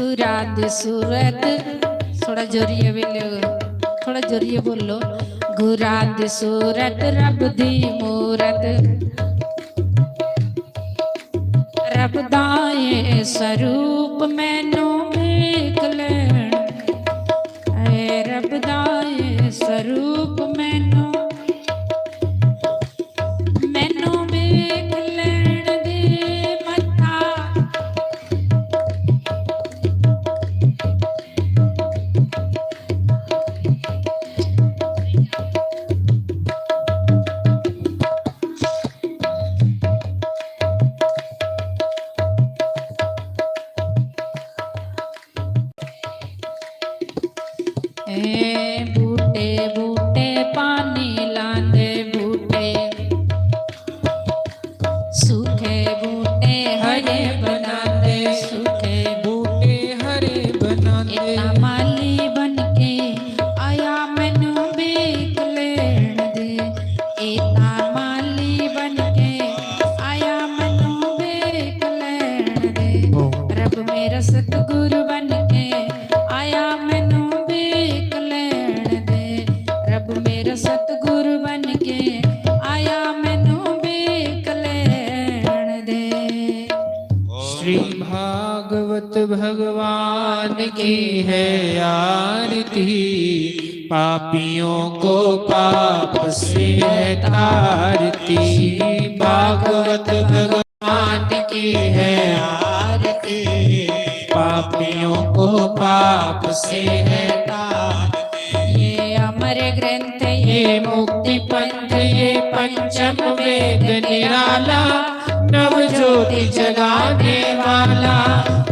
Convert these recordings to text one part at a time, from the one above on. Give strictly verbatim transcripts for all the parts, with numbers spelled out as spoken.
गुरां दी सूरत, थोड़ा जोरियै बोलो, थोड़ा जोरियै बोलो। गुरां दी सूरत, रब दी मूरत, रब दा ए स्वरूप, मैनू वेख लैण। ए रब दा ए स्वरूप, मैनू, मैनू वेख लैण दे मत्था। ए बूटे बूटे पानी लांदे, बूटे सूखे बूटे हरे बनांदे, सूखे बूटे हरे बनांदे। ए तां माली बन के आया, मैनू वेख लैण दे। ए तां माली बन के आया, मैनू वेख लैण दे। रब मेरा सतगुरु बन के आया, मैनू वेख लैण दे। रब मेरा सतगुरु बन के आया, मैनू वेख लैण दे। श्री भागवत भगवान की है आरती, पापियों को पाप से है तारती। भागवत भगवान की है आरती, पापियों को पाप से है तारती। ये अमर ग्रंथ, ये मुक्ति पंथ, ये पंचम वेद निराला, नव ज्योति जगाने वाला।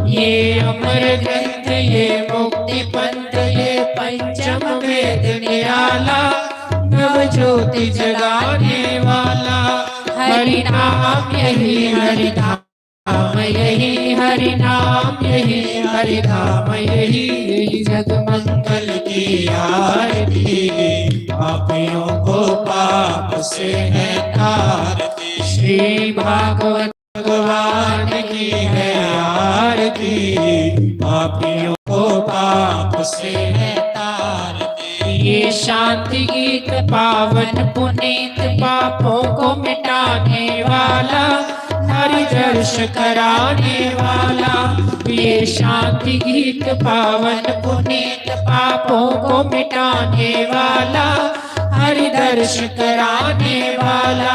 ये अमर ग्रंथ, ये मुक्ति पंथ, ये पंचम वेद निराला, नव ज्योति जगाने वाला। हरि नाम यही हरि धाम, यही हरि नाम, यही हरि धाम, यही, यही जग मंगल की आरती। पापियों को पाप से है तारती। श्री भागवत भगवान की है आरती, पापियों को पाप से है तारती। ये शांति गीत पावन पुनीत, पापों को मिटाने वाला, हरि दर्श कराने वाला। ये शांति गीत पावन पुनीत, पापों को मिटाने वाला, हरि दर्श कराने वाला।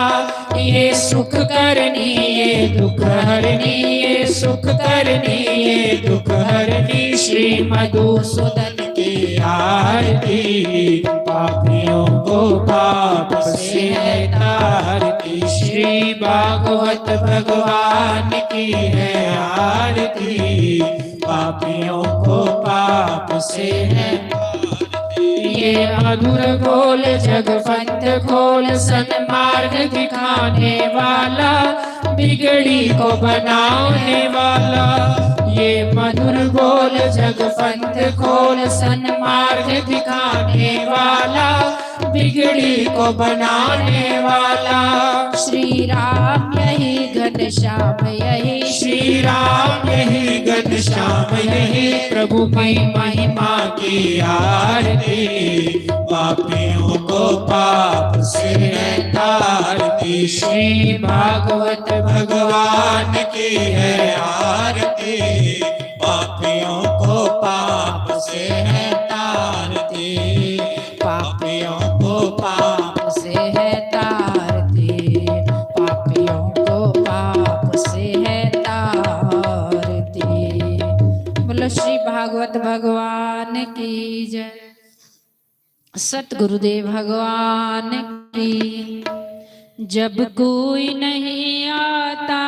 ये सुख करनी, ये दुख हरनी, ये सुख करनी, ये दुख हरनी। श्री मधुसूदन की आरती, पापियों को पाप से है तारती। श्री भागवत भगवान की है आरती, पापियों को पाप से है। ये मधुर बोल जग पंथ खोल, सन्मार्ग दिखाने वाला, बिगड़ी को बनाने वाला। ये मधुर बोल जग पंथ खोल, सन्मार्ग दिखाने वाला, बिगड़ी को बनाने वाला। श्री राम यही घनश्याम यही, श्री राम यही घनश्याम यही। प्रभु की महिमा की आरती, पापियों को पाप से है तारती। श्री भागवत भगवान की है आरती, पापियों को पाप से है तारती। पापियों को पाप से है तारती, पापियों को पाप से है तारती। बोलो श्री भागवत भगवान की जय। सतगुरुदेव भगवान की। जब कोई नहीं आता,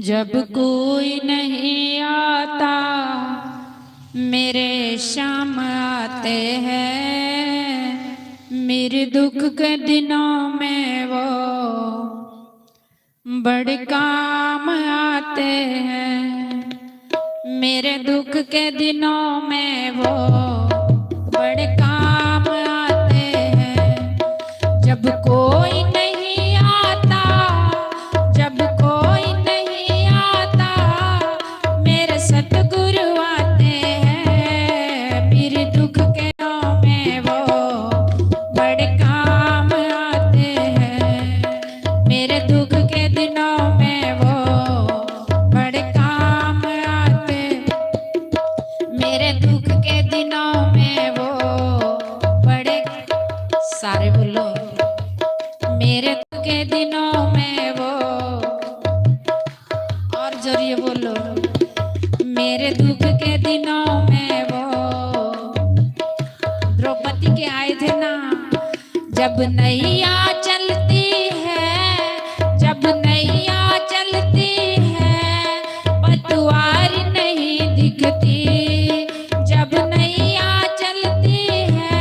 जब कोई नहीं आता, मेरे श्याम आते हैं। मेरे दुख के दिनों में वो बड़े काम आते हैं। मेरे दुख के दिनों में वो बड़े काम आते हैं। जब कोई नहीं आता, जब कोई नहीं आता, जोर से बोलो। मेरे दुख के दिनों में वो द्रौपदी के आए थे ना, जब नैया चलती है, जब नैया चलती है, पतवार नहीं दिखती। जब नैया चलती है,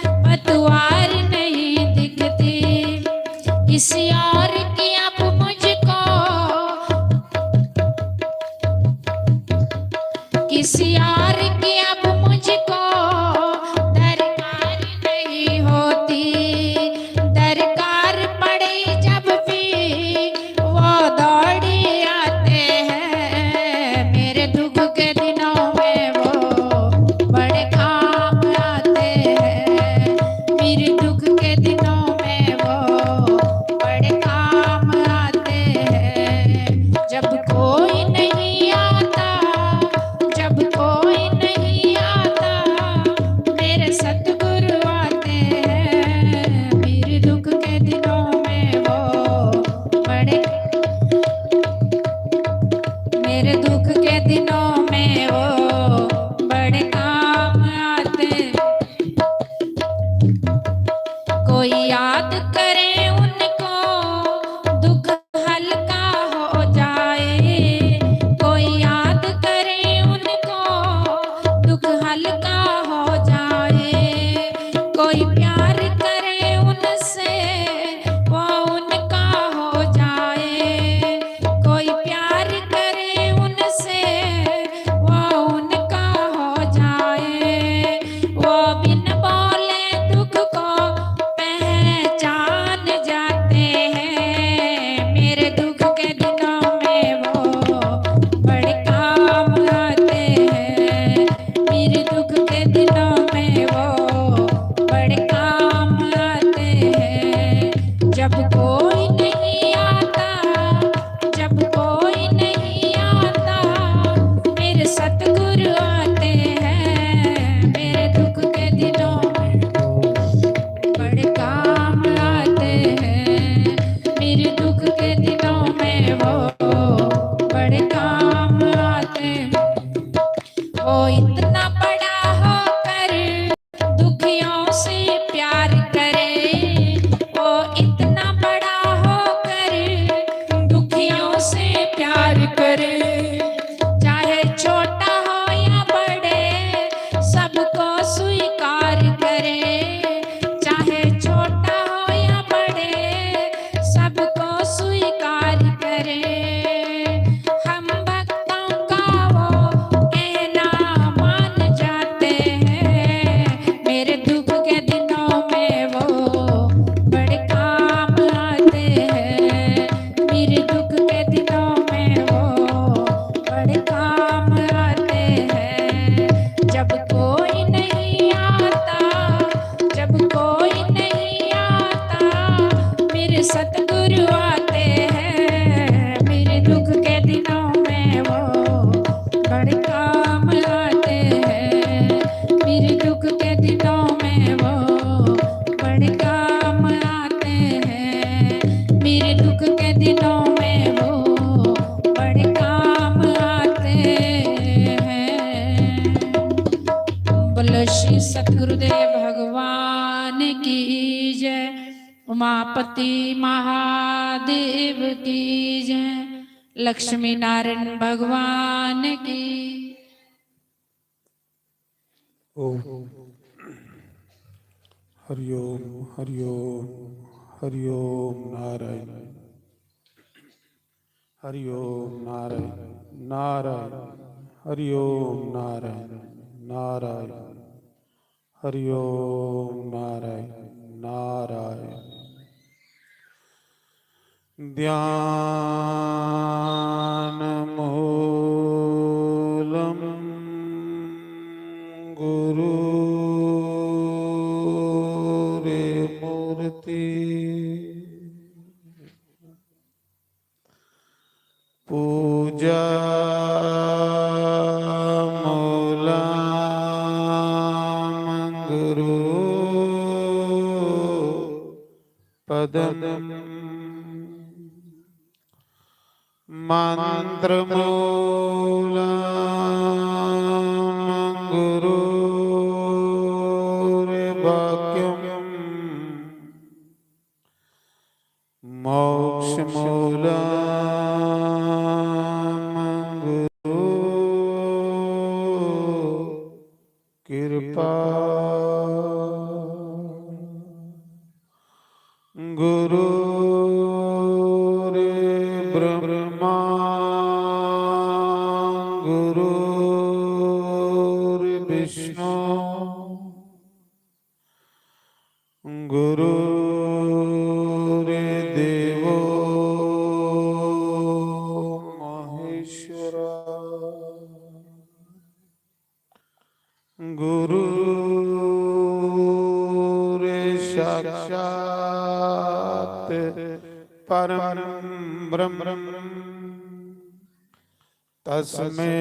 पतवार नहीं दिखती। किसी और की अब मुझको, किसी और की अब मुझको दरकार नहीं होती। दरकार पड़े जब भी वो दौड़ी आते हैं। मेरे दुख के दिनों में वो बड़े काम आते हैं। मेरे दुख के दिनों में वो बड़े काम आते हैं। जब कोई नहीं आता, जब कोई नहीं आता, मेरे सतगुरु आते हैं। मेरे दुख के दिनों में वो बड़े, मेरे दुख के दिनों में वो बड़े काम आते। कोई याद करे उनको, दुख हल्का हो जाए। कोई याद करे उनको, दुख हल्का हो जाए। कोई प्यार करे उनसे, वो उनका हो जाए। कोई प्यार करे उनसे, वो उनका हो जाए। वो बिन बोले दुख को पहचान जाते हैं। मेरे दुख के दिनों में वो बड़े काम आते हैं। मेरे दुख के दिनों में वो बड़े काम आते हैं। जब कोई नहीं आता, जब कोई नहीं आता, मेरे सतगुरु आते हैं। मेरे दुख के दिनों में वो बड़े काम आते हैं। मेरे दुख के दिनों में वो बड़े काम आते हैं। वो इतना बड़ा होकर दुखियों से प्यार करे, वो इतना बड़ा होकर दुखियों से प्यार करे। चाहे छोटा हो या बड़े, सबको स्वीकार करे। चाहे छोटा हो या बड़े, सबको स्वीकार करे। हम भक्तों का वो कहना मान जाते हैं। मेरे दुख के दिनों में वो बड़े काम आते हैं। मेरे दुख के दिनों में वो बड़े काम आते हैं। जब कोई नहीं आता, जब कोई नहीं आता, मेरे सतगुरु आते हैं। मेरे दुख के दिनों में वो बड़े काम आते हैं। मेरे दुख के दिनों में वो बड़े काम आते हैं। मेरे दुख के दिनों में वो बड़े काम आते हैं। बोलो श्री सतगुरुदेव भगवान की जय, उमापति महादेव की जय, लक्ष्मी नारायण भगवान की। ओम। हरिओम, हरिओम, हरिओम नारायण। हरिओम नारायण, नारायण। हरिओम नारायण, नारायण। हरिओम नारायण, नारायण। ध्यानमूलं गुरोर्मूर्ति। पूजा मूलं गुरु पदम। मन्त्रमूलं गुरोर्वाक्यं मोक्षमूलं गुरो कृपा। गुरुर्ब्रह्मा गुरुर्विष्णु गुरुर्देवो महेश्वरा। गुरुर्साक्षात् परं ब्रह्म तस्मै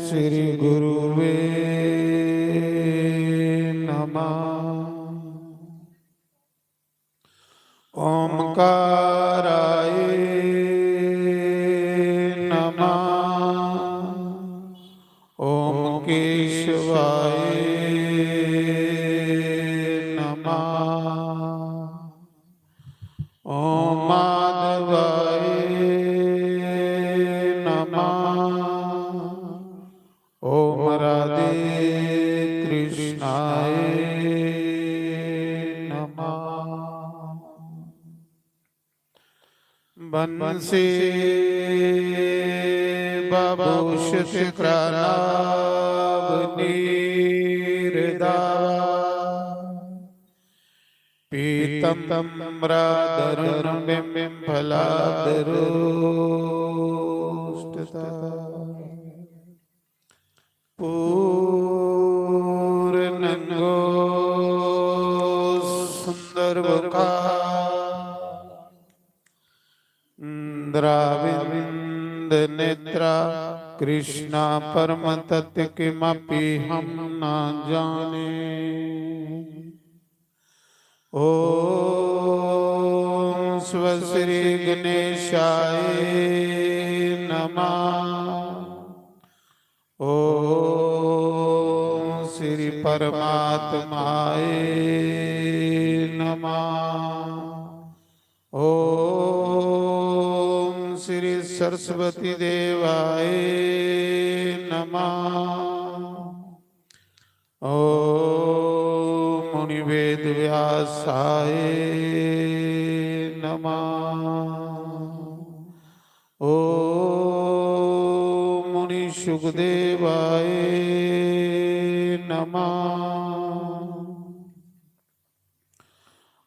श्री गुरुवे नमः। ओंकाराय नमः। ओम केशवाय नमः। ओम माधवाय नमः। ओम राधे कृष्णाय नमः। बंसी बाभूषित करालाभ नीर दावा। पीतम्बरादरुण बिम्फलादरोष्टता। पूर्णंगो सुंदर मुखा। द्राविंद नेत्रा। कृष्णा परम तत्व किमपि हम ना जाने। ओम स्व श्री गणेशाय नमः। ओम श्री परमात्माय नमः। ओम श्री सरस्वती देवाय नमः। ओम मुनि वेद व्यासाय नमः। ओम मुनि सुखदेवाय नमः।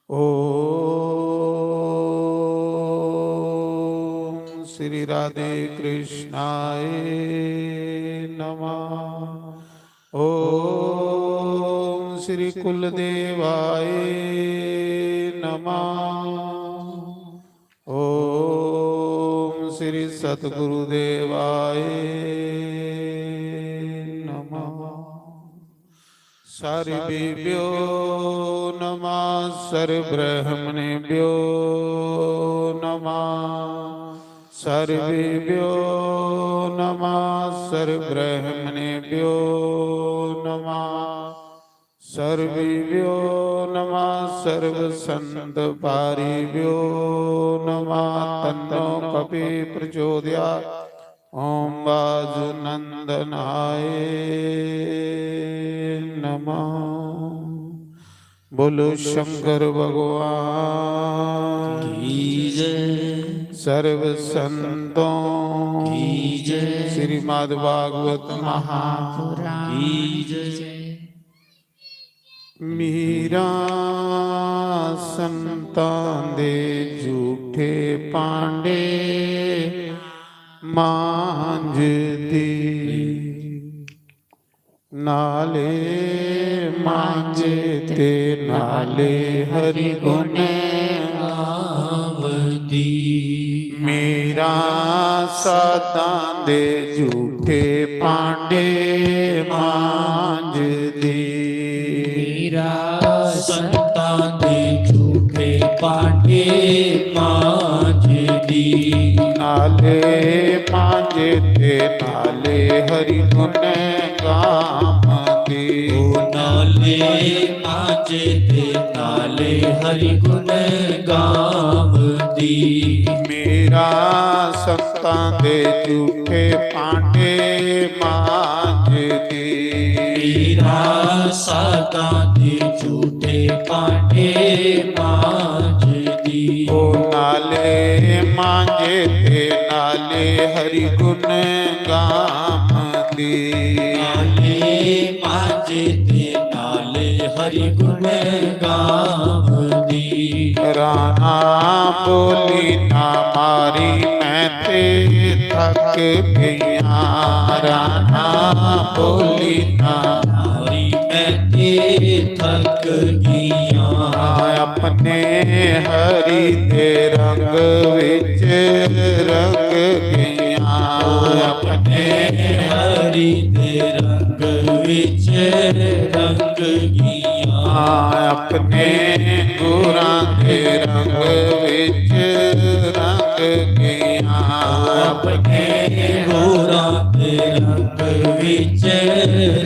ओम श्री राधे कृष्णाय नमः। ओम श्री कुलदेवाय नमः। ओम श्री सतगुरुदेवाय नमः। सर्वेभ्यो नमः, सर्वब्राह्मणेभ्यो नमः। सर्वेभ्यो नमः, सर्वब्राह्मणेभ्यो नमः। सर्वेभ्यो नमः, सर्वसंतपारिभ्यो नमः। तन्नो कपि प्रचोदयात्। ओम वासुनंदनाय नमः। बोलो शंकर भगवान की जय। सर्व संतों की जय। श्रीमद् भागवत महापुराण की जय। मीरा संतां दे झूठे पांडे मांजदी। नाले मांजे ते नाले हरि गुण गावदी। मीरा साधां दे झूठे पांडे मांजदी। मीरा संतां दे झूठे पांडे मांजदी। नाले मांजे ते नाले हरि गुण गावंदी। ओ नाले मांजे ते नाले हरि गुण गावंदी। मीरा संतां दे झूठे भांडे मांजदी। मीरा संतां दे झूठे भांडे मांजदी। ओ नाले मांजे ते नाले हरि गुण गावंदी। नाले मांजे ते नाले हरि गुण गावंदी। राणा बोली ना मारी, मैं ते थक गईयां। राणा बोली ना मारी, मैं ते थक गईयां। अपने हरि दे रंग विच रंग गईयां। अपने हरि दे रंग विच रंग गईयां। अपने गुरां दे रंग विच रंग गईयां। अपने गुरां दे रंग विच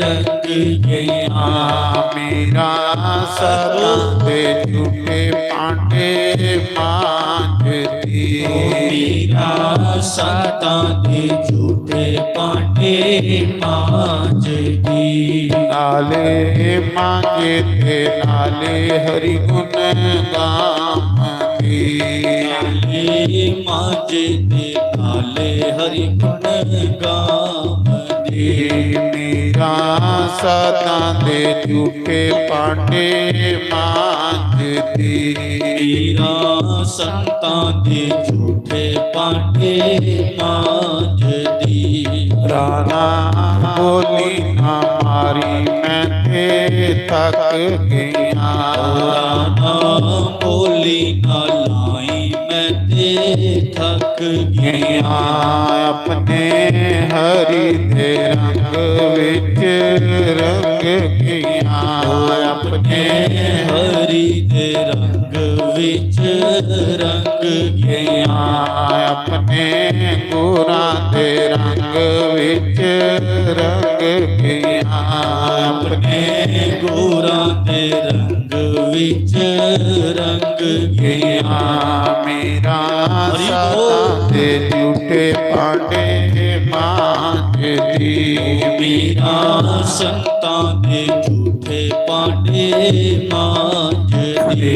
रंग गईयां। मीरा संतां दे झूठे भांडे मांजदी। ओ मीरा संतां दे झूठे भांडे मांजदी। नाले मांजे ते नाले हरि गुण गावंदी। नाले मांजे ते नाले हरि गुण गावंदी। मीरा संतां दे झूठे भांडे मांजदी। मीरा संतां दे झूठे भांडे मांजदी। राणा बोली ना मारी, मैं ते थक गईयां। राणा बोली ना लाई, मैं ते थक गईयां। अपने हरि दे रंग विच रंग गईयां। अपने हरि दे रंग विच रंग गईयां। अपने गुरां दे रंग विच रंग गईयां। अपने गुरां दे रंग विच रंग गईयां। मीरा संतां दे झूठे भांडे मांजदी। मीरा संतां दे झूठे भांडे मांजदी।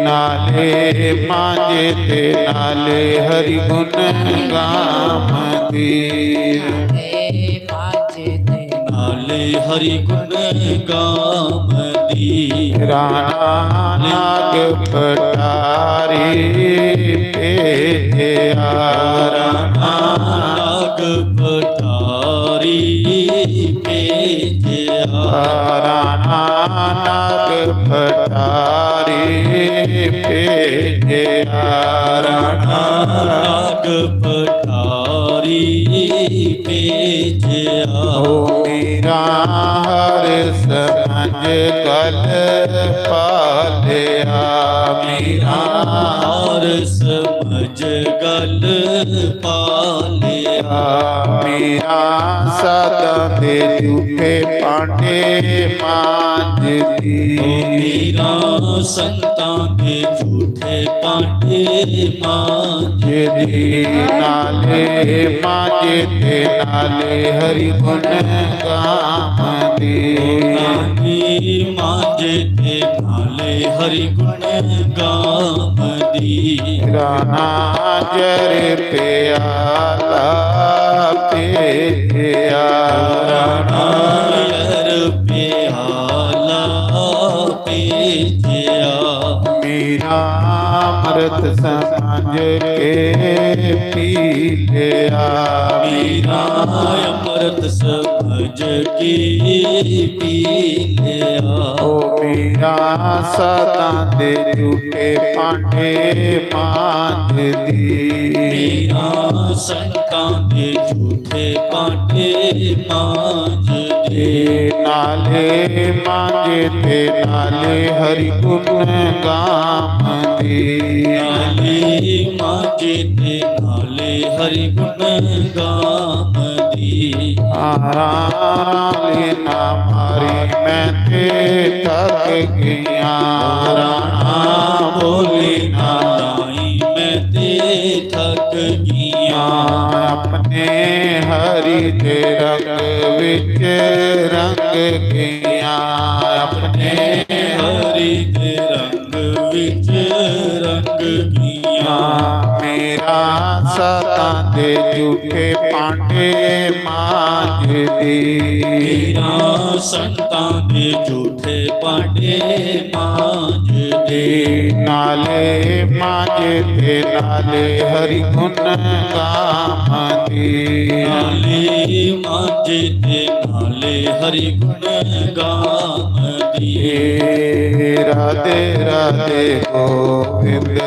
नाले मांजे ते नाले हरि गुण गावंदी। नाले मांजे ते नाले हरि गुण गावंदी। राणा नाग पटारी भेजया। राणा नाग पटारी भेजया। राणा नाग पटारी भेजया। राणा नाग पटारी भेजया। ओ मीरा हर समझ गल पालया। मीरा हर समझ गल पालया। मीरा संतां दे झूठे भांडे मांजदी। ओ मीरा संतां दे झूठे भांडे मांजदी। नाले मांजे ते नाले हरि गुण गावंदी। नाले मांजे ते नाले हरि गुण गावंदी। राणा जहर प्याला भेजया। राणा जहर प्याला भेजया। मीरा अमृत समझ के पी लिया। मीरा अमृत समझ अज की पी लिया। ओ मीरा सतां दे झूठे भांडे मांजदी। मीरा संतां दे झूठे भांडे मांजदी। नाले मांजे ते नाले हरि गुण गावदी। नाले मांजे ते नाले हरि गुण गावदी। आराम नाले ना मारी मैं ते थक गईयां। राणा बोली ना लाई मैं ते थक गईयां। अपने हरि दे रंग विच रंग गईयां। अपने हरि दे रंग विच रंग गईयां। मीरा सतां दे झूठे भांडे मांजदी। मीरा संतां दे झूठे भांडे मांजदी। नाले मांजे ते नाले हरि गुण गावदी। नाले मांजे ते नाले हरि गुण गावदी। राधे राधे गोविंद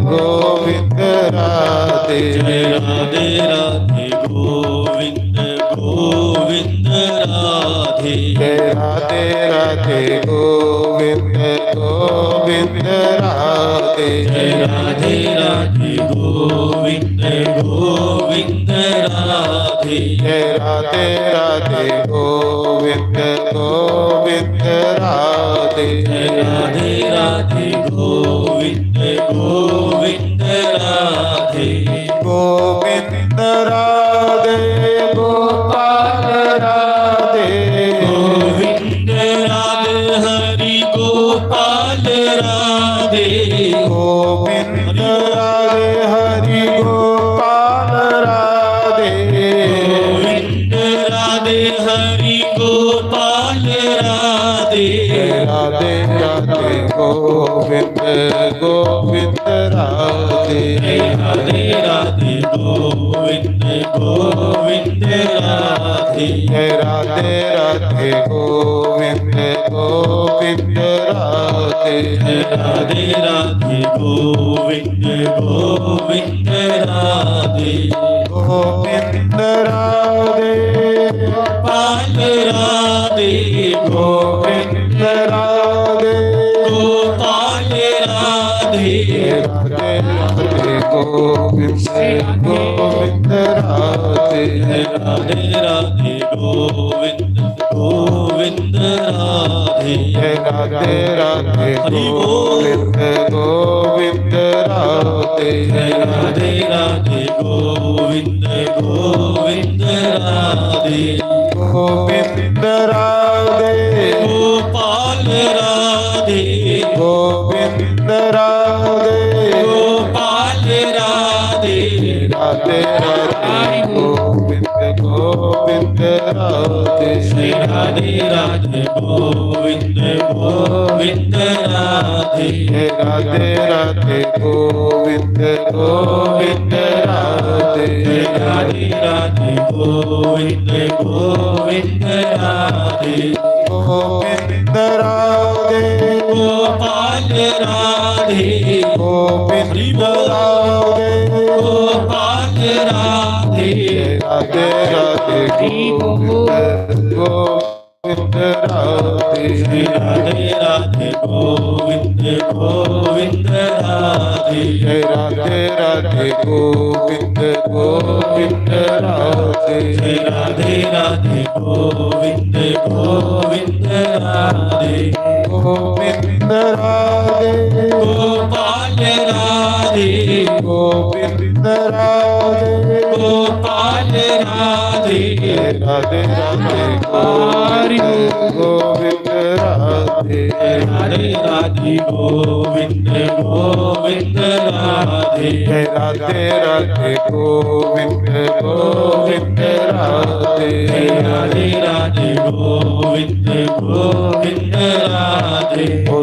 गोविंद राधे। जय राधे राधे गोविंद गोविंद राधे। जय राधे राधे गोविंद गोविंद राधे। जय राधे राधे गोविंद गोविंद राधे। जय राधे राधे गोविंद गोविंद राधे। जय राधे राधे गोविंद गोविंद राधे। गोविंद राधे गोपाल राधे। गोविंद राधे हरि गोपाल राधे। गोविंद राधे हरि गोपाल राधे। गोविंद राधे हरि गोपाल राधे। राधे राधे गोविंद गोविंद राधे। राधे राधे गोविंद गोविंद राधे। राधे राधे गोविंद गोविंद राधे। राधे राधे गोविंद गोविंद राधे। गोविंद राधे गोपाल राधे। गोविंद राधे गोपाल राधे। राधे राधे गोविंद गोविंद राधे। राधे राधे गोविंद गोविंद राधे। राधे राधे हरि बोल। गोविंद गोविंद राधे। राधे राधे गोविंद गोविंद राधे। गोविंद राधे गोपाल राधे। गोविंद राधे गोपाल राधे। राधे राधे गोविंद गोविंद राधे। राधे राधे गोविंद गोविंद राधे। राधे राधे गोविंद गोविंद राधे। राधे राधे गोविंद गोविंद राधे। गोविंद राधे गोपाल राधे। गोविंद राधे गोपाल राधे। राधे राधे गोविंद गोविंद राधे। राधे राधे गोविंद गोविंद राधे। राधे राधे गोविंद गोविंद राधे। राधे राधे गोविंद गोविंद राधे। गोविंद राधे गोपाल राधे। गोविंद राधे गोपाल राधे। राधे राधे गोविंद गोविंद राधे। राधे राधे गोविंद गोविंद राधे। राधे राधे गोविंद गोविंद राधे। राधे राधे गोविंद गोविंद राधे। ओ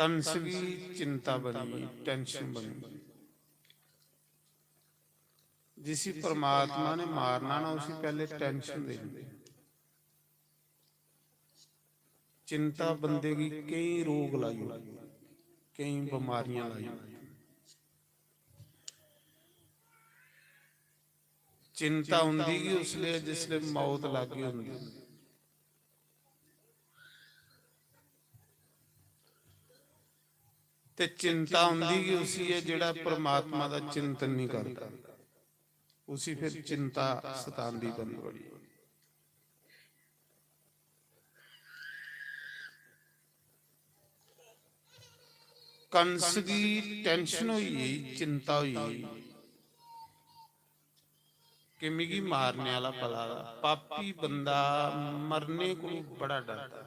कंस गी चिंता बनी, टेंशन बनी। जिसी परमात्मा ने मारना ना, उसी पैह्ले टेंशन देनी। चिंता बंदे गी केईं रोग लाई ओड़दी, केईं बमारियां लाई ओड़दी। चिंता उंदी गी उसलै जिसलै मौत लाग्गी होंदी। ते चिंता उंदी गी उसी ऐ जेह्ड़ा परमात्मा दा चिंतन नहीं करदा, उसी फिर चिंता सतांदी बंद बड़ी। कंस गी टेंशन होई गेई, चिंता होई गेई कि मिगी मारने आह्ला पला दा। पापी बंदा मरने कोलू बड़ा डरदा।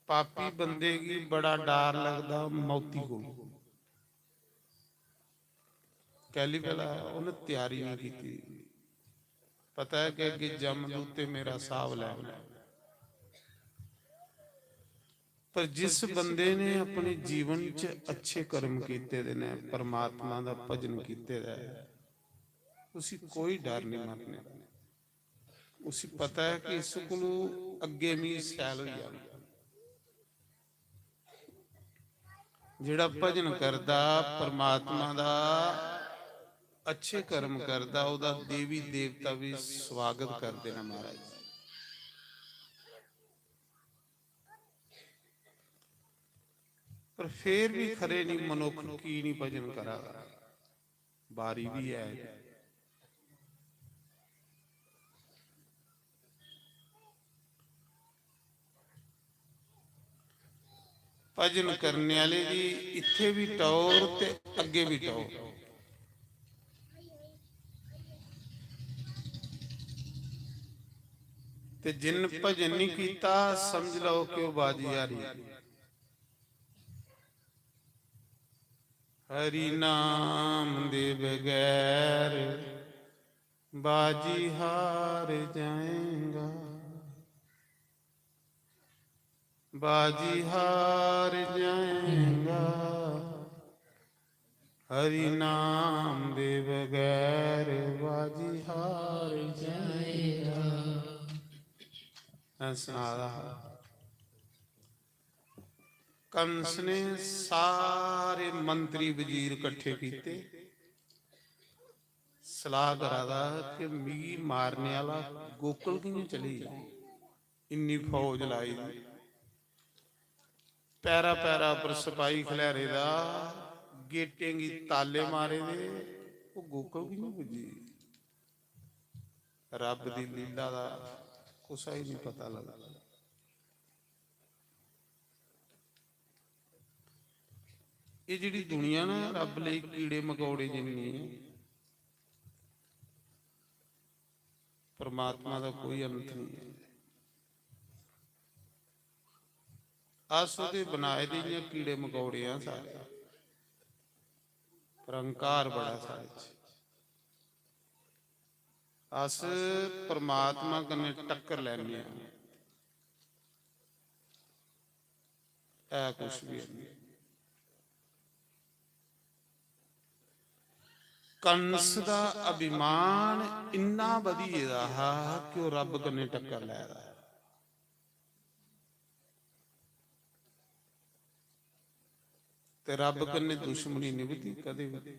पापी बंदे गी बड़ा डर लगदा मौती कोलू। कैली भला उन्हें त्यारी नहीं की। पता है कि अगे जमदूते मेरा साह लैना। पर जिस बंदे ने अपने जीवन च अच्छे कर्म कीते दे ने, परमात्मा दा भजन कीते दा है, उसी कोई डर नहीं मरने दा। उसी पता है कि इस कोलू अगे मी सैल होई जाना। जेड़ा भजन करदा, परमात्मा दा अच्छे कर्म करदा, ओदा देवी देवता भी स्वागत करदे ने महाराज। पर फिर भी खरे नहीं, मनुख की नहीं भजन करा दा। बारी भी है। भजन करने आह्ले दी इत्थे भी टौर ते अग्गे भी टौर। ते जिन भजन नहीं कीता, समझ लो कि ओह् बाजी हारी। हरि नाम दे बगैर बाजी हार जाएगा, बाजी हार जाएगा। हरि नाम दे बगैर बाजी हार जाएगा। मैं सना रहा, कंस ने सारे मंत्री वजीर कट्ठे कीते, सलाह करा दा कि मिगी मारने आह्ला गोकुल कि'यां चली गेआ? इन्नी फौज लाई दी, पैरा पैरा पर सपाही खलैरे दा, गेटें गी ताले मारे दे, ओह् गोकुल कि'यां पुज्जी? रब दी लीला दा कुसै गी नहीं पता लगदा। एह् जेह्ड़ी दुनिया ना, रब लेई कीड़े मकौड़े जिन्नी ऐ, परमात्मा दा कोई अंत नहीं ऐ। अस ओह्दे बनाए दे इ'यां कीड़े मकौड़े आं सारे, पर अहंकार बड़ा साढ़े च। अस परमात्मा कन्नै टक्कर लैने आं, ऐ कुछ भी नहीं। कंस दा अभिमान इन्ना बधी गेदा हा कि ओह् रब कन्नै टक्कर लै दा ऐ। ते रब कन्नै दुश्मनी निभदी कदें बी।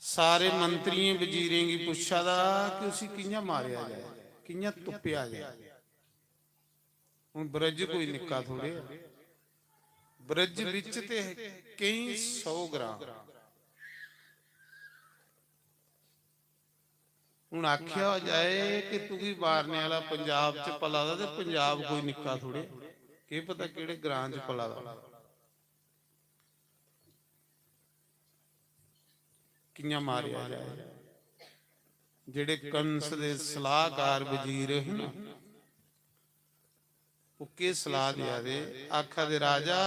सारे मंत्रियें वजीरें गी पुच्छा दा कि उसी कि'यां मारेआ जाए, कि'यां तुप्पेआ जाए। हुन ब्रज कोई निक्का थोड़े ऐ। ब्रज बिच ते केईं सौ ग्रां। हुन आखेआ जाए कि तुगी मारने आह्ला पंजाब च पला दा, ते पंजाब कोई निक्का थोड़े, केह् पता केह्ड़े ग्रां च पला दा। कि'यां मारेआ जाए। जेह्ड़े कंस दे सलाहकार वजीर हे ना, ओह् केह् सलाह देआ दे? आखा दे, "राजा,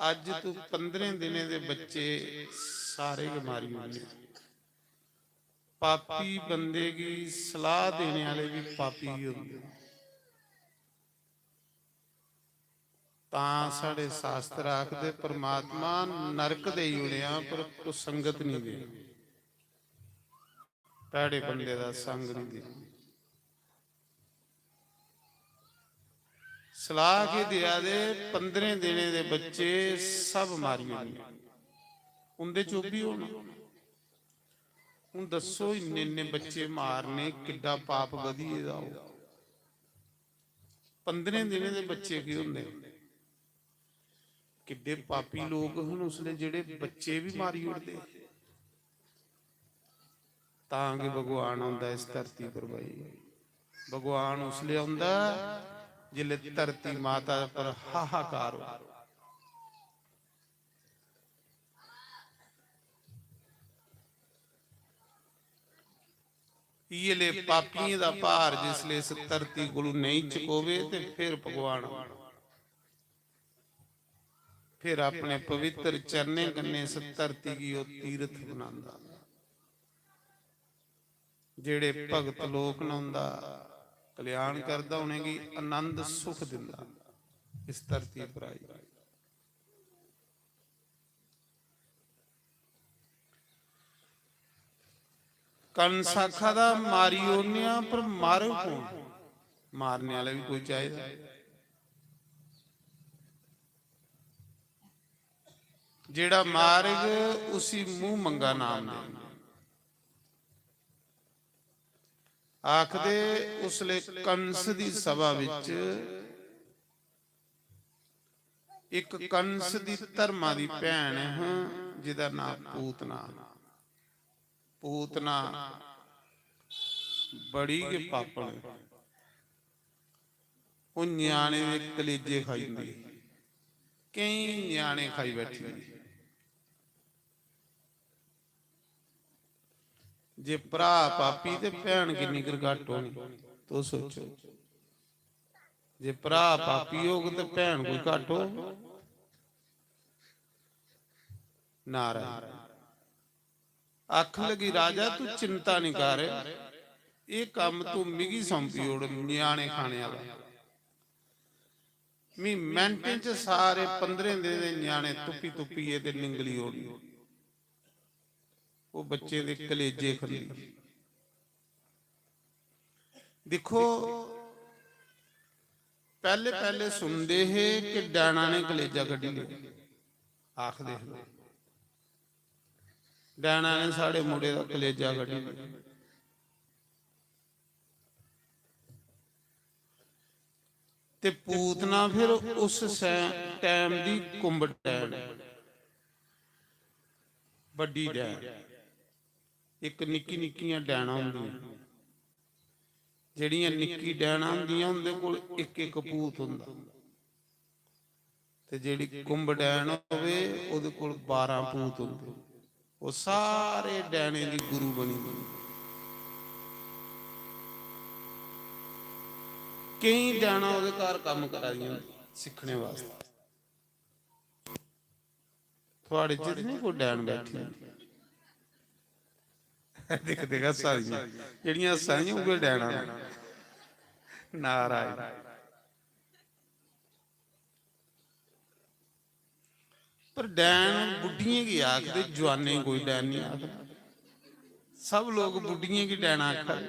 अज्ज तू पंदरें दिनें दे बच्चे सारे गै मारी ओड़ने।" पापी बंदे गी सलाह देने आह्ले बी पापी गै होंदे। तां साढ़े शास्त्र आखदे, "परमात्मा नरक देई ओड़ेआ, पर कुसंगत निं दे, भैड़े बंदे दा संग निं दे।" सलाह केह् देआ दे? "पंदरें दिनें दे बच्चे सब मारी ओड़ने, उं'दे च ओह् बी होना।" हून दस्सो, इन्ने इन्ने बच्चे मारने, किड्डा पाप बधी गेदा हो। पंदरें दिनें दे बच्चे केह् होंदे? किड्डे पापी लोक हन उसले, जेह्ड़े बच्चे बी मारी ओड़दे। तां गै भगवान औंदा इस धरती पर भाई। भगवान उसले औंदा जिसले धरती माता पर हाहाकार हो। इयले पापियें दा भार जिसले इस धरती कोलू नेईं चकोवे ते फिर भगवान औंदा। फिर अपने पवित्र चरणें कन्नै इस धरती गी ओह् तीर्थ बनांदा। जेह्ड़े भगत लोक न, उं'दा कल्याण करदा, उ'नेंगी आनंद सुख दिंदा। इस धरती पर आई कंस आखा दा, "मारी ओड़ने आं, पर मारग कौन?" मारने आह्ला बी कोई चाहिदा। जेह्ड़ा मारग, उसी मूंह मंगा नाम देंगे। आखदे, उसले कंस दी सभा विच इक कंस दी धर्मा दी भैन ह, जिदा नां पूतना। पूतना बड़ी गै पापण। ओह् ञ्याणे दे कलेजे खाई जंदी। केईं ञ्याणे खाई बैठी दी। जे भ्रा पापी ते भैन किन्नी कर घट्ट होनी, तुस सोचो। जे भ्रा पापी होग ते भैन कोई घट्ट होग? नाराज। आखन लगी, "राजा, तू चिंता निं कर, एह् कम्म तू मिगी सौंपी ओड़, ञ्याणे खाने आह्ला। मी मैंटें च सारे पंदरें दिनें दे ञ्याणे तुप्पी तुप्पियै ते निंगली ओड़ने।" ओह् बच्चें दे कलेजे खंदी। दिक्खो, पैह्ले पैह्ले सुनदे हे कि डैना ने कलेजा कड्ढी लेआ, आखदे हे, "डैना ने साढ़े मुड़े दा कलेजा कड्ढी लेआ।" ते पूतना फिर उस सै-, टैम दी कुंभ डैन ऐ, बड्डी डैन। इक निक्की निक्कियां डैनां होंदियां, जेह्ड़ियां निक्की डैनां होंदियां, उं'दे कोल इक इक पूत होंदा। ते जेह्ड़ी कुंभ डैन होवे, ओह्दे कोल बारां पूत होंदे। ओह् सारे डैनें दी गुरु बनी दी। केईं डैनां ओह्दे घर कम्म करा दियां होंदियां सिक्खने वास्तै। थुआड़े च ते निं कोई डैन बैठी दी? दिख, दिख, हस्सा दियां। जेह्ड़ियां हस्सा दियां, उ'ऐ डैनां न। नाराज। पर डैन बुड्ढियें गी आखदे, जुआनें गी कोई डैन निं आखदा। सब लोक बुड्ढियें गी डैन आखा दे,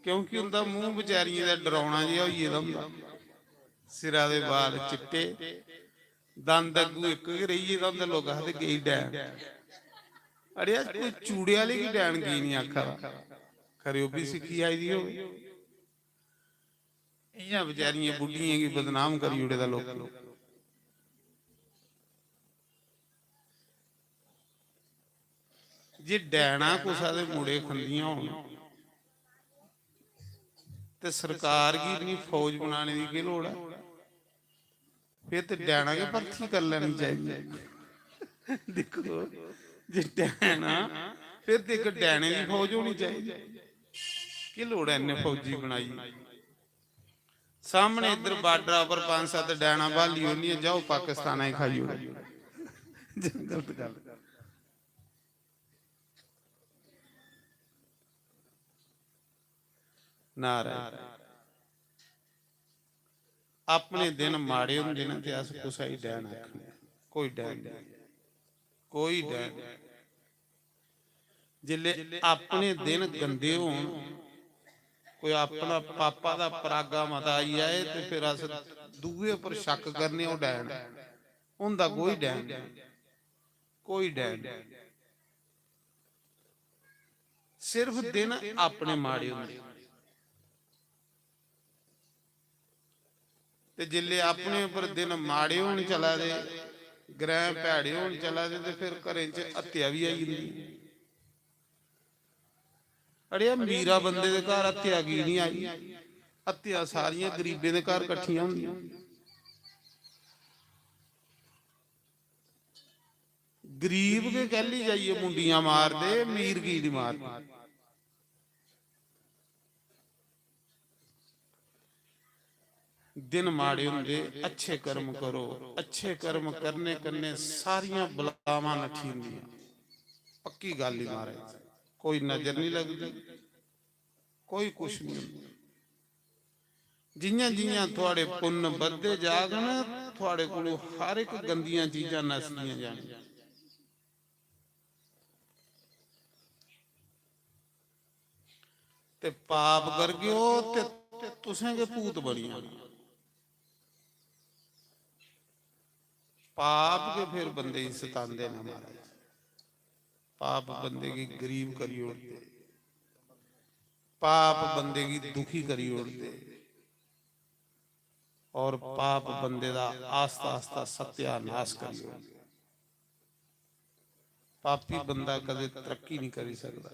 क्योंकि उं'दा मूंह बचैरियें दा डरौना जेहा होई गेदा होंदा। सिरा दे बाल चिट्टे, दंद अग्गू इक गै रेही गेदा होंदा, लोक आखदे, "गेई डैन।" अड़ेआ, कोई चूड़े आह्ले गी डैन की निं आखा दा? खरे ओह् बी सिक्खी आई दी होवे। इ'यां बचैरियें बुड्ढियें गी बदनाम करी ओड़े दा लोकें। जे डैना कुसै दे मुड़े खंदियां होन ते सरकार गी इन्नी फौज बनाने दी केह् लोड़ ऐ? फिर ते डैना गै भर्थी करी लैनी चाहिदी। दिक्खो, जे डैना, फिर ते इक डैने दी फौज होनी चाहिदी। केह् लोड़ ऐ इन्ने फौजी बनाई? सामने इद्धर बार्डरा पर पंज सत्त डैना ब्हाली ओड़नियां, जाओ पाकिस्तान गी खाई ओड़ो। गलत गल्ल। नाराज। अपने दिन माड़े होंदे न ते अस कुसै गी डैन आखने? कोई डैन नेईं, कोई डैन नेईं। जिसलै अपने दिन गंदे होन, कोई अपना पापा दा परागा मता आई जाए ते फिर अस दूए पर शक करने, ओह् डैन। होंदा कोई डैन नेईं, कोई डैन नेईं। सिर्फ दिन अपने माड़े होंदे। ते जिसलै अपने उप्पर दिन माड़े होन चला दे, ग्रह भैड़े होन चला दे, ते फिर घरें च हत्या बी आई जंदी। अड़ेआ, मीरा बंदे दे घर हत्या की निं आई? हत्या सारियां गरीबें दे घर कट्ठियां होंदियां। गरीब गै कैल्ली जाइयै मुंडियां मारदे, मीर की निं मारदे? दिन माड़े होंदे, अच्छे कर्म करो। अच्छे कर्म करने कन्नै सारियां बलावां नठी जंदियां। पक्की गल्ल ही महाराज, कोई नजर नहीं लगदी, कोई कुछ नहीं होंदा। जियां जियां थुआड़े पुन्न बधदे जागन, थुआड़े कोलों हर इक गंदियां चीजां नसदियां जानियां। ते पाप करगेओ ते तुसें गै भूत बनी जाना। पाप गै फिर बंदे गी सतांदे न महाराज। पाप बंदे गी गरीब करी ओड़दे, पाप बंदे गी दुखी करी ओड़दे, और पाप बंदे दा आस्ता आस्ता सत्यानाश करी ओड़दे। पापी बंदा कदे तरक्की नहीं करी सकदा।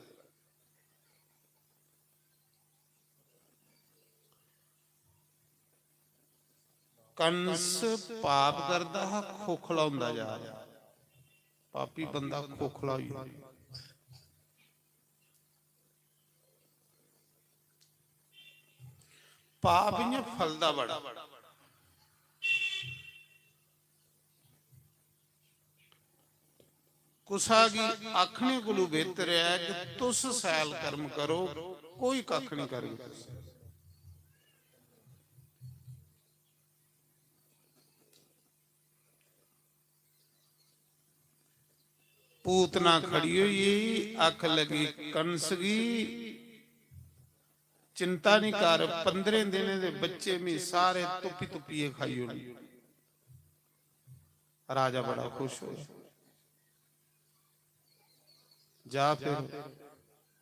कंस पाप करदा हा, खोखला होंदा जा रहा। पापी बंदा खोखला होई गेआ। पाप इ'यां फलदा बड़ा। कुसा गी आखने कोलू बेहतर ऐ कि तुस सैल कर्म करो, कोई कक्ख नहीं करग तुस। पूतना खड़ी होई गेई, आख लगी कंस गी, "चिंता नहीं कर, पंद्रहें दिनें दे बच्चे में सारे तुप्पी तुप्पियै खाई ओड़ने।" राजा बड़ा खुश होया। जा फिर,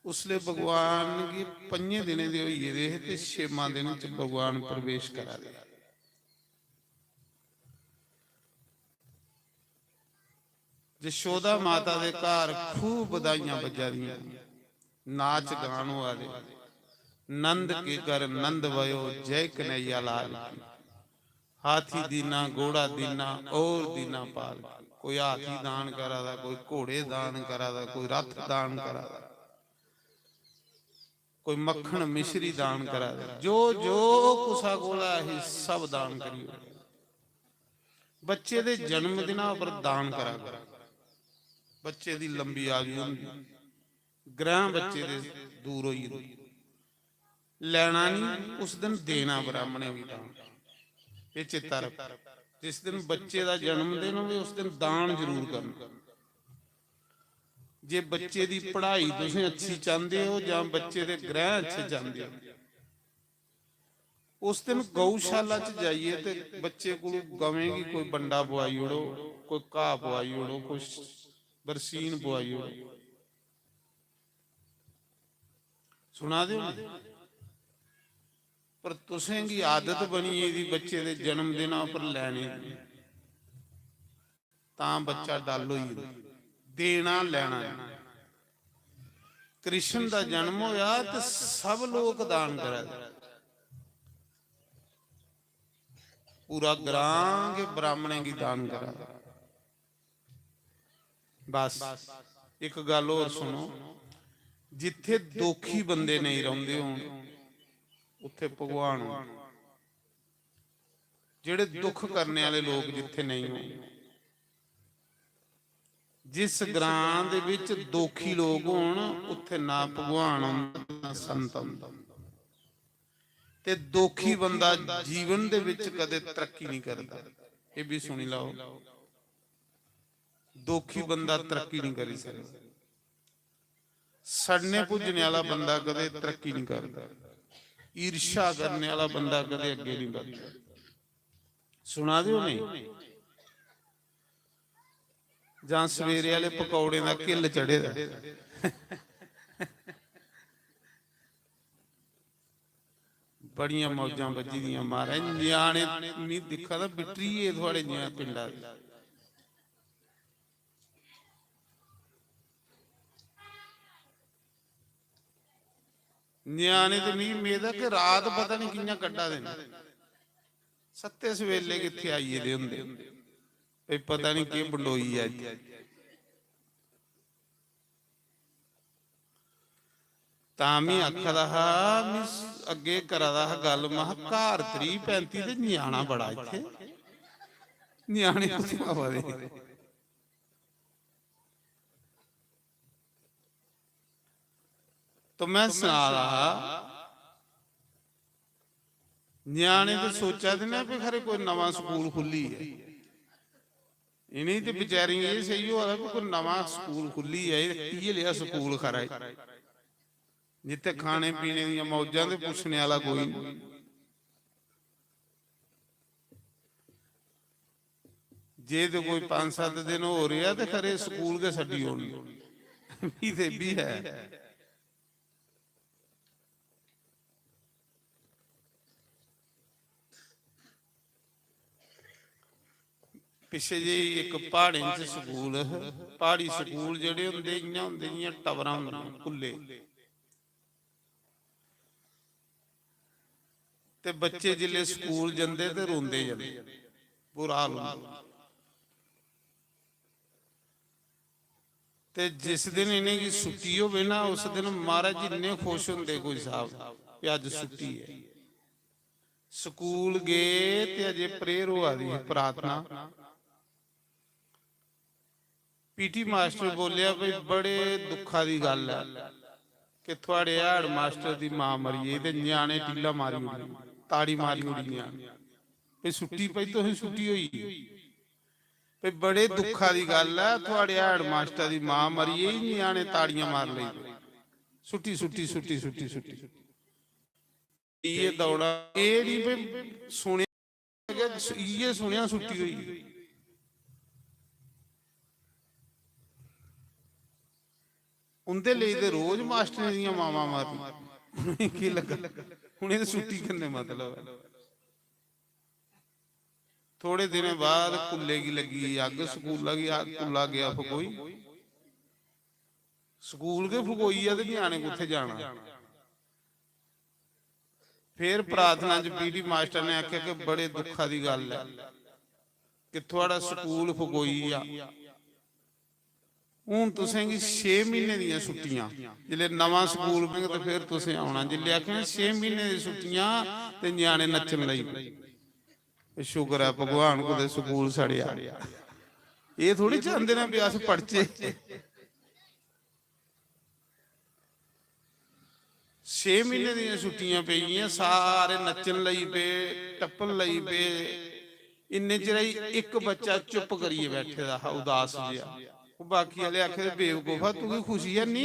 उसले भगवान गी पंजे दिनें दे होई गेदे हे ते छेमा दिन च भगवान प्रवेश करा दे। जशोदा माता दे घर खूब बधाइयां बज्जा दियां, नाच गान होआ दे। "नंद के घर नंद भयो, जय कन्हैया लाल की।" हाथी दीना, घोड़ा दीना, और दीना पाल की। कोई हाथी दान करा दा, कोई घोड़े दान करा दा, कोई रथ दान करा दा, कोई मक्खन मिश्री दान करा दा। जो जो कुसा कोला ही सब दान करी ओड़े। बच्चे दे जन्म दिना पर दान करा करो। बच्चे दी लंबी आयु होंदी, ग्रह बच्चे दे दूर होई जंदे। लैना नहीं, उस दिन देना ब्राह्मणें गी दान। ये चेता रखो, जिस दिन बच्चे दा जन्मदिन होवे, उस दिन दान जरूर करना। जे बच्चे दी पढ़ाई तुसें अच्छी चांहदे हो जां बच्चे दे ग्रह अच्छे चांहदे हो, उस दिन गौशाला च जाइए ते बच्चे को गवें गी कोई बंडा पुआई ओड़ो, कोई घाह पुआई ओड़ो, कोई बरसीन पुआई ओड़ो। सुना दे हो ना? पर तुसें गी आदत बनी गेदी बच्चे दे जन्म दिना पर लैने दी, तां बच्चा डल होई जंदा। देना लैना नहीं। कृष्ण दा जन्म होया ते सब लोक दान करा दे, पूरा ग्रां गै ब्राह्मणें गी दान करा दे। बस इक गल्ल होर सुनो, जित्थे दोखी बंदे नेईं रौंह्दे होन, उत्थे भगवान होंदे। जेह्ड़े दुख करने आह्ले लोक जित्थे नेईं होन, जिस ग्रां दे विच दोखी लोक होन, उत्थे ना भगवान होंदा, ना संत होंदा। ते दोखी बंदा जीवन दे विच कदे तरक्की नहीं करदा। ये भी सुनी लाओ, दोखी बंदा तरक्की नहीं करी सकदा। सड़ने भुजने वाला बंदा कदे तरक्की नहीं करदा। ईर्ष्या करने वाला बंदा कदे अग्गे नहीं बढ़दा। सुना दे हो नहीं? जां सवेरे आले पकौड़े दा घिल्ल चढ़े दा? बड़ियां मौजां बज्जी दियां महाराज। ञ्याणे मी दिक्खा दा, बिटरिये थुआड़े ञ्याणे पिंडा दे। ञ्याणे ते मिगी मेद ऐ कि रात पता निं कि'यां कड्ढा दे न। सत्ते सवेले कित्थे आई गेदे होंदे, भई पता निं केह् बंडोई ऐ अज्ज। तां मी आखा दा हा, मी अग्गे करा दा हा गल्ल, महा घर त्रीह् पैंती ते ञ्याणा बड़ा इत्थे, ञ्याणे कुत्थुआं आवा दे? तो मैं सना दा हा, ञ्याणे ते सोचा दे न कि खरे कोई नमां स्कूल खुल्ली ऐ। इ'नें ते बेचारें गी एह् सेही होआ दा कि कोई नमां स्कूल खुल्ली ऐ, एह् इ'यै लेहा स्कूल खरा ऐ, जित्थै खाने पीने दियां मौजां ते पुच्छने आह्ला कोई निं। जे ते कोई पंज सत्त दिन होर रेहा ते खरे स्कूल गै छड्डी ओड़न। भी ते भी है। पिच्छे जेही इक प्हाड़ें च स्कूल हा, प्हाड़ी स्कूल जेह्ड़े होंदे इ'यां होंदे जि'यां टवरां होंदियां, कुल्ले। ते बच्चे जिसलै स्कूल जंदे ते रोंदे जंदे, बुरा हाल होंदा। ते जिस दिन इ'नेंगी छुट्टी होवे ना, उस दिन महाराज इन्ने खुश होंदे कोई साहब कि अज्ज छुट्टी ऐ। स्कूल गे ते अजे प्रेयर होआ दी ही, प्रार्थना। पीटी मास्टर बोलेआ, "भाई, बड़े दुखा दी गल्ल ऐ कि थुआड़े हैड मास्टर दी मां मरी गेई ते ञ्याणे टीला मारी ओड़ी, ताड़ी मारी ओड़ी ञ्याणे। भाई, छुट्टी, भाई, तुसें छुट्टी होई गेई। भाई, बड़े दुखा दी गल्ल ऐ, थुआड़े हैड मास्टर दी मां मरी गेई, ञ्याणे ताड़ियां मार लेई। छुट्टी, छुट्टी, छुट्टी, छुट्टी, छुट्टी।" इ'यै दौड़ा, एह् निं भाई सुनेआ, इ'यै सुनेआ छुट्टी होई गेई। उं'दे लेई ते रोज मास्टरें दियां मावां मारन। उ'नेंगी केह् लग्गा? उ'नें ते छुट्टी कन्नै मतलब ऐ। थोड़े दिनें बाद कुल्ले गी लग्गी गेई अग्ग, स्कूला गी, कुल्ला गेआ फकोई। स्कूल गै फकोई गेआ ते ञ्याणे कुत्थै जाना? फिर प्रार्थना च पीटी मास्टर ने आखेआ कि बड़े दुखा दी गल्ल ऐ कि थुआड़ा स्कूल फकोई गेआ। हून तुसें गी छे म्हीने दियां छुट्टियां, जिसलै नमां स्कूल बनग ते फिर तुसें औना। जिसलै आखेआ ना छे म्हीने दी छुट्टियां ते ञ्याणे नच्चन लगी पे। शुक्र ऐ भगवान कुतै स्कूल सड़ेआ। एह् थोड़ी चांह्दे न भी अस पढ़चै। छे म्हीने दियां छुट्टियां पेई गेइयां, सारे नच्चन लगी पे, टप्पन लगी पे। इन्ने चिरै च इक बच्चा चुप करियै बैठे दा हा, उदास जेहा। ओह् बाकी आह्ले आखदे, "बेवकूफा, तुगी खुशी है नी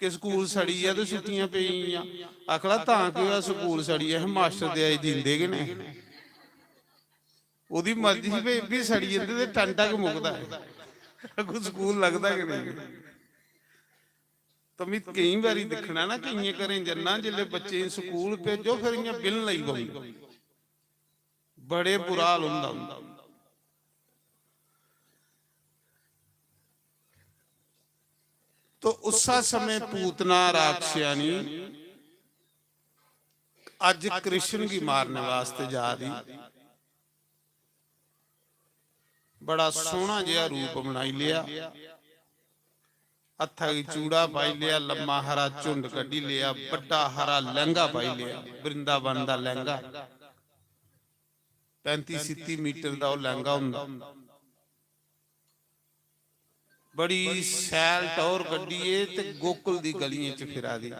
कि स्कूल सड़ी गेआ ते छुट्टियां पेई गेइयां?" आखड़ा, "तां केह् होआ, स्कूल सड़ी गेआ, मास्टर ते अजें जींदे गै न।" ओह्दी मर्जी ही, भाई, एह् बी सड़ी जंदे ते टंडा गै मुकदा ऐ, अग्गूं स्कूल लगदा गै नेईं। तो में केईं बारी दिक्खना ना, केइयें घरें जन्ना, जिसलै बच्चें गी स्कूल भेजो, फिर इ'यां बिलन लगी पौंदे, बड़े बुरा हाल होंदा उं'दा। तो उस्सा समें पूतना राक्षसानी अज्ज कृष्ण गी मारने वास्ते जा दी। बड़ा सोहना जेहा रूप बनाई लेआ, हत्था गी चूड़ा पाई लेआ, लम्मा हरा झुंड कड्ढी लेआ, बड्डा हरा लैंगा पाई लेआ, वृंदावन दा लैंगा, पैंती छित्ती मीटर दा ओह् लैंगा होंदा। बड़ी शैल टौह्र कड्ढियै ते गोकुल दी गलियें च फिरा दी।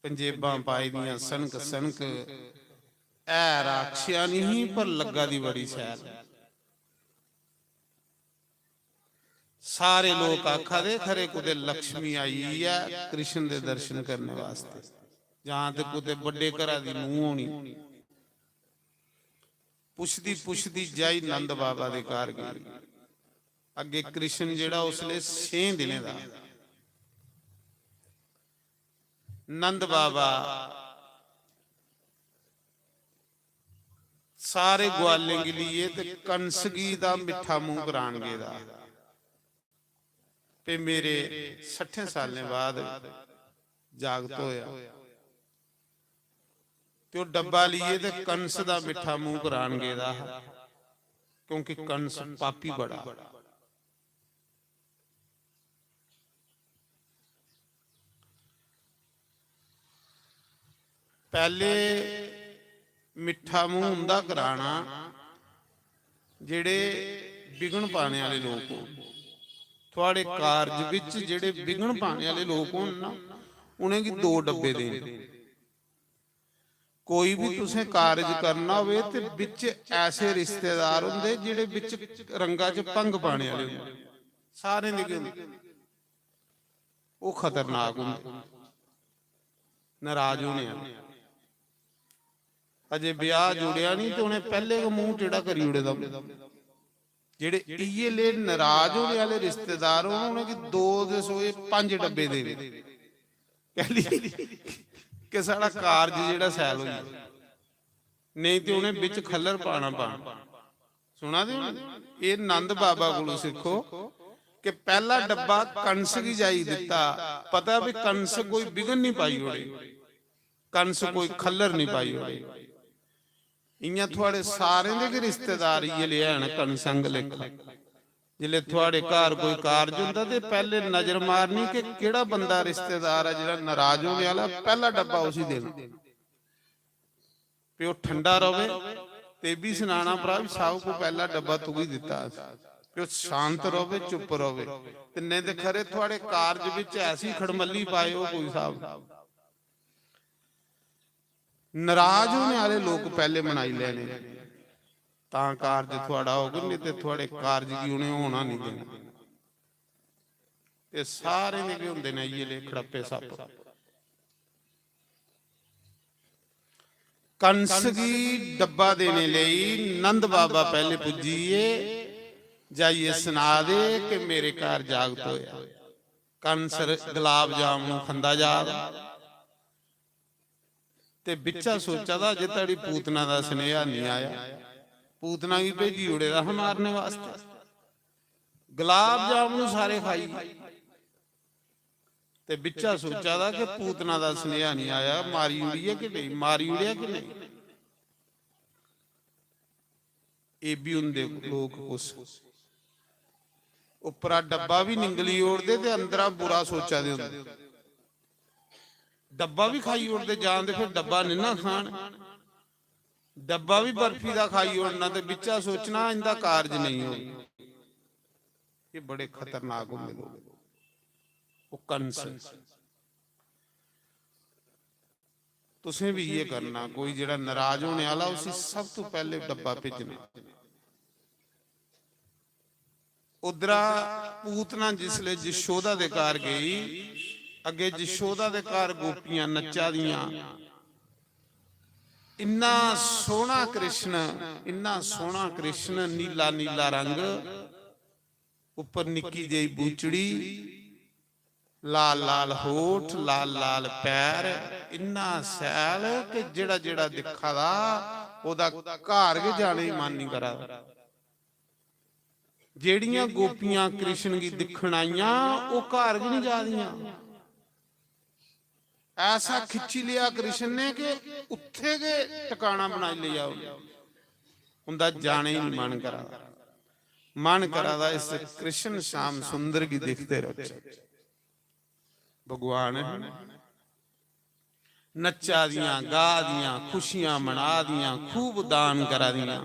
पंजेबां पाई दियां सनक सनक, ऐ राक्षिया नहीं पर लग्गा दी बड़ी शैल। सारे लोक आखा दे खरे कुतै लक्ष्मी आई ऐ कृष्ण दे दर्शन करने वास्ते, जां ते कुतै बड्डे घरा दी नूंह होनी। पुछदी पुछदी जाई नंद बाबा दे घर गई। अग्गे कृष्ण जेड़ा उसले छें दिनें दा। नंद बाबा सारे ग्वालें गी लिए ते कंस गी दा मिट्ठा मूंह करान गेदा। ते मेरे सट्ठें सालें बाद जागत होया। ते ओह् डब्बा लिए ते कंस दा मिट्ठा मूंह करान गेदा हा, क्योंकि कंस पापी बड़ा। पैह्ले मिट्ठा मूंह उं'दा कराना जेह्ड़े विघ्न पाने आह्ले लोक होन। थुआढ़े कारज बिच जेह्ड़े विघ्न पाने आह्ले लोक होन ना, उ'नेंगी दो डब्बे देने। कोई बी तुसें कारज करना होवे ते बिच ऐसे रिश्तेदार होंदे जेह्ड़े बिच रंगा च भंग पाने आह्ले होंदे। सारें दे गै होंदे। ओह् खतरनाक होंदे, नाराज होने आह्ले। अजे ब्याह जुड़ेआ निं ते उ'नें पैह्ले गै मूंह टेढ़ा करी ओड़े दा होंदा। जेह्ड़े इ'यै ले नाराज होने आह्ले रिश्तेदार होन, उ'नेंगी दो दे सोए पंज डब्बे देने। कैली? कि साढ़ा कारज जेह्ड़ा शैल होई जाए। नेईं ते उ'नें बिच खल्लर पाना पाना। सुना दे हो ना? एह् नंद बाबा कोलों सिक्खो कि पैह्ला डब्बा कंस गी जाई दित्ता। पता भी कंस कोई विघ्न निं पाई ओड़े, कंस कोई खल्लर निं पाई ओड़े। इ'यां थुआढ़े सारें दे गै रिश्तेदार इ'यै ले हैन कंस आंह्गर लेखा। जिसलै थुआढ़े घर कोई कारज होंदा ते पैह्ले नजर मारनी कि केह्ड़ा बंदा रिश्तेदार ऐ जेह्ड़ा नाराज होने आह्ला, पैह्ला डब्बा उसी देना। भी ओह् ठंडा र'वै। ते बी सनाना भ्रा, सब को पैह्ला डब्बा तुगी दित्ता असें। भी ओह् शांत र'वै, चुप्प र'वै। ते नेईं ते खरे थुआढ़े कारज बिच ऐसी खड़मल्ली पाए ओह् कोई स्हाब। नाराज होने आह्ले लोक पैह्ले मनाई लैने, तां कारज थुआढ़ा होग, नेईं ते थुआढ़े कारज गी उ'नें होना निं देना। ते सारें दे गै होंदे न इ'यै ले खड़प्पे सप्प। कंस गी डब्बा देने लेई नंद बाबा पैह्ले पुज्जियै जाइयै सना दे कि मेरे घर जागत होया। कंस गुलाब जामनू खंदा जा दा। ते बिच्चा सोचा दा, अजे धड़ी पूतना दा सनेहा निं आया। पूतना गी भेजी ओड़े दा हा मारने वास्तै। गुलाब जामनू सारे खाई गे। ते बिच्चा सोचा दा कि पूतना दा सनेहा निं आया, मारी ओड़ियै कि नेईं, मारी ओड़ेआ कि नेईं। एह् बी होंदे लोक कुछ। उप्परा डब्बा बी निंगली ओड़दे ते अंदरा बुरा सोचा दे होंदे। डब्बा बी खाई ओड़दे, जां ते फिर डब्बा निं ना खान। डब्बा बी बर्फी दा खाई ओड़ना ते बिच्चा सोचना इंदा कारज नेईं होग। एह् बड़े खतरनाक होंदे लोक। ओह् कंस। तुसें बी इ'यै करना, कोई जेह्ड़ा नाराज होने आह्ला उसी सब तों पैह्ले डब्बा भेजना। उद्धरा पूतना जिसलै जशोदा दे घर गेई, अग्गें जशोदा दे घर गोपियां नच्चा दियां। इन्ना सोह्ना कृष्ण, इन्ना सोह्ना कृष्ण, नीला नीला रंग, उप्पर निक्की जेही बूचड़ी, लाल लाल होठ, लाल लाल पैर, इन्ना सैल कि जेह्ड़ा जेह्ड़ा दिक्खा दा ओह्दा घर गै जाने गी मन निं करा दा। जेह्ड़ियां गोपियां कृष्ण गी दिक्खन आइयां, ओह् घर गै निं जा दियां। ऐसा खिच्ची लेआ कृष्ण ने कि उत्थे गै टकाना बनाई लेआ उ'नें। उं'दा जाने ही निं मन करा दा। मन करा दा इस कृष्ण श्याम सुंदर गी दिखदे रौह्चै। भगवान नच्चा दियां, गा दियां, खुशियां मना दियां, खूब दान करा दियां।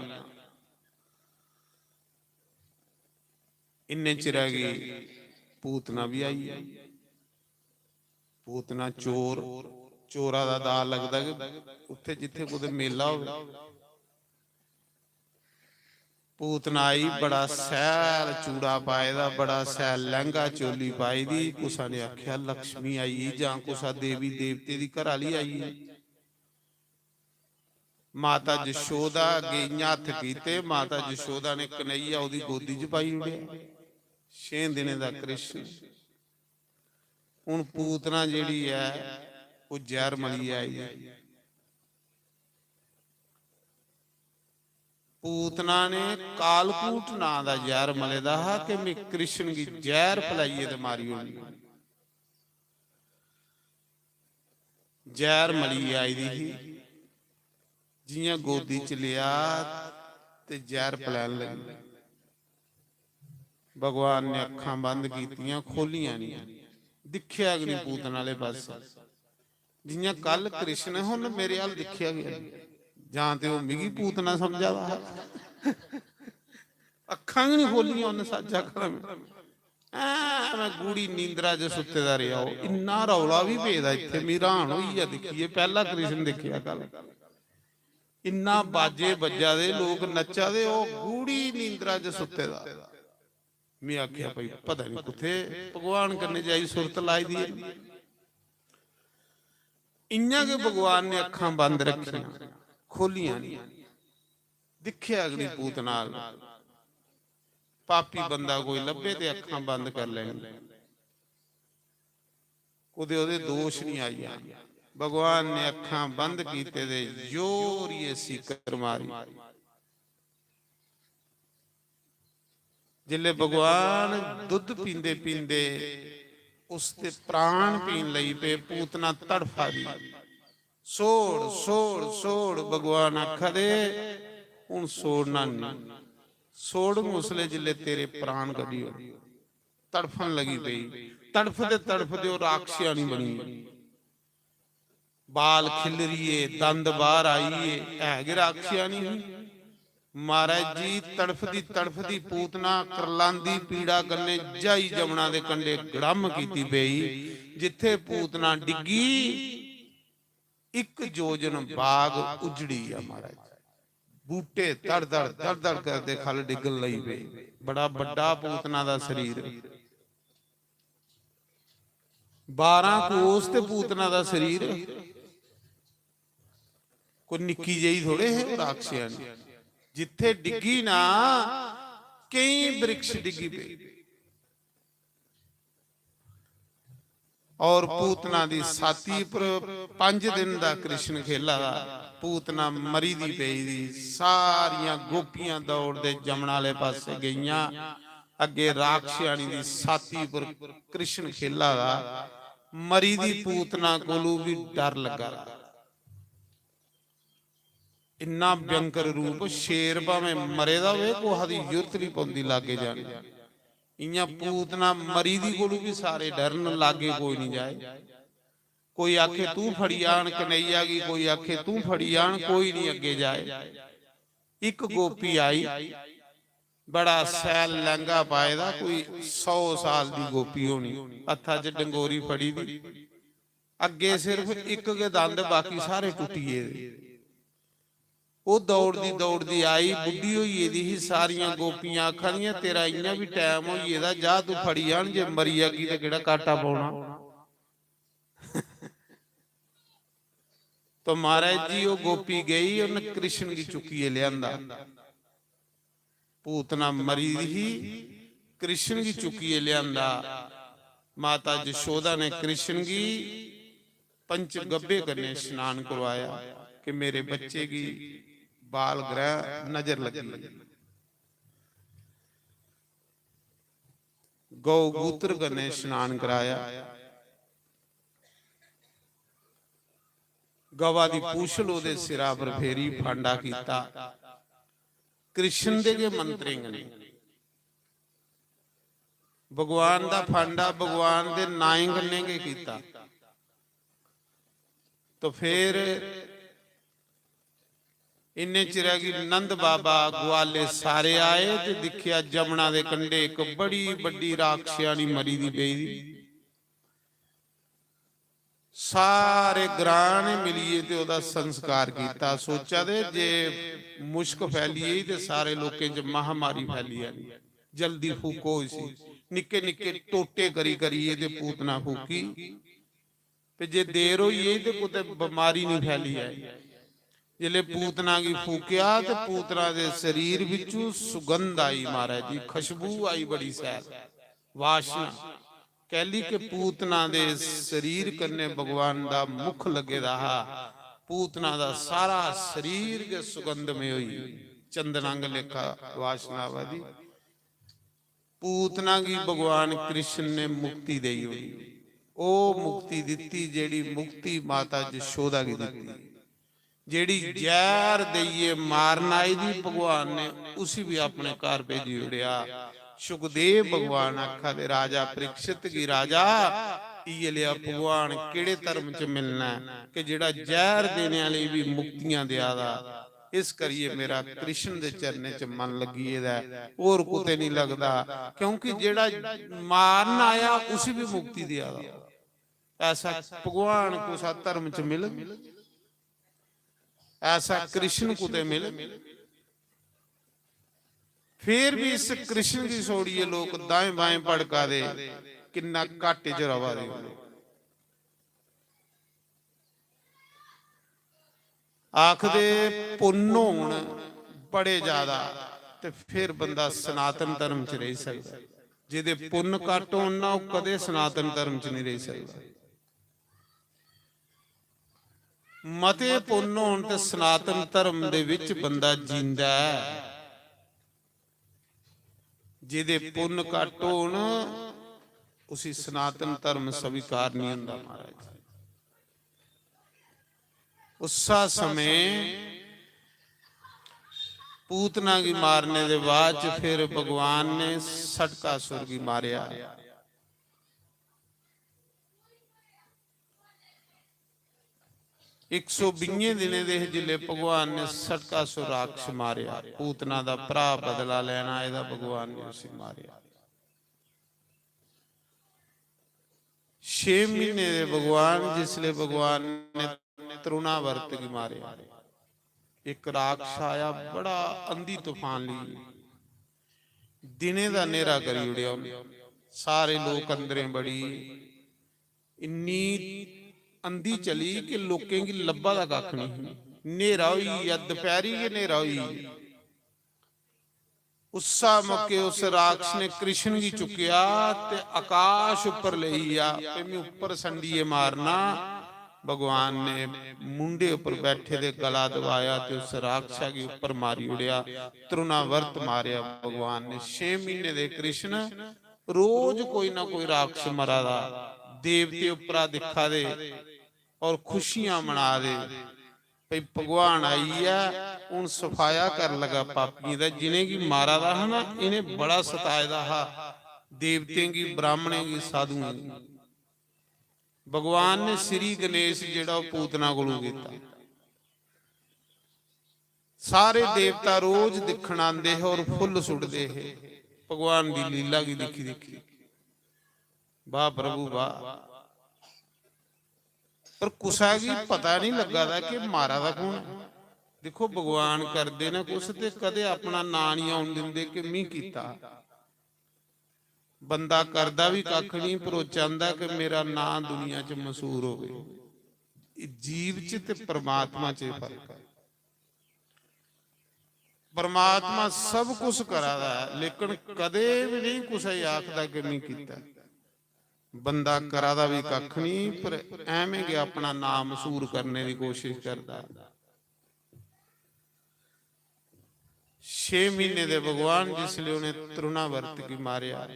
इन्ने चिरै गी पूतना बी आई गेई। पूतना चोर, चोरा दा दाऽ लगदा कि उत्थै जित्थै कुतै मेला होवे। पूतना आई, बड़ा सैल चूड़ा पाए दा, बड़ा सैल लैंह्गा चोली पाई दी। कुसा ने आखेआ, "लक्ष्मी आई गेई जां कुसा देवी देवते दी घरा आह्ली आई गेई।" माता जशोदा अग्गें इ'यां हत्थ कीते, माता जशोदा ने कन्हैया ओह्दी गोदी च पाई ओड़ेआ। छें दिनें दा कृष्ण। हून पूतना जेह्ड़ी ऐ, ओह् जैह्र मलियै आई ऐ। पूतना ने कालकूट नां दा जैह्र मले दा हा कि में कृष्ण गी जैह्र पलाइयै ते मारी ओड़नी। जैह्र मलियै आई दी ही, जि'यां गोदी च लेआ ते जैह्र पलैन लगी। भगवान ने अक्खां बंद कीतियां, खोह्लियां निं। दिक्खेआ गै निं पूतना आह्ले पासै। जि'यां कल कृष्ण, हुन मेरे अल दिक्खेआ गै निं। जां ते ओह् मिगी पूतना समझा दा हा। अक्खां गै निं खोह्लियां उन्न, सच्च आखां में। ऐ, में गूढ़ी नींदरा च सुत्ते दा रेहा। ओह् इन्ना रौला बी पेदा इत्थै, मी र्हान होई गेआ दिक्खियै। पैह्ला कृष्ण दिक्खेआ कल। इन्ना बाजे बज्जा दे, लोक नच्चा दे, ओह् गूढ़ी नींदरा च सुत्ते दा। में आखेआ, "भाई, पता निं कुत्थै भगवान कन्नै जाई सुरत लाई दी ऐ।" इ'यां गै भगवान ने अक्खां बंद रक्खियां, खोह्लियां निं। दिक्खेआ अग्नि पूतना अल। पापी बंदा कोई लब्भे ते अक्खां बंद करी लैनी। कुतै ओह्दे दोश निं आई जान। भगवान ने अक्खां बंद कीते ते जोरियै सीकर मारी। जिसलै भगवान दुद्ध पींदे पींदे उसदे प्राण पीन लगी पे, पूतना तड़फा दी, "सोड़, सोड़, सोड़।" भगवान आखा दे, "हून सोड़ना नेईं, सोड़ उसलै जिसलै तेरे प्राण कड्ढी ओड़।" तड़फन लगी पेई। तड़फदे तड़फदे ओह् राक्षसनी बनी गेई। बाल खिल्लरिये, दंद बाहर आइये, है गै राक्षसनी ही। महाराज जी, तड़फदी तड़फदी पूतना करलांदी पीड़ा कन्नै जाई जमुना दे कंढे गड़म कीती पेई। जित्थे पूतना डिग्गी, इक जोजन बाग उजड़ी गेआ महाराज। बूटे धड़ धड़ धड़ धड़ करदे खल डिग्गन लगी पे। बड़ा बड्डा पूतना दा शरीर, बारां कोस ते पूतना दा शरीर। कोई निक्की जेही थोड़े हे ओह् राक्षसनी। जित्थे डिग्गी ना, केईं वृक्ष डिग्गी पे। और पूतना दी छाती पर पंज दिन दा कृष्ण खेला दा। पूतना मरी दी पेई दी। सारियां गोपियां दौड़दे जमुना आह्ले पासै गेइयां। अग्गे राक्षसनी दी छाती पर कृष्ण खेला दा। मरी दी पूतना कोलू बी डर लग्गा दा। इन्ना भयंकर रूप, शेर भामें मरे दा होवे, कुसै दी जुर्त निं पौंदी लागै जाने। इ'यां पूतना मरी दी कोलू बी सारे डरन, लागै कोई निं जाए। कोई आखे, "तूं फड़ी आन कन्हैया गी," कोई आखे, "तूं फड़ी आन," कोई निं अग्गें जाए। इक गोपी आई, बड़ा सैल लैंह्गा पाए दा, कोई सौ साल दी गोपी होनी, हत्था च डंगोरी फड़ी दी। अग्गें सिर्फ इक गै दंद, बाकी सारे टुट्टी गेदे। ओह् दौड़दी दौड़दी आई, बुड्ढी होई गेदी ही। सारियां गोपियां आखा दियां, "तेरा इ'यां बी टैम होई गेदा, जा तूं फड़ी आन, जे मरी जागी ते केह्ड़ा घाटा पौना।" तो महाराज जी, ओह् गोपी गई, उन्न कृष्ण गी चुक्कियै लेआंदा। पूतना मरी दी ही, कृष्ण गी चुक्कियै लेआंदा। माता जशोदा ने कृष्ण गी पंच गब्बे कन्नै स्नान करवाया कि मेरे बच्चे गी बाल ग्रह नजर लगी। गौ गूत्र कन्नै स्नान कराया। गवा दी पूछल ओह्दे सिरा पर फेरी, फांडा कीता। कृष्ण दे गै मंत्रें कन्नै, भगवान दा फांडा भगवान दे नाएं कन्नै गै कीता। तो फिर इन्ने चिरै गी नंद बाबा, ग्वाले सारे आए ते दिक्खेआ, जमुना दे कंढे इक बड़ी बड्डी राक्षसनी मरी दी पेई दी। सारे ग्रां ने मिलियै ते ओह्दा संस्कार कीता। सोचा दे जे मुश्क फैली गेई ते सारे लोकें च महामारी फैली जानी। जल्दी फूको इसी। निक्के निक्के टोटे करी करियै ते पूतना फूकी। ते जे देर होई गेई ते कुतै बमारी निं फैली जाए। जिसलै पूतना गी फूकेआ ते पूतना दे शरीर बिच्चू सुगंध आई, महाराज जी, खुशबू आई बड़ी शैल, वासना। कैली के पूतना दे शरीर कन्नै भगवान दा मुख लग्गे दा हा। पूतना दा सारा शरीर गै सुगंधमय होई, चंदनांग लेखा वासना आवा दी। पूतना गी भगवान कृष्ण ने मुक्ति देई ओड़ी। ओह् मुक्ति दित्ती जेह्ड़ी मुक्ति माता जशोदा गी दित्ती। जेह्ड़ी जैह्र देइयै मारन आई दी भगवान ने, उसी बी अपने घर भेजी ओड़ेआ। सुखदेव भगवान आखा दे राजा परीक्षित गी, "राजा, इयै लेआ भगवान केह्ड़े धर्म च मिलना ऐ कि जेह्ड़ा जैह्र देने आह्ले बी मुक्तियां देआ दा?" इस करियै मेरा कृष्ण दे चरणें च मन लग्गी गेदा ऐ, होर कुतै निं लगदा, क्योंकि जेह्ड़ा मारन आया उसी बी मुक्ति देआ दा। ऐसा भगवान कुसा धर्म च मिलग? ऐसा कृष्ण कुतै मिलग? फिर भी इस कृष्ण गी छोड़ियै लोक दाएं बाएं भड़का दे, किन्ना घाटे च रवा दे। आखदे पुन्न होन बड़े ज्यादा ते फिर बंदा सनातन धर्म च रेही सकदा। जेह्दे पुन्न घट्ट होन ना, ओह् कदें सनातन धर्म च निं रेही सकदा। मते पुन्न होन ते सनातन धर्म दे विच बंदा जींदा ऐ। जेह्दे पुन्न घट्ट होन, उसी सनातन धर्म स्वीकार निं होंदा, महाराज। उस्सा समें पूतना गी मारने दे बाद च फिर भगवान ने सटकासुर गी मारेआ। इक सौ बीहें दिनें दे हे जिसलै भगवान ने सटकासुर राक्षस मारेआ, पूतना दा भ्राऽ बदला लैन आए दा, भगवान ने उसी मारेआ। छे म्हीने दे भगवान, जिसलै भगवान ने तरुणावर्त गी मारेआ, इक राक्षस आया, बड़ा अंधी तूफान लेइयै, दिनें दा न्हेरा करी ओड़ेआ उन्नै। सारे लोक अंदरें बड़ी इन्नी अंधी चली कि लोकें गी लब्भा दा कक्ख निं। न्हेरा होई गेआ, दपैह्री गै न्हेरा होई गेआ। उस्सा मौके उस राक्षस ने कृष्ण गी चुक्केआ ते आकाश उप्पर लेई गेआ। ते में उप्पर संडियै मारना। भगवान ने मुंडे उप्पर बैठे दे गला दबाया ते उस राक्षसा गी उप्पर मारी ओड़ेआ। तरुणावर्त मारेआ भगवान ने। छे म्हीने दे कृष्ण रोज कोई ना कोई राक्षस मरा दा। देवते उप्परा दिक्खा दे और खुशियां मना दे। भई भगवान आई गेआ, हून सफाया कर लगा पापियें दा। जिनेंगी मारा दा हा ना, इनें बड़ा सताए दा हा देवतें गी, ब्राह्मणें गी, साधुएं गी। भगवान ने श्री गणेश जेह्ड़ा ओह् पूतना कोलू कीता। सारे देवता रोज दिक्खन आंदे हे और फुल्ल सुट्टदे हे भगवान दी लीला गी दिक्खी दिक्खी। वाह प्रभु वाह। पर कुसै गी पता निं लग्गा दा कि मारा दा कु'न ऐ। दिक्खो, भगवान करदे न कुछ ते कदें अपना नांऽ निं औन दिंदे कि मी कीता। बंदा करदा बी कक्ख निं, पर ओह् चांह्दा कि मेरा नांऽ दुनिया च मशहूर होवे। एह् जीव च ते परमात्मा च एह् फर्क ऐ। परमात्मा सब कुछ करा दा ऐ, लेकिन कदें बी निं कुसै गी आखदा कि मी कीता। बंदा करा दा बी कक्ख निं, पर ऐवें गै अपना नांऽ मशहूर करने दी कोशिश करदा ऐ। छे म्हीने दे भगवान जिसलै उ'नें तरुणावर्त गी मारेआ,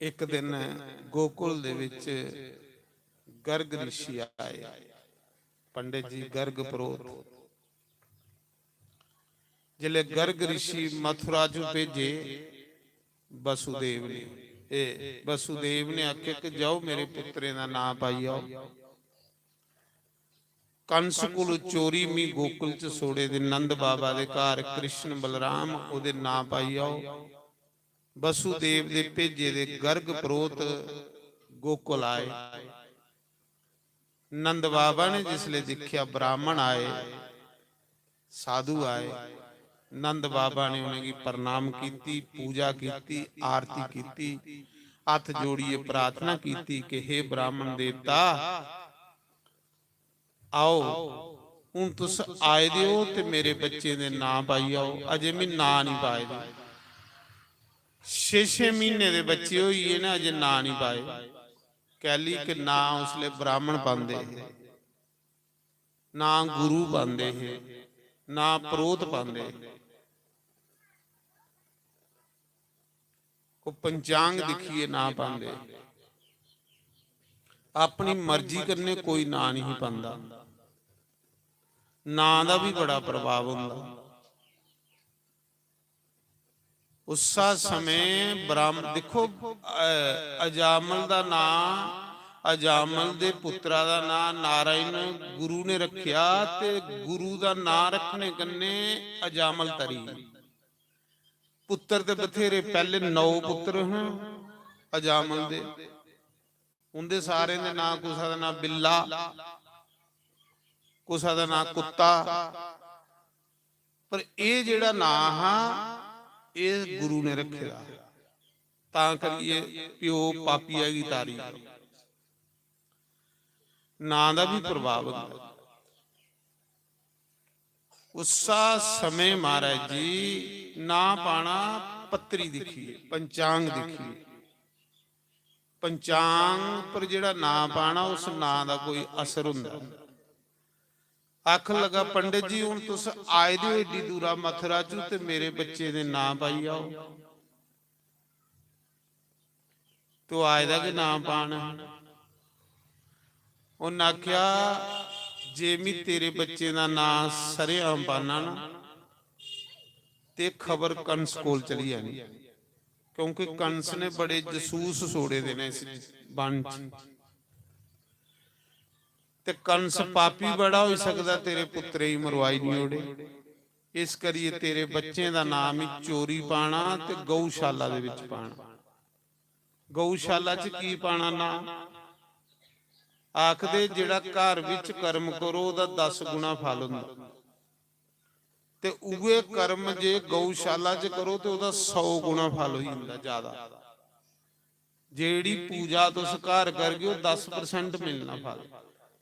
इक दिन गोकुल दे विच गर्ग ऋषि आए, पंडित जी गर्ग परोह्त। जिसलै गर्ग ऋषि मथुरा चों भेजे वसुदेव ने, ए, वसुदेव ने आखेआ कि जाओ मेरे पुत्तरें दा नांऽ पाई आओ। कंस कोल चोरी मी गोकुल च छोड़े दे नंद बाबा दे घर कृष्ण बलराम ओह्दे नांऽ पाई आओ। वसुदेव दे भेजे दे गर्ग प्रोत गोकुल आए। नंद बाबा ने जिसले दिक्खेआ ब्राह्मण आए, साधु आए, नंद बाबा ने उनेंगी प्रणाम कीती, पूजा कीती, आरती कीती, हत्थ जोड़िए प्रार्थना कीती कि हे ब्राह्मण देवता, आओ, हून तुस आए दे ओ ते मेरे बच्चें दे नांऽ पाई आओ। अजें मी नांऽ निं पाए दे। छे छे म्हीने दे बच्चे होई गे न, अजें नांऽ निं पाए। कैली कि नांऽ उसलै ब्राह्मण पांदे हे, नांऽ गुरु पांदे हे, नांऽ प्रोत पांदे हे। ओह् पंचांग दिक्खियै नांऽ पांदे। अपनी मर्जी कन्नै कोई नांऽ नहीं पांदा। नांऽ दा भी बड़ा प्रभाव होंदा। उस्सा समें ब्राह्म-, दिक्खो, अ, अजामल दा नांऽ, अजामल दे पुत्तरा दा नांऽ नारायण गुरु ने रखेआ, ते गुरु दा नांऽ रखने कन्नै अजामल तरी। पुत्तर ते बथेरे, पैह्ले नौ पुत्तर हे अजामल दे। उंदे सारें दे नांऽ, कुसा दा नांऽ बिल्ला, कुसा दा नांऽ कुत्ता, पर एह् जेह्ड़ा नांऽ हा, एह् गुरु ने रक्खे दा। तां करियै प्यो पापिया गी तारी। नांऽ दा बी प्रभाव होंदा। उस्सा समें महाराज जी नांऽ पाना पत्री दिक्खियै, पंचांग दिक्खियै। पंचांग पर जेह्ड़ा नांऽ पाना, उस नांऽ दा कोई असर होंदा। आखन लगा, "पंडित जी, हुन तुस आए दे ओ एड्डी दूरा मथुरा चू, ते मेरे बच्चे दे नांऽ पाई आओ।" तो आए दा गै नांऽ पान। उन्न आखेआ, "जे मी तेरे बच्चें दा नांऽ सरेआम पाना ना, ते खबर कंस कोल चली जानी, क्योंकि कंस ने बड़े जसूस छोड़े दे न इस वन च। ते कंस पापी बड़ा होई सकदा, तेरे पुत्तरे गी मरवाई निं ओड़े। इस करियै तेरे बच्चें दा नांऽ मी चोरी पाना ते गौशाला दे बिच पाना।" गौशाला च की पाना नांऽ? आखदे, जेह्ड़ा घर बिच कर्म करो, ओह्दा दस गुणा फल होंदा, ते उ'ऐ कर्म जे गौशाला च करो, ते ओह्दा सौ गुणा फल होई जंदा ज्यादा। जेह्ड़ी पूजा तुस घर करगे, ओह् दस परसेंट मिलना फल।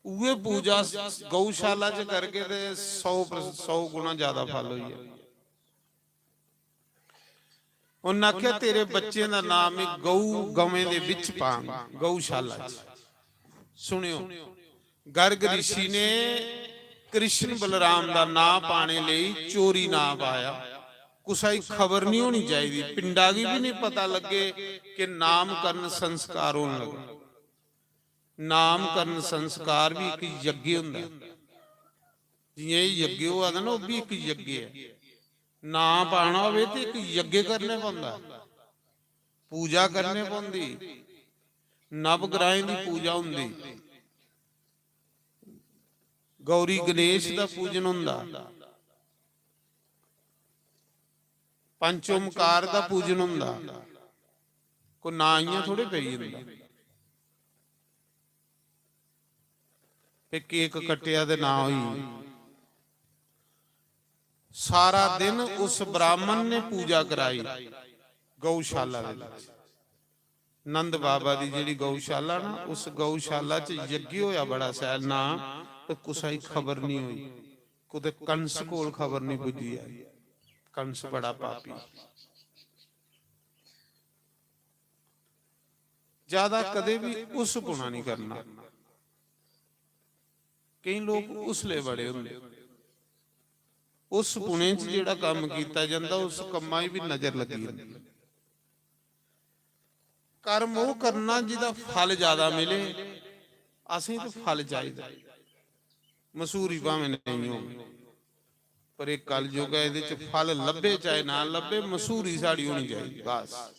उ'ऐ पूजा गौशाला च करगे, ते सौ पर-, सौ गुणा ज्यादा फल होई जाए। उन्न आखेआ, "तेरे बच्चें दा नांऽ में गौ, गवें दे बिच पांग, गौशाला च।" सुनेओ, गर्ग ऋषि ने कृष्ण बलराम दा नांऽ पाने लेई चोरी नांऽ पाया। कुसै गी खबर निं होनी चाहिदी, पिंडा गी बी निं पता लग्गे कि नामकरण संस्कार होन लगे। नामकरण संस्कार बी इक यज्ञ होंदा ऐ। जि'यां एह् यज्ञ होआ दा ना, ओह् बी इक यज्ञ ऐ। नांऽ पाना होवे ते इक यज्ञ करने पौंदा, पूजा करने पौंदी, नवग्रहें दी पूजा होंदी, गौरी गणेश दा पूजन होंदा, पंच ओमकार दा पूजन होंदा। कोई नांऽ इ'यां थोड़े पेई जंदा। ते केक कट्टेआ ते नांऽ होई। सारा दिन उस ब्राह्मण ने पूजा कराई गौशाला दे बिच। नंद बाबा दी जेह्ड़ी गौशाला ना, उस गौशाला च यज्ञ होया बड़ा शैल नांऽ, ते कुसै गी खबर निं होई। कुतै कंस कोल खबर निं पुज्जी आई। कंस बड़ा पापी। ज्यादा कदें बी उस पुना निं करना। केईं लोक उसले बड़े होंदे। उस पुने च जेह्ड़ा कम्म कीता जंदा, उस कम्मा गी बी नजर लग्गी जंदी। कर्म ओह् करना जिदा फल ज्यादा मिले। असें ते फल चाहिदा। मशहूरी भामें नेईं होग, पर एह् कलयुग ऐ, एह्दे च फल लब्भे चाहे ना लब्भे, मशहूरी साढ़ी होनी चाहिदी। बस,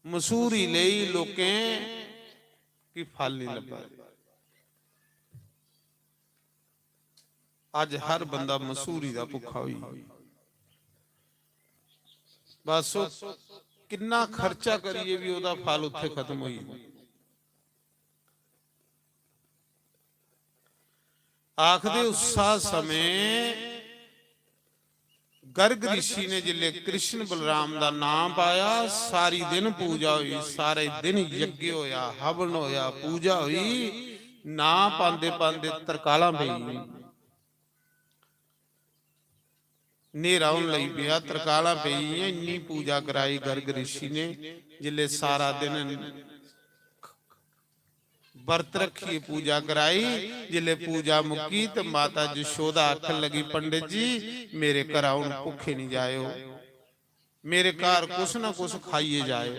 मशहूरी लेई लोकें गी फल निं लब्भा दे। अज्ज हर बंदा मशहूरी दा भुक्खा होई गेआ। बस ओह् किन्ना खर्चा करियै बी ओह्दा फल उत्थै खत्म होई जंदा। आखदे उस्सा समें गर्ग ऋषि ने जिसले कृष्ण बलराम दा नाम पाया, सारी दिन पूजा होई, सारे दिन यज्ञ होया, हवन होया, पूजा होई। नां पांदे पांदे तरकालां पेई गेई। न्हेरा होन लगी पेआ, तरकालां पेई गेइयां। इन्नी पूजा कराई गर्ग ऋषि ने। जिसले सारा दिन बरत रखियै पूजा कराई, जिसले पूजा मुक्की ते माता जशोदा आखन लगी, "पंडित जी, मेरे घरा हुन भुक्खे निं जाएओ, मेरे घर कुछ ना कुछ खाइयै जाएओ।"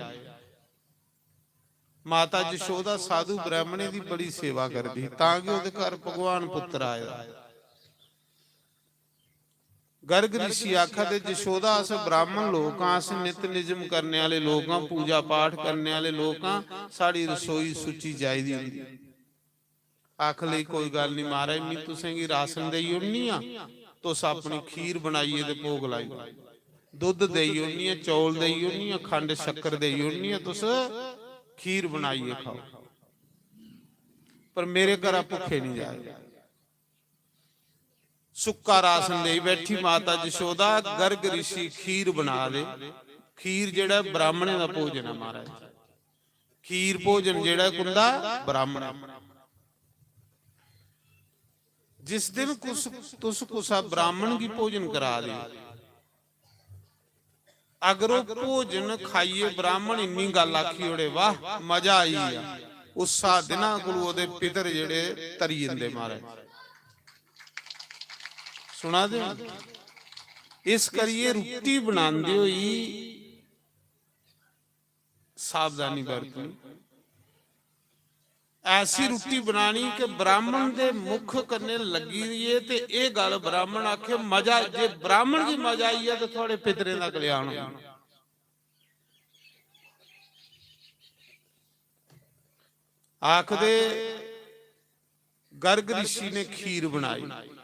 माता जशोदा साधु ब्राह्मणें दी बड़ी सेवा करदी ही, तां गै ओह्दे घर भगवान पुत्तर आए दा। गर्ग ऋषि आखा दे, "जशोदा, अस ब्राह्मण लोक आं, अस नित निजम करने आह्ले लोक आं, पूजा पाठ करने आह्ले लोक आं, साढ़ी रसोई सुच्ची चाहिदी होंदी।" आख लगी, "कोई गल्ल निं महाराज, में तुसें गी राशन देई ओड़नी आं, तुस अपनी खीर बनाइयै ते भोग लाई ओड़ो। दुद्ध देई ओड़नी आं, चौल देई ओड़नी आं, खंड शक्कर देई ओड़नी आं, तुस खीर बनाइयै खाओ, पर मेरे घरा भुक्खे निं जाएओ।" सुक्का राशन लेई बैठी माता जशोदा, गर्ग ऋषि खीर बना दे। खीर जेह्ड़ा ब्राह्मणें दा भोजन ऐ महाराज, खीर भोजन जेह्ड़ा कुंदा, ब्राह्मण। जिस दिन कुस, तुस कुसा ब्राह्मण गी भोजन करा दे, अगर ओह् भोजन खाइयै ब्राह्मण इन्नी गल्ल आखी ओड़े, "वाह, मजा आई गेआ," उस्सा दिना कोलू ओह्दे पितर जेह्ड़े तरी जंदे महाराज। सुना दे ओ? इस करियै रुट्टी बनांदे होई सावधानी बरतनी। ऐसी रुट्टी बनानी कि ब्राह्मण दे मुख कन्नै लग्गी दी ऐ ते एह् गल्ल ब्राह्मण आखे, "मजा, जे ब्राह्मण गी मजा आई गेआ ते थुआढ़े पितरें दा कल्याण होई गेआ।" आखदे गर्ग ऋषि ने खीर बनाई।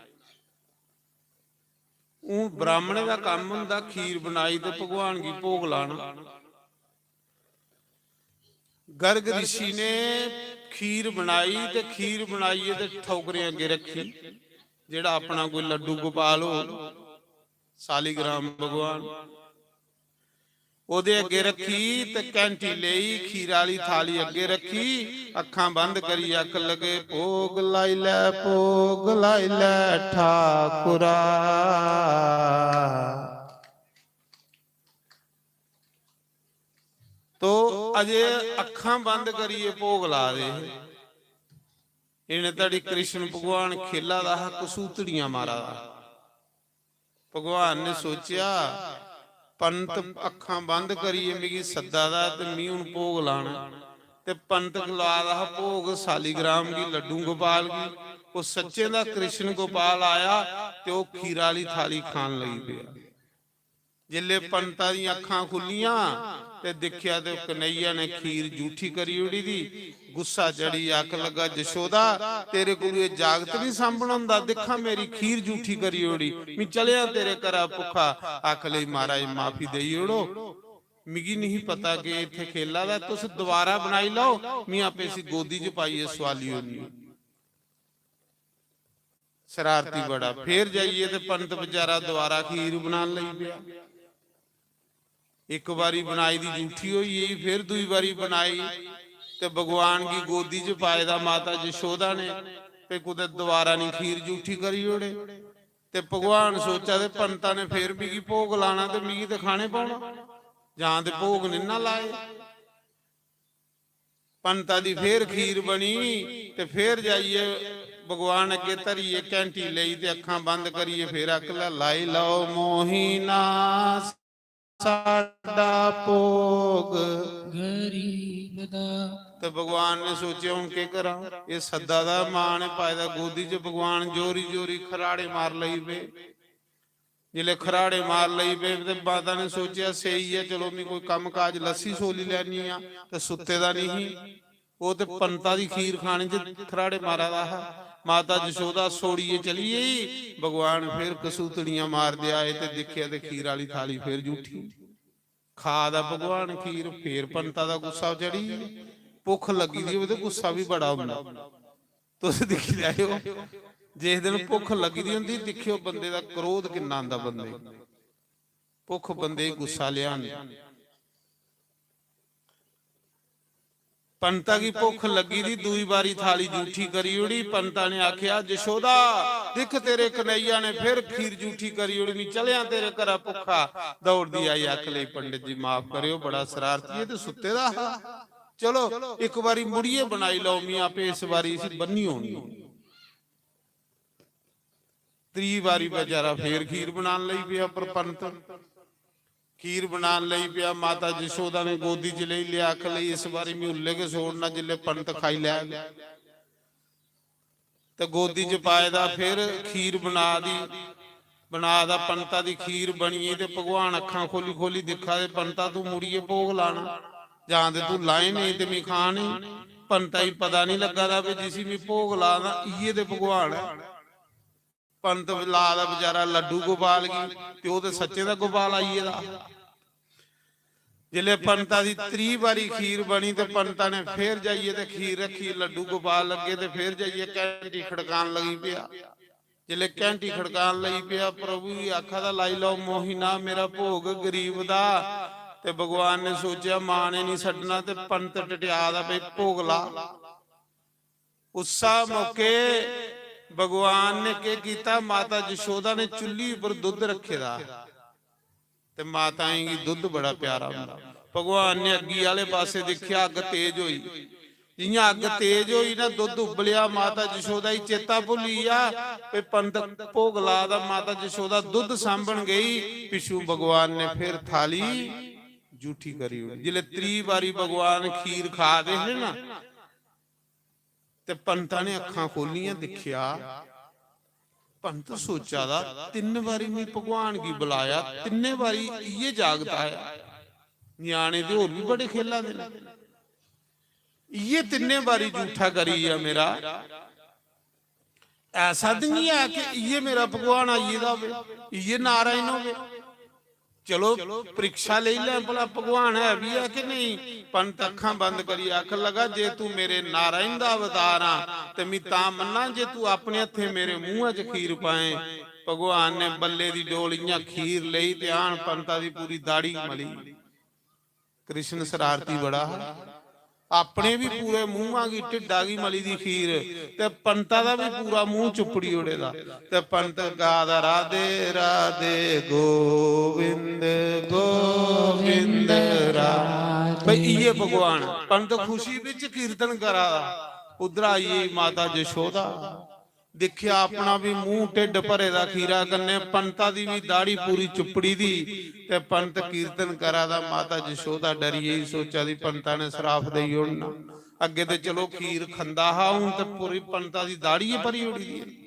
हून ब्राह्मणें दा कम्म होंदा खीर बनाई ते भगवान गी भोग लाना। गर्ग ऋषि ने खीर बनाई ते खीर बनाइयै ते ठौकरें अग्गें रक्खी। जेह्ड़ा अपना कोई लड्डू गोपाल हो, सालिग्राम भगवान, ओह्दे अग्गें रक्खी ते घैंटी लेई, खीरा आह्ली थाली अग्गें रक्खी, अक्खां बंद करियै आखन लगे, "भोग लाई लै, भोग लाई लै ठाकुरा।" तो अजे अक्खां बंद करियै भोग ला दे हे। इन्ने धड़ी कृष्ण भगवान खेला दा हा, कसूतड़ियां मारा दा हा। भगवान ने सोचेआ, "पंत अक्खां बंद करियै मिगी सद्दा दा ते मी हून भोग लाना।" ते पंत ला दा हा भोग सालीग्राम गी, लड्डू गोपाल गी। ओह् सच्चें दा कृष्ण गोपाल आया ते ओह् खीरा आह्ली थाली खान लगी पेआ। जिसलै पंता दियां अक्खां खुल्लियां ते दिक्खेआ ते कन्हैया ने खीर जूठी करी ओड़ी दी। गुस्सा चढ़ी, आखन लगा, "जशोदा, तेरे कोलू एह् जागत निं सांभन होंदा, दिक्खां मेरी खीर जूठी करी ओड़ी, मी चलेआ तेरे घरा भुक्खा।" आख लगी, "महाराज, माफी देई ओड़ो, मिगी निं पता कि इत्थै खेला दा, तुस दोबारा बनाई लैओ, मी आपे इसी गोदी च पाइयै सोआली ओड़नी।" शरारती बड़ा। फिर जाइयै ते पंत बेचारा दोबारा खीर बनान लगी पेआ। इक बारी बनाई दी जूठी होई गेई, फिर दूई बारी बनाई ते भगवान गी गोदी च पाए दा माता जशोदा ने, ते कुतै दोबारा निं खीर जूठी करी ओड़े। ते भगवान सोचा दे, "पंता ने फिर मिगी भोग लाना ते मिगी ते खाने पौना, जां ते भोग निं ना लाए।" पंता दी फेर खीर बनी ते फेर जाइयै भगवान अग्गें धरियै घैंटी लेई ते अक्खां बंद करियै फेर आखला, "लाई लैओ मोहिना साडा भोग गरीब दा।" ते भगवान ने सोचेआ, "हून केह् करां? एह् सद्दा दा, मां ने पाए दा गोदी च।" भगवान जोरी जोरी खराड़े मार लगी पे। जिसलै खराड़े मार लगी पे ते माता ने सोचेआ, "स्हेई ऐ, चलो, मी कोई कम्म काज लस्सी सोली लैनी आं।" ते सुत्ते दा निं ही। ओह् ते पंता दी खीर खाने च खराड़े मारा दा हा। माता जशोदा सोड़ियै चली गेई। भगवान फिर कसूतड़ियां मारदे आए ते दिक्खेआ ते खीर आह्ली थाली फिर जूठी। खा दा भगवान खीर, फेर पंता दा गुस्सा चढ़ी गेआ। भुक्ख लग्गी दी होवे ते गुस्सा बी बड़ा होंदा। तुस दिक्खी लैएओ, जिस दिन भुक्ख लग्गी दी होंदी, दिक्खेओ बंदे दा क्रोध किन्ना आंदा बंदे गी। भुक्ख बंदे गी गुस्सा लेआंदी। पंता गी भुक्ख लग्गी दी, दूई बारी थाली जूठी करी ओड़ी। पंता ने आखेआ, "जशोदा, दिक्ख तेरे कन्हैया ने फिर खीर जूठी करी ओड़ी, मी चलेआं तेरे घरा भुक्खा।" दौड़दी आई, आख लई, "पंडित जी, माफ करेओ, बड़ा शरारती ऐ ते सुत्ते दा हा। चलो, इक बारी मुड़ियै बनाई लैओ, मी आपे इस बारी इसी बन्नी होनी।" त्री बारी बेचारा फेर खीर बनान लगी पेआ, पर पंत खीर बनान लगी पेआ। माता जशोदा ने गोदी च लेई लेआ, आख लई, "इस बारी मी उल्ले गै छोड़ना, जिल्ले पंत खाई लैग।" ते गोदी च पाए दा, फिर खीर बना दी, बना दा, पंता दी खीर बनी गेई ते भगवान अक्खां खोली खोली दिक्खा दे, "पंता, तू मुड़ियै भोग लाना, जां ते तू लाए नेईं ते मी खाने।" पंता गी पता नहीं लग्गा दा भी जिसी मी भोग ला दा, इयै ते भगवान ऐ। पंत ला दा बेचारा लड्डू गोपाल गी, ते ओह् ते सच्चे दा गोपाल आई गेदा। जिसलै पंता दी त्री बारी खीर बनी ते पंता ने फिर जाइयै ते खीर रक्खी, लड्डू गोपाल लग्गे ते फिर जाइयै घैंटी खड़कान लगी पेआ। जिसलै घैंटी खड़कान लगी पेआ, प्रभु गी आखा दा, "लाई लैओ मोहिना, मेरा भोग गरीब दा।" ते भगवान ने सोचेआ, मां ने नहीं छड्डना, ते पंत टटिया दा, "भाई, भोग ला।" उस्सा मौके भगवान ने केह् कीता, माता जशोदा ने चुल्ली उप्पर दुद्ध रक्खे दा, ते माताएं गी दुद्ध बड़ा प्यारा होंदा। भगवान ने अग्गी आह्ले पासै दिक्खेआ, अग्ग तेज होई। जि'यां अग्ग तेज होई ना, दुद्ध उब्बलेआ, माता जशोदा गी चेता भुल्ली गेआ, ते पंत भोग ला दा, माता जशोदा दुद्ध सांभन गेई, पिच्छों भगवान ने फिर थाली जूठी करी ओड़ी। जिसलै त्री बारी भगवान खीर खा दे हे ना, ते पंता ने अक्खां खोलियां, दिक्खेआ, पंत सोचा दा, "तिन्न बारी मी भगवान गी बलाया, तिन्ने बारी इ'यै जागत आया।" ञ्याणे ते होर बी बड़े खेला दे न। इ'यै तिन्ने बारी जूठा करी गेआ मेरा। ऐसा ते निं ऐ कि इ'यै मेरा भगवान आई गेदा होवे, इ'यै नारायण होवे। चलो, परीक्षा लेई लैं, भला भगवान है बी ऐ कि नेईं। पंत अक्खां बंद करियै आखन लगा, "जे तू मेरे नारायण दा अवतार आ, ते मी तां मन्ना जे तू अपने हत्थें मेरे मूंहा च खीर पाएं।" भगवान ने बल्ले दी डोल इ'यां खीर लेई ते आन पंता दी पूरी दाढ़ी मली। कृष्ण शरारती बड़ा हा, अपने भी पूरे मूंहा गी, ढिड्डा गी मली दी खीर, ते पंता दा भी पूरा मूंह चुप्पड़ी ओड़े दा। ते पंत गा दा, "राधे राधे गोविंद गोविंद राधे।" भाई, इये भगवान। पंत खुशी बिच कीर्तन करा दा, उद्धर आई गेई माता जशोदा। दिक्खेआ, अपना भी मूंह ढिड्ड भरे दा खीरा कन्नै, पंता दी भी दाढ़ी पूरी चुप्पड़ी दी, ते पंत कीर्तन करा दा। माता जशोदा डरी गेई, सोचा दी, "पंता ने सराफ देई ओड़ना।" अग्गे ते चलो खीर खंदा हा, हून ते पूरी पंता दी दाढ़ी गै भरी ओड़ी दी ऐ।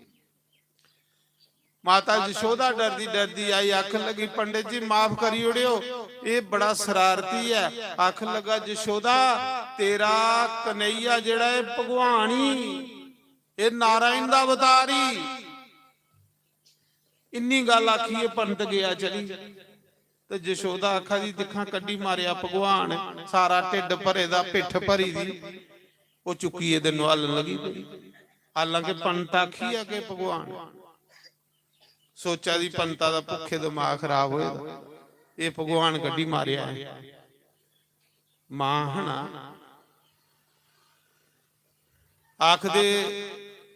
माता जशोदा डरदी डरदी आई, आखन लगी, "पंडित जी, माफ करी ओड़ेओ, एह् बड़ा शरारती ऐ।" आखन लगा, "जशोदा, तेरा कन्हैया जेह्ड़ा ऐ, भगवान ही, एह् नारायण दा अवतार ही।" इन्नी गल्ल आखियै पंत गेआ चली। ते जशोदा आखा दी, "दिक्खां, कड्ढी मारेआ भगवान, सारा ढिड्ड भरे दा, पिट्ठ भरी दी।" ओह् चुक्कियै ते नुहालन लगी पेई। हालांकि पंत आखियै के भगवान, सोचा दी, पंता दा भुक्खे दमाग खराब होए दा, एह् भगवान कड्ढी मारेआ ऐ। मां हना आखदे,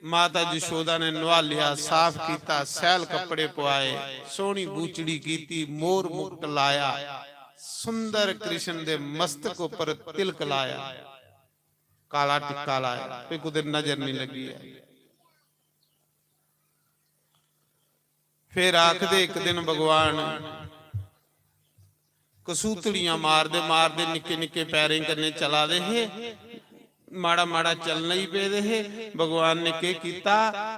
माता जशोदा ने नुहालेआ, साफ कीता, सैल कपड़े पुआए, सोहनी बूचड़ी कीती, मोर मुकुट लाया, सुंदर कृष्ण दे मस्तक उप्पर तिलक लाया, काला टिक्का लाया, कोई कुतै नजर नहीं लगी ऐ। फिर आखदे, इक दिन भगवान कसूतड़ियां मारदे मारदे निक्के निक्के पैरें कन्नै चला दे हे, माड़ा माड़ा चलन लगी पेदे हे। भगवान ने केह् कीता,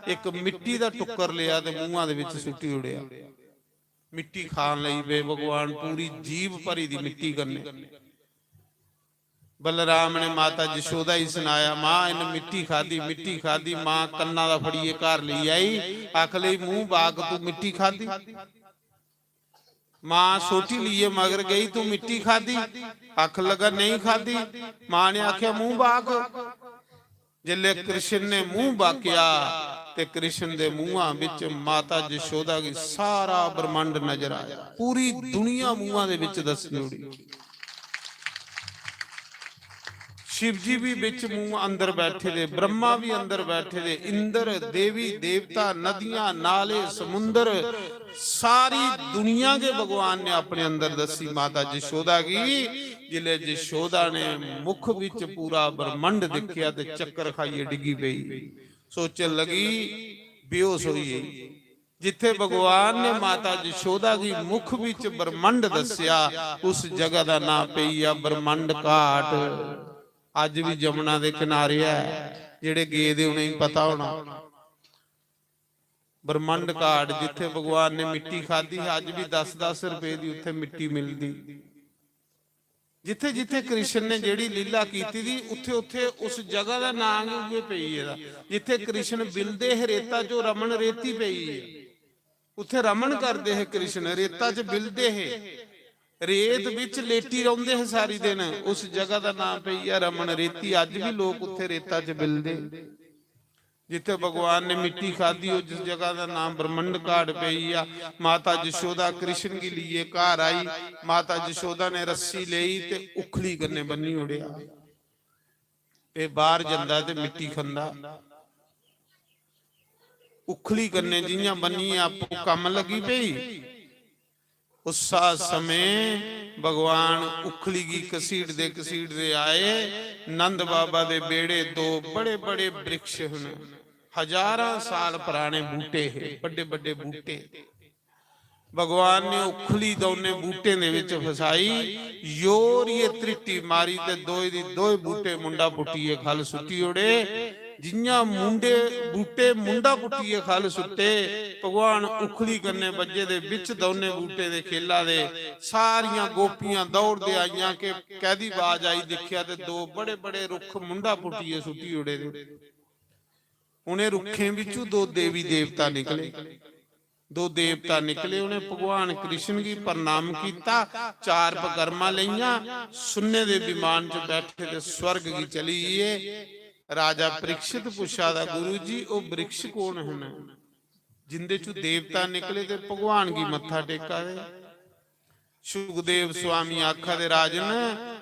इक मिट्टी दा टुक्कर लेआ ते मूंहा दे बिच सुट्टी ओड़ेआ। मिट्टी खान लगी पे भगवान, पूरी जीभ भरी दी मिट्टी कन्नै। बलराम ने माता जशोदा गी सनाया, "मां, इन्न मिट्टी खादी, मिट्टी खादी।" मां कन्ना दा फड़ियै घर लेई आई, आख लगी, "मूंह बाग, तू मिट्टी खादी?" मां सोटी लिए मगर गई, तू मिट्टी खादी? आखन लगा, नहीं खादी। मां ने आख्या, मुंह बाक। जिसले कृष्ण ने मुंह बाकेया ते कृष्ण दे मुंहां विच माता जशोदा गी सारा ब्रह्मांड नजर आया, पूरी दुनिया मुंहां दे विच दस्सी ओड़ी। शिव जी भी विच मुंह अंदर बैठे दे, ब्रह्मा भी अंदर बैठे दे, इंद्र, देवी, देवता, नदियां, नाले, समुंदर, सारी दुनिया के भगवान ने अपने अंदर दसी माता जशोदा की। जिले जशोदा ने मुख विच पूरा ब्रह्मंड देखिया ते चक्कर खाइए डिगी पई। सोचन लगी, बेहोश होई गई। जिथे भगवान ने माता जशोदा की मुख विच ब्रह्मंड दसिया, उस जगह का नाम पई गया ब्रह्मंड घाट। अज भी जमुना दे किनारे है, जेड़े गए दे उन्हें पता होना। ब्रह्मंड घाट जिथे भगवान ने मिट्टी खादी है, अज भी दस दस रुपए की उथे मिट्टी मिलती। जिथे जिथे कृष्ण ने जेड़ी लीला कीती दी, उथे उथे उस जगह का नाम ही उये पई गेदा। जिथे कृष्ण बिलदे हे रेता चो, रमन रेती पई है। उथे रमन करदे हे कृष्ण, रेता च बिलदे हे, रेत विच लेटी रौंदे हे सारी दिन। उस जगह का नाम पई गया रमन रेती। अज भी लोग उथे रेता च बिलदे। जिथे भगवान ने मिट्टी खादी हो, जिस जगह का नाम ब्रह्मंड घाट पई गया। माता जशोदा कृष्ण की लिए घर आई। माता जशोदा ने रस्सी लेई ते उखली कन्ने बन्नी ओड़िया। ये बाहर जंदा ते मिट्टी खंदा। उखली कन्ने जियां बन्नी आपो कम लगी पई। उस समय भगवान उखली की घसीटदे घसीटदे आए। नंद बाबा दे बेड़े दो बड़े बड़े वृक्ष हन, हजारां साल पुराने बूटे हे, बड़े बड़े बूटे। भगवान ने उखली दौने बूटें दे विच फसाई, जोर ये त्रिट्टी मारी ते दोए दी दोए बूटे मुंडा पुट्टिए खल सुट्टी ओड़े। जियां मुंडे बूटे मुंडा पुट्टिए खल सुट्टे, भगवान उखली कन्ने बज्जे दे विच दौने बूटे दे खेला दे। सारियां गोपियां दौड़दे आइयां कि कैदी बाज आई, दिक्खेआ ते दो बड़े बड़े रुख मुंडा पुट्टिए सुट्टी ओड़े दे। उन्हें रुखें बिचू दो देवी देवता निकले। दो देवता निकले, उन्हें भगवान कृष्ण की प्रणाम किया, चार पकरमा लइयां, सुन्ने दे विमान च बैठे ते स्वर्ग की चली गए। राजा परीक्षित पुछा दा, गुरु जी, ओ वृक्ष कौन हन जिंदे चू देवता निकले ते भगवान की मत्था टेका दे? सुखदेव स्वामी आखा दे, राजन,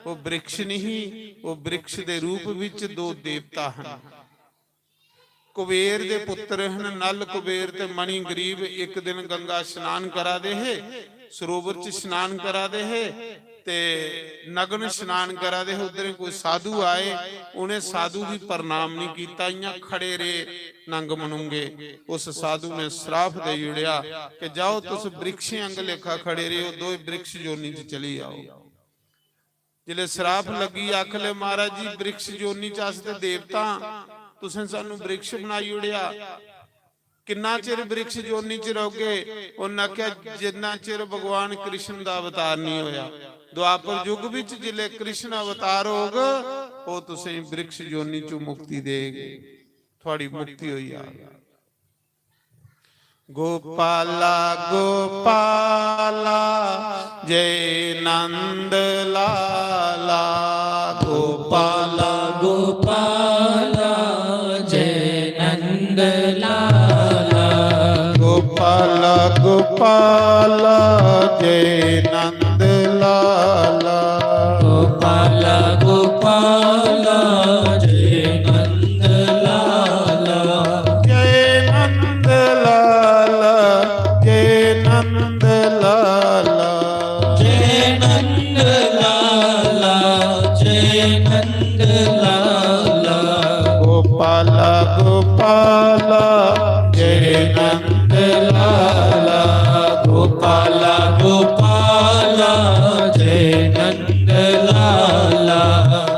वो वृक्ष नहीं, वो वृक्ष दे रूप विच दो देवता हैं। कुबेर दे पुत्र हन नल कुबेर ते मणि गरीब। एक दिन गंगा स्नान करा दे हे, सरोवर च स्नान करा दे हे ते नग्न स्नान करा दे हे। उधर कोई साधु आए, उन्हें साधु की प्रणाम नहीं किया, इयां खड़े रहे नंग मनुंगे। उस साधु ने श्राप दे उड़िया कि जाओ तुस वृक्षें अंग लेखा खड़े रहो, दो वृक्ष योनि च चली आओ। जिले श्राप लगी, आख ले, महाराज जी, वृक्ष योनि च अस ते देवता, तुसें सानू वृक्ष बनाई उड़िया। किन्ना चिर वृक्ष योनि च रहोगे? उन्हें आख्या, जिन्ना चिर भगवान कृष्ण दा अवतार नहीं होया। द्वापर युग विच जिले कृष्ण अवतार होग, वो तुसें वृक्ष योनि चों मुक्ति देग, थुआड़ी मुक्ति होई जाग। गोपाला गोपाला जय नंद लाला। गोपाला गोपाला जय नंद लाला। गोपाला गोपाला जय नंद लाला। गोपाला गोपाला जय नंद लाला। जय नंद लाला, जय नंद लाला। जय नंद लाला, जय नंद लाला। गोपाला गोपाला जय नंद लाला। गोपाला गोपाला जय नंद लाला।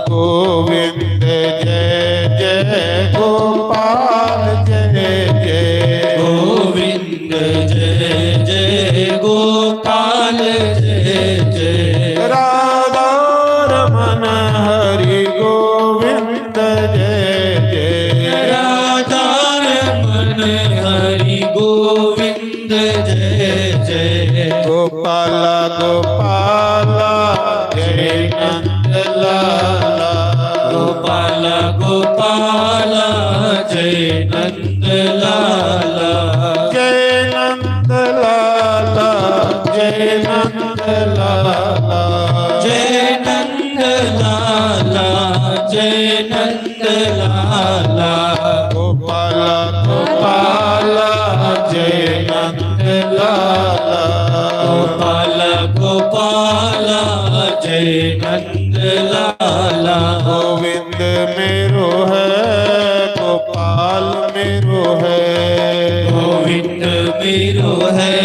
गोविंद जय जय गोपाल जय जय। गोविंद जय जय गोपाल जय जय। राधा रमन हरि गोविंद जय जय। राधा रमन जय नंद लाला। गोविंद मेरो है, गोपाल मेरो है। गोविंद मेरो है,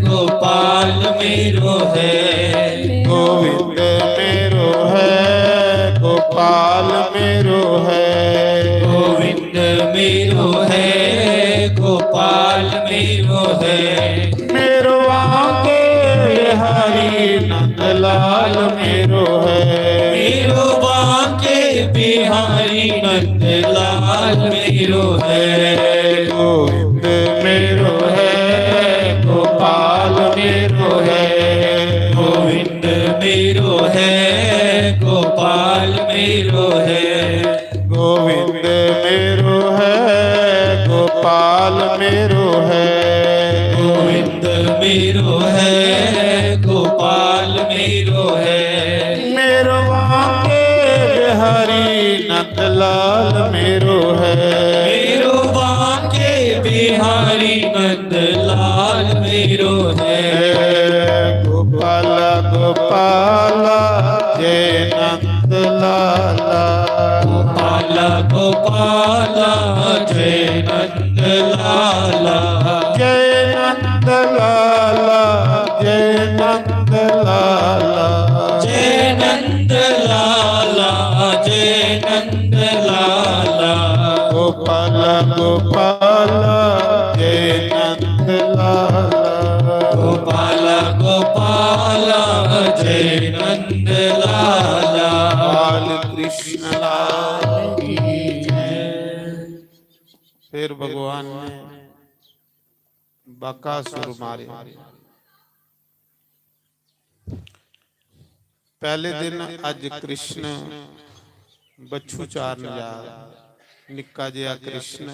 गोपाल मेरो है। गोविंद मेरो है, गोपाल मेरो है। गोविंद मेरो है, गोपाल मेरो है। मेरो बांके बिहारी नंदलाल मेरो है। मेरो बांके बिहारी नंदलाल मेरो है। गोविंद मेरो है, गोपाल मेरो है। गोविंद मेरो है, गोपाल मेरो है। गोविंद मेरो है, गोपाल मेरो है। गोविंद मेरो है, गोपाल मेरो है। मेरो बांके बिहारी नंदलाल मेरो है। मेरो बांके बिहारी नंदलाल मेरो है। गोपाल गोपाल जय नंदलाला। गोपाल गोपाल जय नंदलाला। जय नंदलाला, जय नंदलाला। जय नंदलाला, जय नंदलाला। गोपाल गोपाल जय नंदलाला। गोपाल गोपाल जय नंदलाला। बाल कृष्ण लाल की जय। फिर भगवान ने बकासुर मारे। पहले दिन अज कृष्ण बच्छु चारन जा, निक्का जेहा कृष्ण,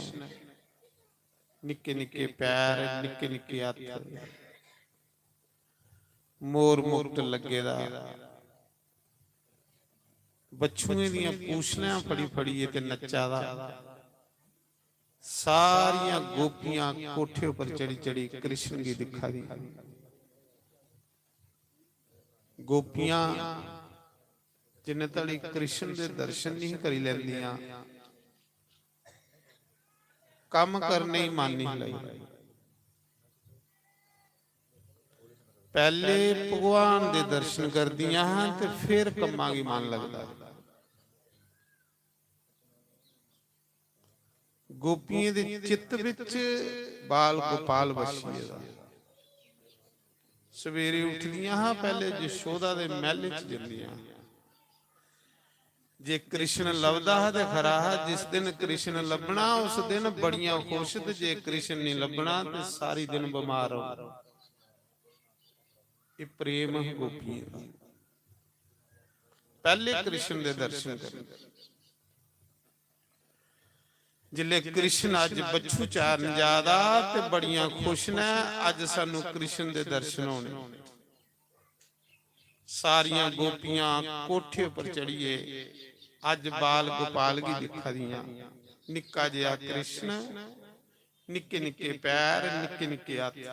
निक्के निक्के पैर, निक्के निक्के हत्थ, मोर मुकुट लग्गे दा, बच्छुएं दियां पूछलां फड़ी फड़ियै ते नच्चा दा। सारियां गोपियां कोठे उपर चढ़ी चढ़ी कृष्ण गी दिक्खा दी। गोपियां जिन्ने धड़ी कृष्ण दे दर्शन नहीं करी लैंदियां, कम्म करने ही मन नहीं लगदा। पैह्ले भगवान दे दर्शन करदियां हां ते फिर कम्मा गी मन लगदा। गोपियें दे चित्त विच बाल गोपाल वसी गेदा। सवेरे उठदियां हां, पैह्ले यशोदा दे मैह्ल च जंदियां हां। जे कृष्ण लभदा हा ते खरा हा, जिस दिन कृष्ण लब्भना उस दिन बड़ियां खुश, ते जे कृष्ण नहीं लब्भना ते सारी दिन बमार रौह्ना। एह् प्रेम हा गोपियें दा। पैह्ले कृष्ण दे दर्शन करने। जिसले कृष्ण अज बच्छु चारन जा दा ते बड़ियां खुश न, अज सानू कृष्ण दे दर्शन होने। सारियां गोपियां कोठे उपर चढ़ियै अज बाल गोपाल गी दिक्खा दियां। निक्का जेहा कृष्ण, निक्के निक्के पैर, निक्के निक्के हत्थ,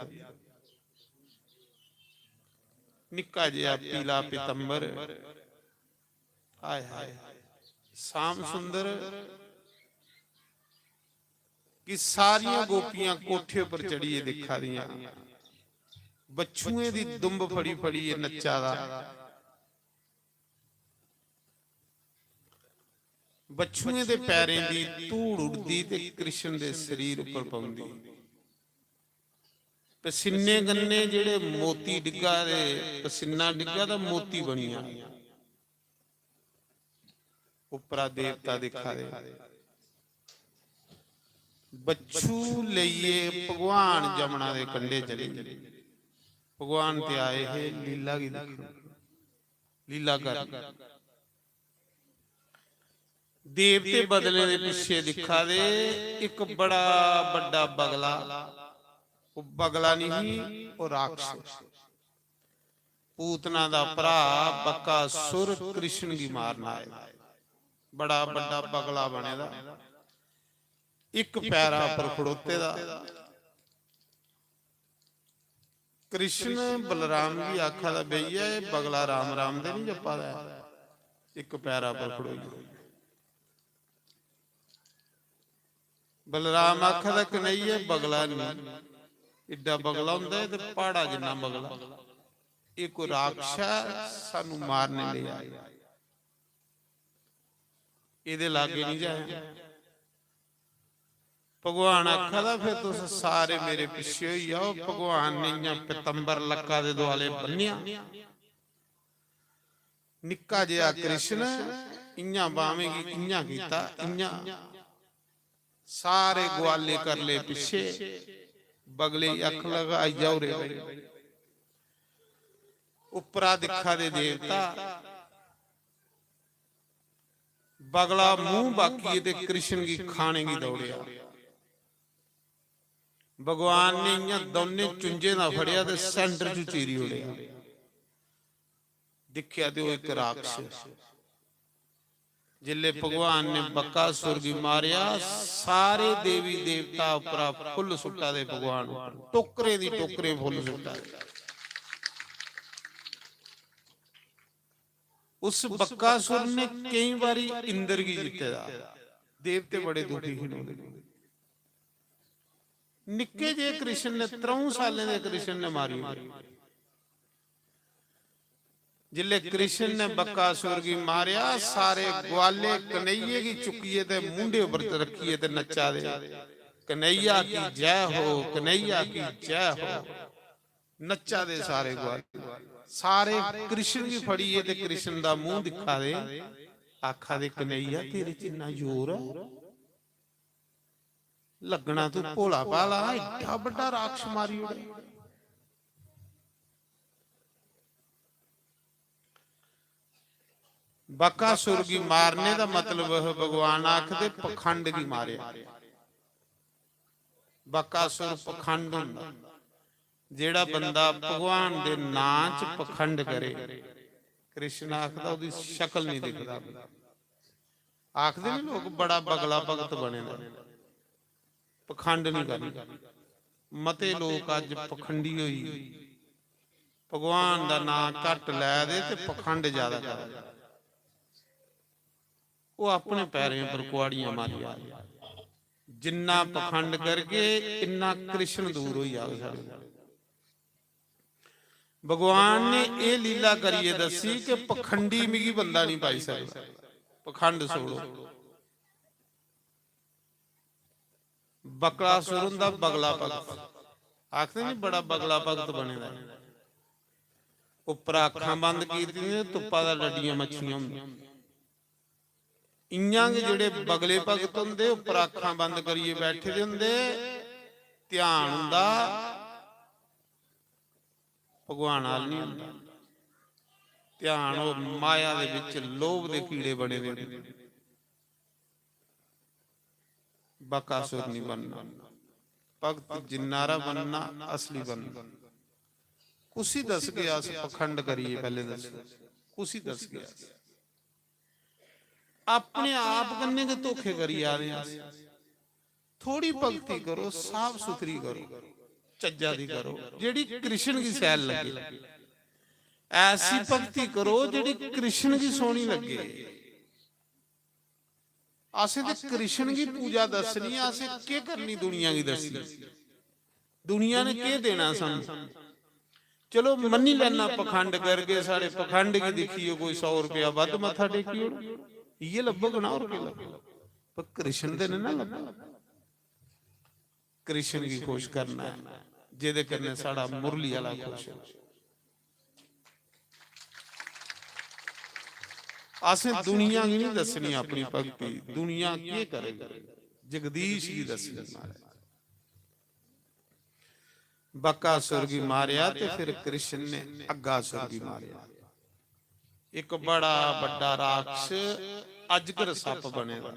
निक्का जेहा पीला पीतंबर। हाय हाय, श्याम सुंदर कि सारियां गोपियां कोठे उपर चढ़ियै दिक्खा दियां, बच्छुएं दी दुंब फड़ी फड़ियै नच्चा दा। बच्छुएं दे पैरें दी धूड़ उड़दी ते कृष्ण दे शरीर उपर पौंदी। पसीने कन्नै जेह्ड़े मोती डिग्गा दे, पसीना डिग्गा दा मोती बनी जा। उप्परा देवता दिक्खा दे, बच्छु लेइयै भगवान जमुना दे कंढे चली गे। भगवान ते आए हे लीला गी दिक्खन, लीला कर। देवते बदलें दे पिच्छे दिक्खा दे, इक बड़ा बड्डा बगला, ओह् बगला नहीं, ओह् राक्षस, पूतना दा भ्रा बकासुर कृष्ण गी मारन आए दा। बड़ा बड्डा बगला बने दा, इक पैरा पर खड़ोते दा। कृष्ण बलराम गी आखा दा, "भैया, एह् बगला राम राम दे नहीं जप्पा दा ऐ, इक पैरा पर खड़ोई।" बलराम आखा दा, "कन्हैया, बगला नहीं, एड्डा बगला होंदा ऐ ते प्हाड़ा जिन्ना बगला। एह् कोई राक्षस ऐ, सानू मारने लेई आया, एह्दे लागे नहीं जाया।" भगवान आखा दा, "फिर तुस सारे मेरे पिच्छे होई जाओ।" भगवान ने इ'यां पीतम्बर लक्का दे दुआले बन्नेआ, निक्का जेहा कृष्ण इ'यां बाह्में गी इ'यां कीता, इ'यां सारे ग्वाले कर ले पिच्छे, बगले गी अक्ख लगा, "आई जाओ रे भाई।" उप्परा दिक्खा दे देवता, बगला मूंह बाकियै ते कृष्ण गी खाने गी दौड़ेआ। भगवान ने इ'यां दौनें चुंझें दा फड़ेआ ते सेंटर च चीरी ओड़ेआ। दिक्खेआ ते ओह् इक राक्षस। जिसले भगवान ने बकासुर गी मारेआ, सारे देवी देवता उप्परा फुल्ल सुट्टा दे भगवान उप्पर, टोकरें दी टोकरें फुल्ल सुट्टा दे। उस बकासुर ने केई बारी इंद्र गी जित्ते दा। देवते बड़े दुखी ही ओह्दे कोल। निक्के जे कृष्ण ने, त्र'ऊं सालें दे कृष्ण ने मारी ओड़े। जिसले कृष्ण ने बकासुर गी मारेआ, सारे ग्वाले कन्हैये गी चुक्कियै ते मूंढे उप्पर रक्खियै ते नच्चा दे, "कन्हैया की जय हो, कन्हैया की जय हो।" नच्चा दे सारे ग्वाले, सारे कृष्ण गी फड़ियै ते कृष्ण दा मूंह दिक्खा दे, आखा दे, "कन्हैया, तेरे च इन्ना जोर ऐ, लग्गना तू भोला भाला, एड्डा बड्डा राक्षस मारी ओड़े।" बकासुर गी मारने दा मतलब, भगवान आखदे, पखंड गी मारेआ। बकासुर पखंड होंदा, जेड़ा बंदा भगवान दे नां च पखंड करे, कृष्ण आखदा, ओदी शकल नहीं दिखदा। आखदे नी लोक, बड़ा बगला भगत बने दा, पखंड नहीं करना। मते लोक अज पखंडी होई, भगवान दा नां घट लै दे ते पखंड ज्यादा करै दे। ओह् अपने पैरें पर कुआड़ियां मारी आ। जिन्ना पखंड करगे, इन्ना कृष्ण दूर होई जाग साढ़े कोला। भगवान ने एह् लीला करियै दस्सी कि पखंडी मिगी बंदा नहीं पाई सकदा। पखंड छोड़ो। बकासुर होंदा बगला भगत, आखदे नी बड़ा बगला भगत बने दा। उप्परा अक्खां बंद कीतियां, धुप्पा दा डड्डियां मच्छियां होंदियां। इ'यां गै जेह्ड़े बगले भगत होंदे, उप्परा अक्खां बंद करियै बैठे दे होंदे, ध्यान होंदा, भगवान आह्ल निं होंदा। ध्यान ओह् माया दे बिच लोभ दे कीड़े बने दे होंदे। बकासुर निं बनना। भगत जिन्ना हारा बनना, असली बनना। कुसी दसगे अस पखंड करियै, पैह्लें दस्सो, कुसी दसगे अस? अपने आप कन्नै गै धोखे करी जा दे आं अस। थोड़ी भक्ति करो, साफ सुथरी करो, चज्जा दी करो, जेह्ड़ी कृष्ण गी शैल लग्गे। ऐसी भक्ति करो जेह्ड़ी कृष्ण गी सोहनी लग्गे। असें ते कृष्ण गी पूजा दस्सनी, असें केह् करनी दुनिया गी दस्सी? दुनिया ने केह् देना सानू? चलो, मन्नी लैना, पखंड करगे, साढ़े पखंड गी दिक्खियै कोई सौ रपेआ बद्ध मत्था टेकी ओड़ो, इ'यै लब्भग ना, होर केह् लब्भग? पर कृष्ण ते निं ना लब्भग। कृष्ण गी खुश करना ऐ, जेह्दे कन्नै साढ़ा मुरली आह्ला खुश ऐ। असें दुनिया गी निं दस्सनी अपनी भक्ति, दुनिया केह् करग? जगदीश गी दस्सनी, महाराज। बकासुर गी मारेआ ते फिर कृष्ण ने अग्गासुर गी मारेआ। इक बड़ा बड्डा राक्षस अजगर सप्प बने दा।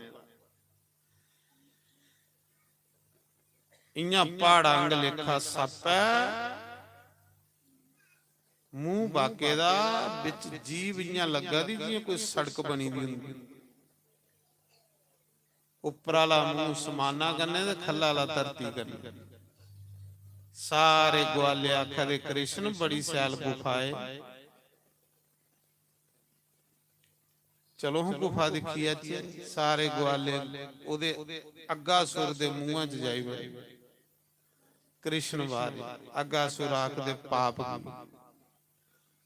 इ'यां प्हाड़ा आंह्ग लेखा सप्प ऐ, मूंह बाके दा, बिच जीभ इ'यां लग्गा दी जि'यां कोई सड़क बनी दी होंदी। उप्पर आह्ला मूंह समाना कन्नै ते ख'ल्ला आह्ला धरती कन्नै। सारे ग्वाले आखा दे, "कृष्ण, बड़ी शैल गुफा ऐ, चलो हां गुफा दिक्खी आचै।" सारे ग्वाले ओदे अगासुर दे मुंहा च जाई बड़े। कृष्ण बाहर, अगासुर आखदे, "पाप गी,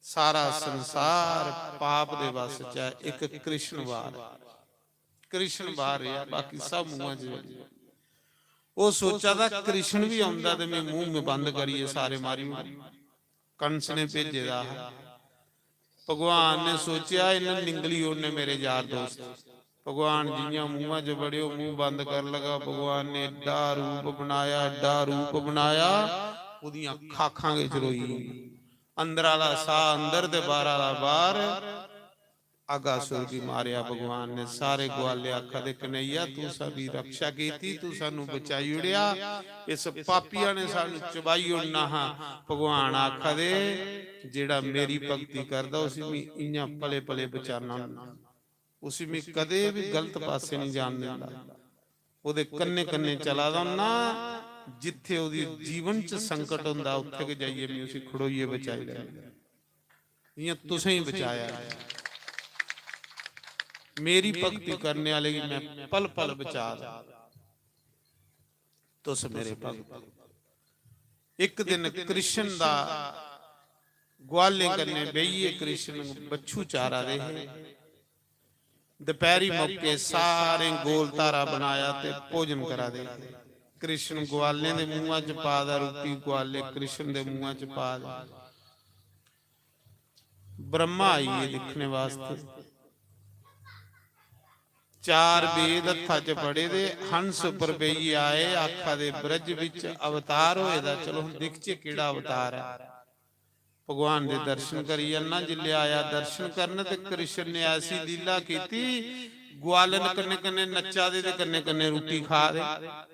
सारा संसार पाप दे बस च ऐ, इक कृष्ण बाहर।" कृष्ण बाहर रेहा, बाकी सब मुंहा च बड़ी। ओह सोचा दा, "कृष्ण भी औंदा ते मैं मुंह में बंद करियै सारे मारी ओड़ां।" कंस ने भेजे दा हा। भगवान ने सोचेआ, "इन्हें निंगली ओड़ने मेरे यार दोस्त।" भगवान जियां मुंहा च बड़े, ओह मुंह बंद कर लगा। भगवान ने एड्डा रूप बनाया, एड्डा रूप बनाया, ओदियां खाखां गै चरोई। अंदर आला साह अंदर ते बाहर आला बाहर। अगासुर गी मारेआ भगवान ने। सारे ग्वाले आखा दे, "कन्हैया, तू साडी रक्षा कीती, तू सानू बचाई ओड़ेआ, इस पापिया ने सानू चबाई ओड़ना हा।" भगवान आखा दे, "जेड़ा मेरी भक्ति करदा, उसी मैं इयां पले पले बचाना होन्ना, उसी मैं कदे भी गलत पासे नहीं जान दिंदा।" ओदे कन्ने कन्ने चला दा होन्ना, जित्थे ओदी जीवन च संकट होंदा, उत्थे गै जाइयै मैं उसी खड़ोइयै बचाई लैन्ना, जियां तुसें ही बचाया। मेरी भक्ति करने आले गी मैं पल पल बचा दा। तुस मेरे भक्त। इक दिन कृष्ण दा ग्वालें कन्ने बेहियै कृष्ण बच्छू चारा दे हे। दपैहरी मौके सारें गोल धारा बनाया ते भोजन करा दे हे। कृष्ण ग्वालें दे मुंहा च पा दा रुट्टी, ग्वाले कृष्ण दे मुंहा च पा दे। ब्रह्मा आई गे दिक्खने वास्ते। चार वेद हत्था च फड़े दे, हंस उप्पर बेहियै आए, आखा दे, "ब्रज बिच अवतार होए दा, चलो हम दिखचे केड़ा अवतार है।" भगवान दे दर्शन करी जन्ना। जिल्लै आया दर्शन करन ते कृष्ण ने ऐसी लीला कीती, ग्वालन कन्नै कन्नै नच्चा दे ते कन्नै कन्नै रुट्टी खा दे।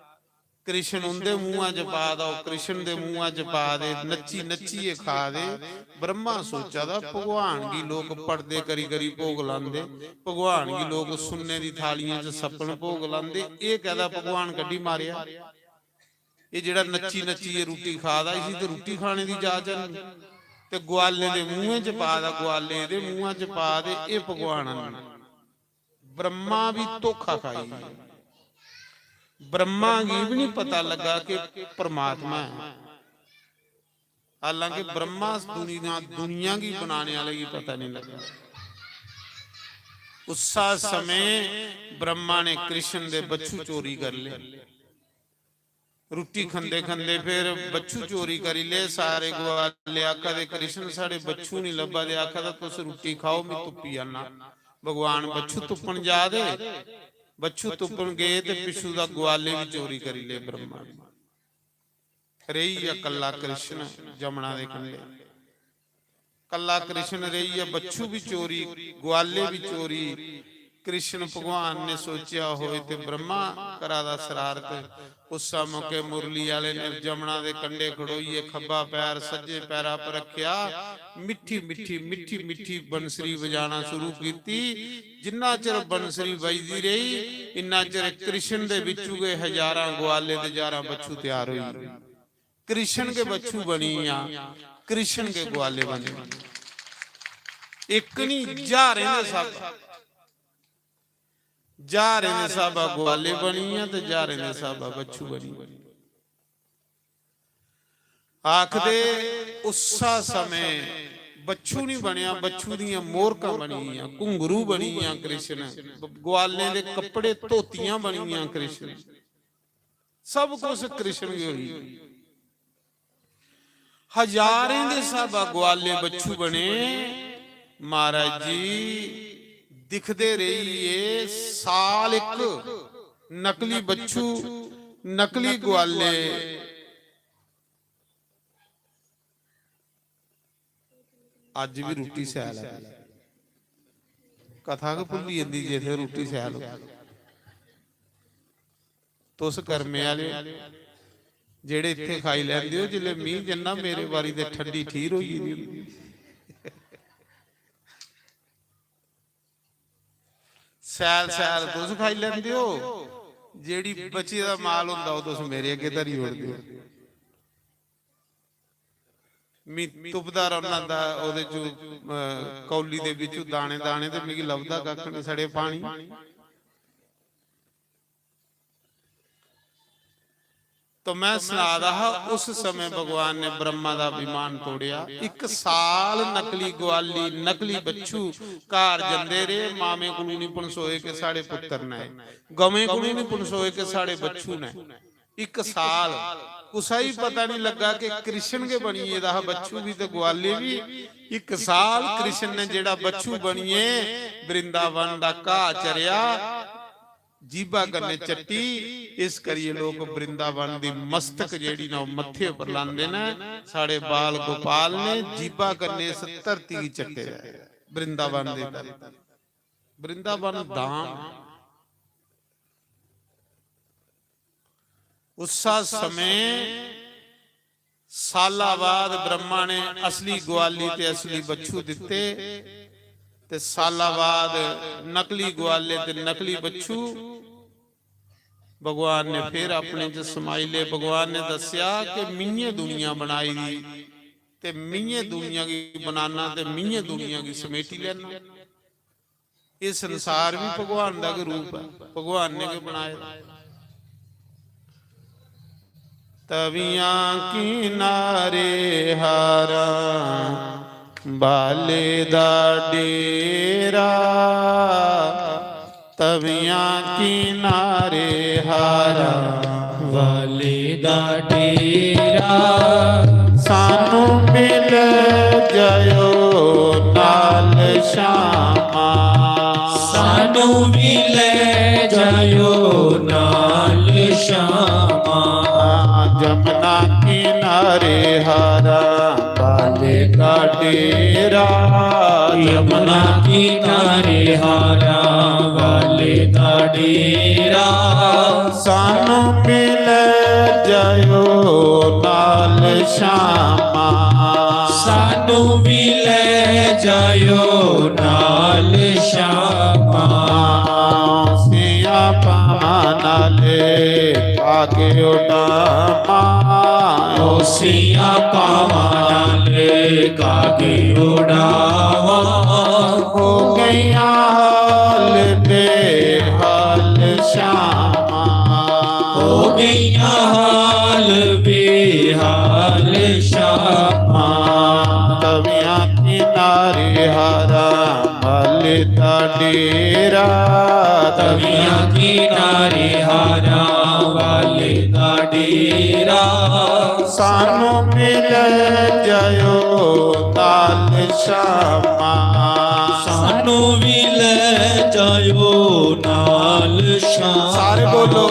कृष्ण उंदे मुंहा च पा दा, ओह् कृष्ण दे मुंहा च पा दे, नच्ची नच्चियै खा दे। ब्रह्मा सोचा दा, भगवान गी लोक पड़दे करी करी भोग लांदे, भगवान गी लोक सुन्ने दी थालियें च सप्पन भोग लांदे, एह् कैह्दा भगवान कड्ढी मारेआ? एह् जेह्ड़ा नच्ची नच्चियै रुट्टी खा दा, इसी ते रुट्टी खाने दी जाच है निं। ते ग्वालें दे मुंहें च पा दा, ग्वालें दे मुंहां च पा दे, एह् भगवान है निं। ब्रह्मा भी धोखा खाई गे। ब्रह्मा गी भी नहीं पता लगा कि परमात्मा है। हालांकि ब्रह्मा दुनिया, दुनिया गी बनाने वाले गी पता नहीं लगा। उस्सा समय ब्रह्मा ने कृष्ण दे बच्चू चोरी कर ले। रुट्टी खंदे खंदे फिर बच्चू चोरी करी ले। सारे ग्वाले आखा दे, "कृष्ण, साढ़े बच्चू नहीं लब्भा दे।" आखा दा, "तुस रुट्टी खाओ, मैं तुप्पी आना।" भगवान बच्चू तुप्पन जा दे। बच्चू तुप्पन गए ते पिच्छू दा ग्वाले भी चोरी करी ले ब्रह्मा ने। रेही गेआ कल्ला कृष्ण जमुना दे कंढे। कल्ला कृष्ण रेही गेआ, बच्चू भी चोरी, ग्वाले भी चोरी। कृष्ण भगवान ने सोचेआ होए ते ब्रह्मा करा दा शरारत। उस्सा मौके मुरली आले ने जमुना दे कंढे खड़ोइयै खब्बा पैर सज्जे पैरा पर रखेआ, मिट्ठी मिट्ठी, मिट्ठी मिट्ठी बंसरी बजाना शुरू कीती। जिन्ना चिर बंसरी बजदी रेही, इन्ना चिर कृष्ण दे बिच्चू गै हजारां ग्वाले ते हजारां बच्चू त्यार होई गे। कृष्ण गै बच्चू बनी गेआ, कृष्ण गै ग्वाले बनी गे। इक नहीं, ज्हारें दे स्हाबा, ज्हारें दे स्हाबा ग्वाले बनी गे ते ज्हारें दे स्हाबा बच्चू बनी गे। आखदे उस्सा समें बच्चू नहीं बनया, बच्चू दियां मोरकां बनी गेइयां, घुंघरू बनी गेइयां कृष्ण, ग्वालें दे कपड़े धोतियां बनी गेइयां कृष्ण, सब कुछ कृष्ण गै होई। हजारें दे स्हाबा ग्वाले बच्चू बने। महाराज जी दिखदे रेहिए साल इक, नकली बच्चू, नकली ग्वाले। अज्ज भी रुट्टी शैल ऐ। कथा गै भुल्ली जंदी जिसलै रुट्टी शैल होऐ। तुस कर्मे आह्ले ओ, जेह्ड़े इत्थै खाई लैंदे ओ, जिसलै मी जन्ना मेरे बारी ते ठंडी ठीर होई गेदी होंदी। सैल सैल तुस खाई लैंदे ओ, जेह्ड़ी बची दा माल होंदा ओह् तुस मेरे अग्गें धरी ओड़दे ओ। मी तुपदा रौह्ना दा ओह्दे चू, अ, कौली दे बिच्चू दाने दाने, ते मिगी लभदा कक्ख निं, छड़े पानी। तो मैं सना दा हा, उस समय भगवान ने ब्रह्मा दा अभिमान तोड़ेआ। इक साल नकली ग्वाली, नकली बच्छू घर जंदे रेह्, मामे कोलू निं पनसोए कि साढ़े पुत्तर न, गवें कोलू निं पनसोए कि साढ़े बच्छू न। इक साल कुसै गी पता निं लग्गा कि कृष्ण गै बनी गेदा हा, बच्छू बी ते ग्वाली बी। इक साल कृष्ण ने जेह्ड़ा बच्छू बनियै वृंदावन दा घाऽ चरेआ, जीभा कन्नै चट्टी, इस करियै लोक वृंदावन दी मस्तक जेह्ड़ी ना, ओह् मत्थे उप्पर लांदे न। साढ़े बाल गोपाल ने जीभा कन्नै इस धरती गी चट्टे दा ऐ, वृंदावन दी धरती, वृंदावन धाम। उस्सा समें साला बाद ब्रह्मा ने असली ग्वाली ते असली बच्छू दित्ते, ते साला बाद नकली ग्वाले ते नकली बच्छू। भगवान ने फिर अपने च समाई ले। भगवान ने दस्सेआ कि मियें दुनिया बनाई दी, ते मियें दुनिया गी बनाना ते मियें दुनिया गी समेटी लैना। एह् संसार बी भगवान दा गै रूप ऐ, भगवान ने गै बनाए दा। तवियां किनारे हारा बाले दा डेरा, तवियां किनारे हारा वाले दा डेरा। सानू मिल जायो नाल श्यामा। सानू भी ले जायो नाल श्यामा। जमुना किनारे हारा वाले का डेरा। यमुना किनारे हारा वाले का डेरा। सानू मिल जायो नाल श्यामा। सानू भी ले जायो नाल श्यामा। सिया पावा नाले कागे उडावा। ओ सिया पावा नाले कागे उडावा। हो गईयां हाल बेहाल श्यामा। हो गईयां हाल बेहाल श्यामा। तवियां किनारे हारा वाले दा डेरा। तवियां किनारे हारा वाले दा डेरा। सानू मिल जायो नाल श्यामा। सानू भी ले जायो नाल श्यामा। सारे बोलो।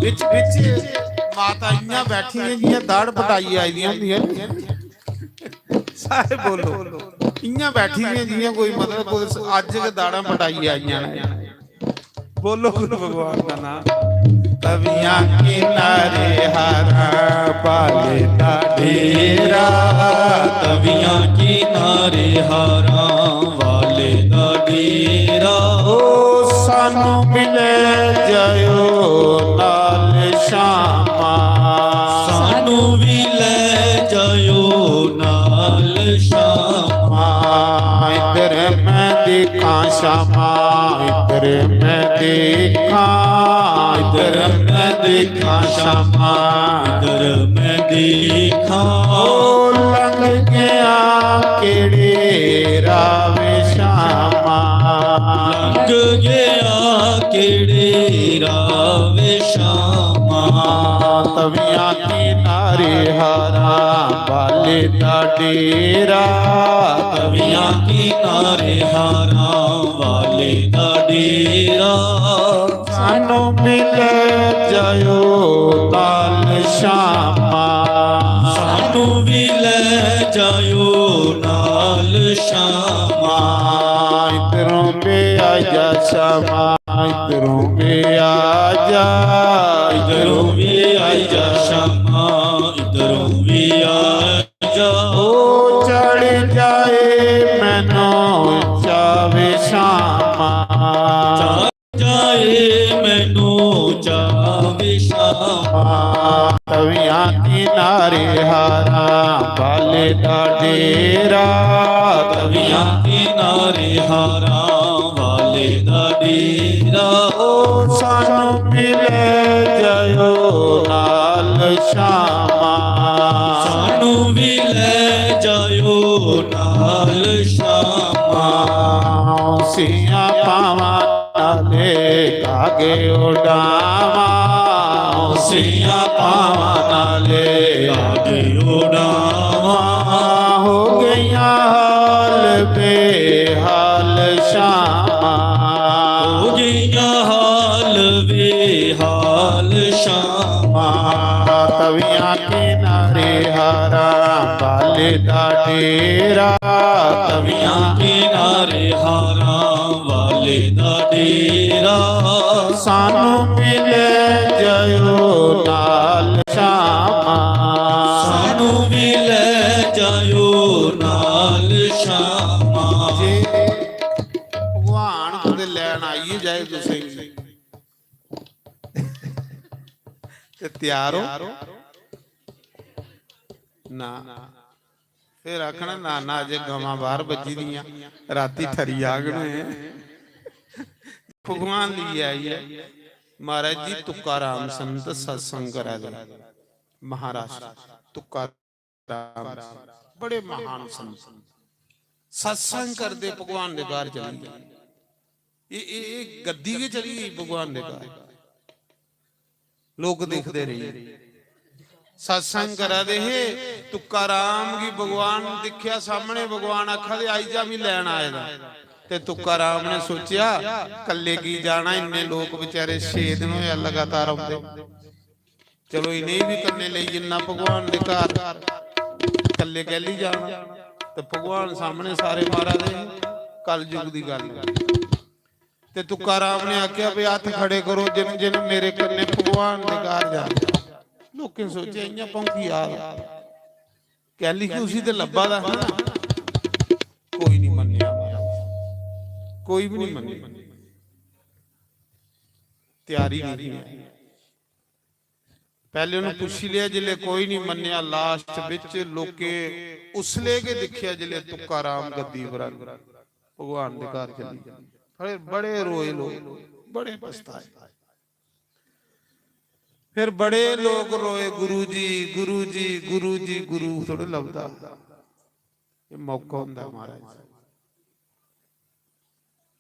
बिच बिच माता इयां बैठी दियां जियां दाढ़ पटाइयै आई दियां होंदियां। सारे बोलो। इयां बैठी दियां जियां कोई, मतलब, कोई अज्ज गै दाढ़ां पटाइयै आइयां न। बोलो गुरु भगवान दा नाम। तवियां किनारे हारा वाले दा डेरा। तवियां किनारे हारा वाले दा डेरा। ओ सानू मिले जायो नाल श्यामा। सानू भी ले जायो नाल श्यामा। इधर मैं देखा श्यामा, इधर मैं देखा, इधर मैं देखा श्यामा, इधर मैं देखा। ओ लंघ गया केड़े रावे श्यामा। लंघ गया केड़े रावे श्यामा। तवियां किनारे हारा वाले दा डेरा। तवियां किनारे हारा वाले दा डेरा। सानू मिल जायो नाल श्यामा। सानू भी ले जायो नाल श्यामा। इधरों भी आजा श्यामा, इधरों भी आजा। इधरों भी आजा श्यामा, इधरों भी आजा। ओ चढ़ जाए मैनू चावे श्यामा। जाए मैनू चावे श्यामा। तवियां किनारे हारा बाले दा डेरा। तवियां किनारे हारा बाले दा डेरा। ओ सानू भी ले जायो नाल शामा। सानू भी ले जायो नाल शामा। सिया पावा नाले कागे उड़ावा। सिया पावा नाले कागे उड़ावा। हो गईयां हाल बेहाल शामा। हो गईयां हाल बेहाल शामा। तवियां किनारे हारा बाले दा डेरा। तवियां किनारे हारा वाले दा डेरा। सानू भी ले जायो नाल शामा। सानू भी ले जायो नाल शामा। जे भगवान कुतै लैन आई जाए तुसें गी, ते त्यार हो ना? फिर आखना, "नाना, अजे गवां बाहर बज्जी दियां, राती ठरी जागन।" भगवान लेइयै आई ऐ। महाराज जी, तुकाराम संत सत्संग करा दे महाराष्ट्र, तुकाराम संत, बड़े महान संत, सत्संग करदे भगवान दे घर चली गए। ये, ये, ये गद्दी गै चली गई भगवान दे घर। लोक दिखदे रेही। सत्संग करा दे हे, तुकाराम गी भगवान दिक्खेआ सामने, भगवान आखा दे, "आई जा, मी लैन आए दा।" ते तुकाराम ने सोचेआ, "कल्ले की जाना, इन्ने लोक बेचारे छे दिन होया लगातार औंदे, चलो इ'नेंगी बी कन्नै लेई जन्ना भगवान दे घर, कल्ले कैली जाना?" ते भगवान सामने सारे मारा दे हे, कलयुग दी गल्ल। ते तुकाराम ने आखेआ, "भई हत्थ खड़े करो, जिन जिन मेरे कन्नै भगवान दे घर जाना।" लोकें सोचेआ, "इ'यां भौंकी आ दा, कैली की उसी ते लब्भा दा हा ना।" कोई नहीं मन्नेआ, कोई भी नहीं मन्नेआ, त्यारी नहीं है। पैह्ले उ'नें पुच्छी लेआ, जिसलै कोई निं मन्नेआ, लास्ट बिच लोकें उसलै गै दिक्खेआ जिसलै तुकाराम गद्दी पर भगवान दे घर चली गे। फिर बड़े रोए लोक, बड़े पछताए। फिर बड़े लोक रोए, "गुरु जी, गुरु जी, गुरु जी, गुरु थोड़े लभदा।" एह् मौका होंदा महाराज,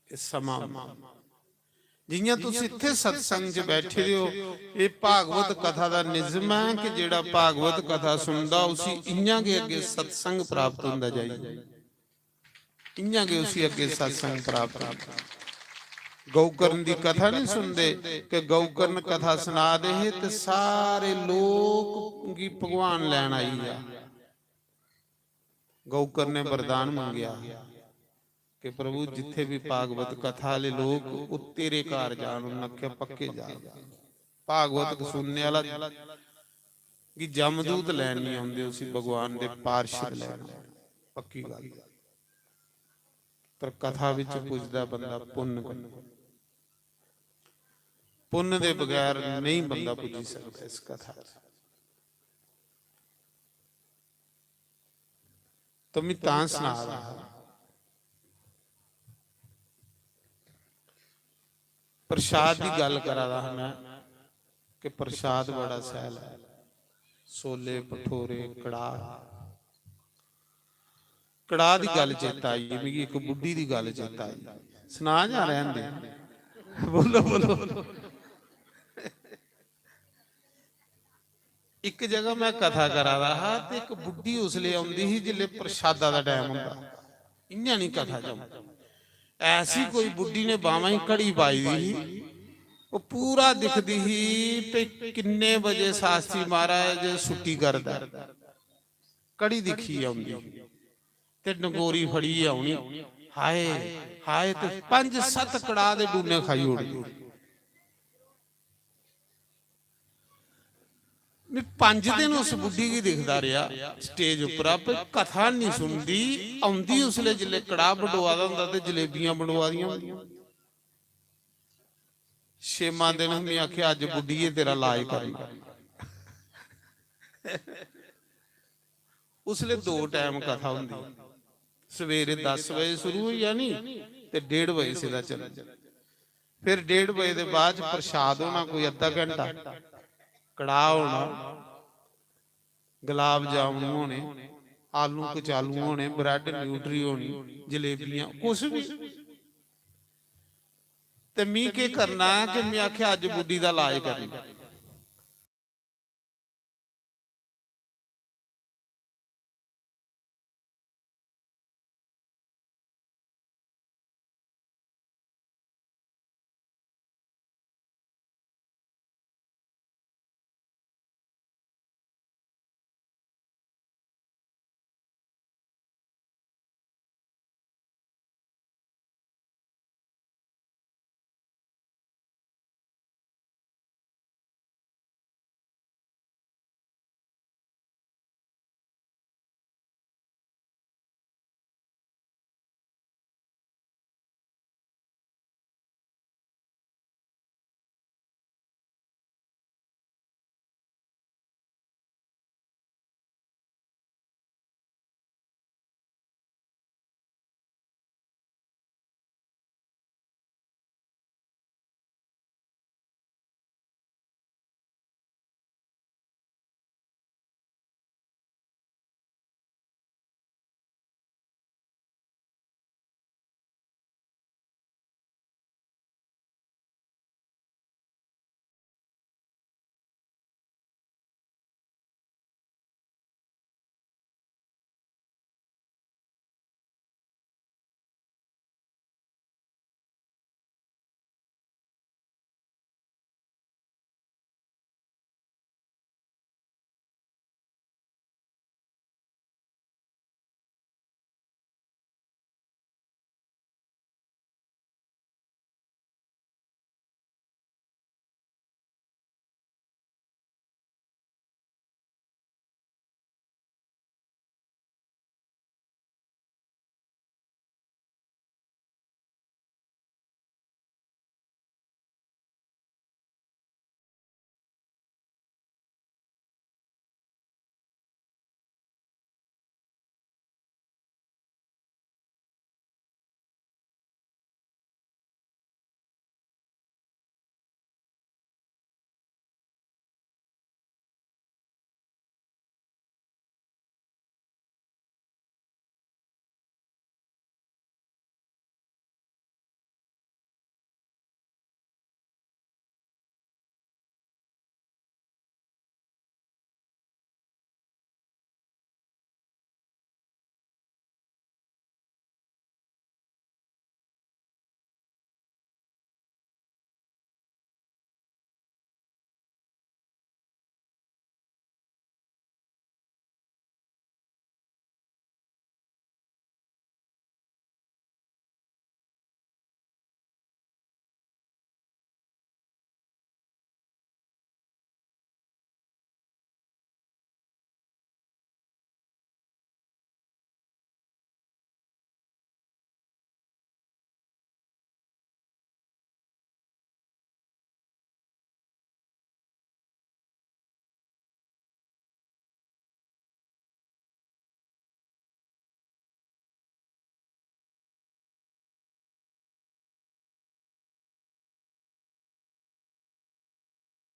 एह् समां होंदा। जि'यां तुस इत्थै सत्संग च बैठे दे ओ, एह् भागवत कथा दा निजम ऐ कि जेह्ड़ा भागवत कथा सुनदा, उसी इ'यां गै अग्गें सत्संग प्राप्त होंदा जाई, इ'यां गै उसी अग्गें सत्संग प्राप्त होंदा। गौकर्ण दी कथा नहीं सुनदे कि गौकर्ण कथा सना दे हे ते सारे लोक गी भगवान लैन आई गेआ। गौकर्ण ने वरदान मंगेआ कि प्रभु, जित्थे भी भागवत कथा आह्ले लोक, ओह् तेरे घर जान। उन्नै आखेआ, "पक्के जाग।" भागवत सुनने आह्ला गी जमदूत लैन नहीं औंदे, उसी भगवान दे पार्षद लैन औंदे। पक्की गल्ल। पर कथा बिच पुजदा बंदा पुन्न कन्नै, पुन्न दे बगैर नहीं बंदा पुज्जी सकदा इस कथा च। तो मैं तां सना दा हा, प्रसाद दी गल्ल करा दा हा मैं कि प्रसाद बड़ा सैल है, सोले, भठोरे, कड़ाह। कड़ाह दी गल्ल चेता आई, मिगी इक बुड्ढी दी गल्ल चेता आई। सना जां रैह्न दे? बोलो, बोलो। इक जगह मैं कथा करा दा हा ते इक बुड्ढी उसले औंदी ही जिसले प्रसादा दा टैम होंदा, इ'यां निं कथा च औंदी। ऐसी कोई बुड्ढी ने बाह्मां च घड़ी पाई दी ही, ओह् पूरा दिखदी ही भई किन्ने बजे शास्त्री महाराज छुट्टी करदा। घड़ी दिक्खियै औंदी ही ते नगोरी फड़ियै औनी, "हाय, हाय," ते पंज सत्त कड़ाह दे डूने खाई ओड़दी। मैं पंज दिन उस बुड्ढी गी दिखदा रेहा स्टेज उप्परा, पर कथा निं सुनदी। औंदी उसलै जिसलै कड़ाह बंडोआ दा होंदा ते जलेबियां बंडोआ दियां होंदियां। छेमां दिन में आखेआ, "अज्ज बुड्ढिये तेरा लाज करना।" उसलै दो टैम कथा होंदी, सवेरे दस बजे शुरू होई जानी ते डेढ़ बजे सिद्धा चलना। फिर डेढ़ बजे दे बाद च प्रसाद होना कोई अद्धा घैंटा, कड़ाह् होना, गुलाब जामुन होने, आलू कचालू होने, ब्रेड न्यूट्री होनी, जलेबियां, कुछ भी। ते मी केह् करना कि में आखेआ, "अज्ज बुड्ढी दा लाज करना।"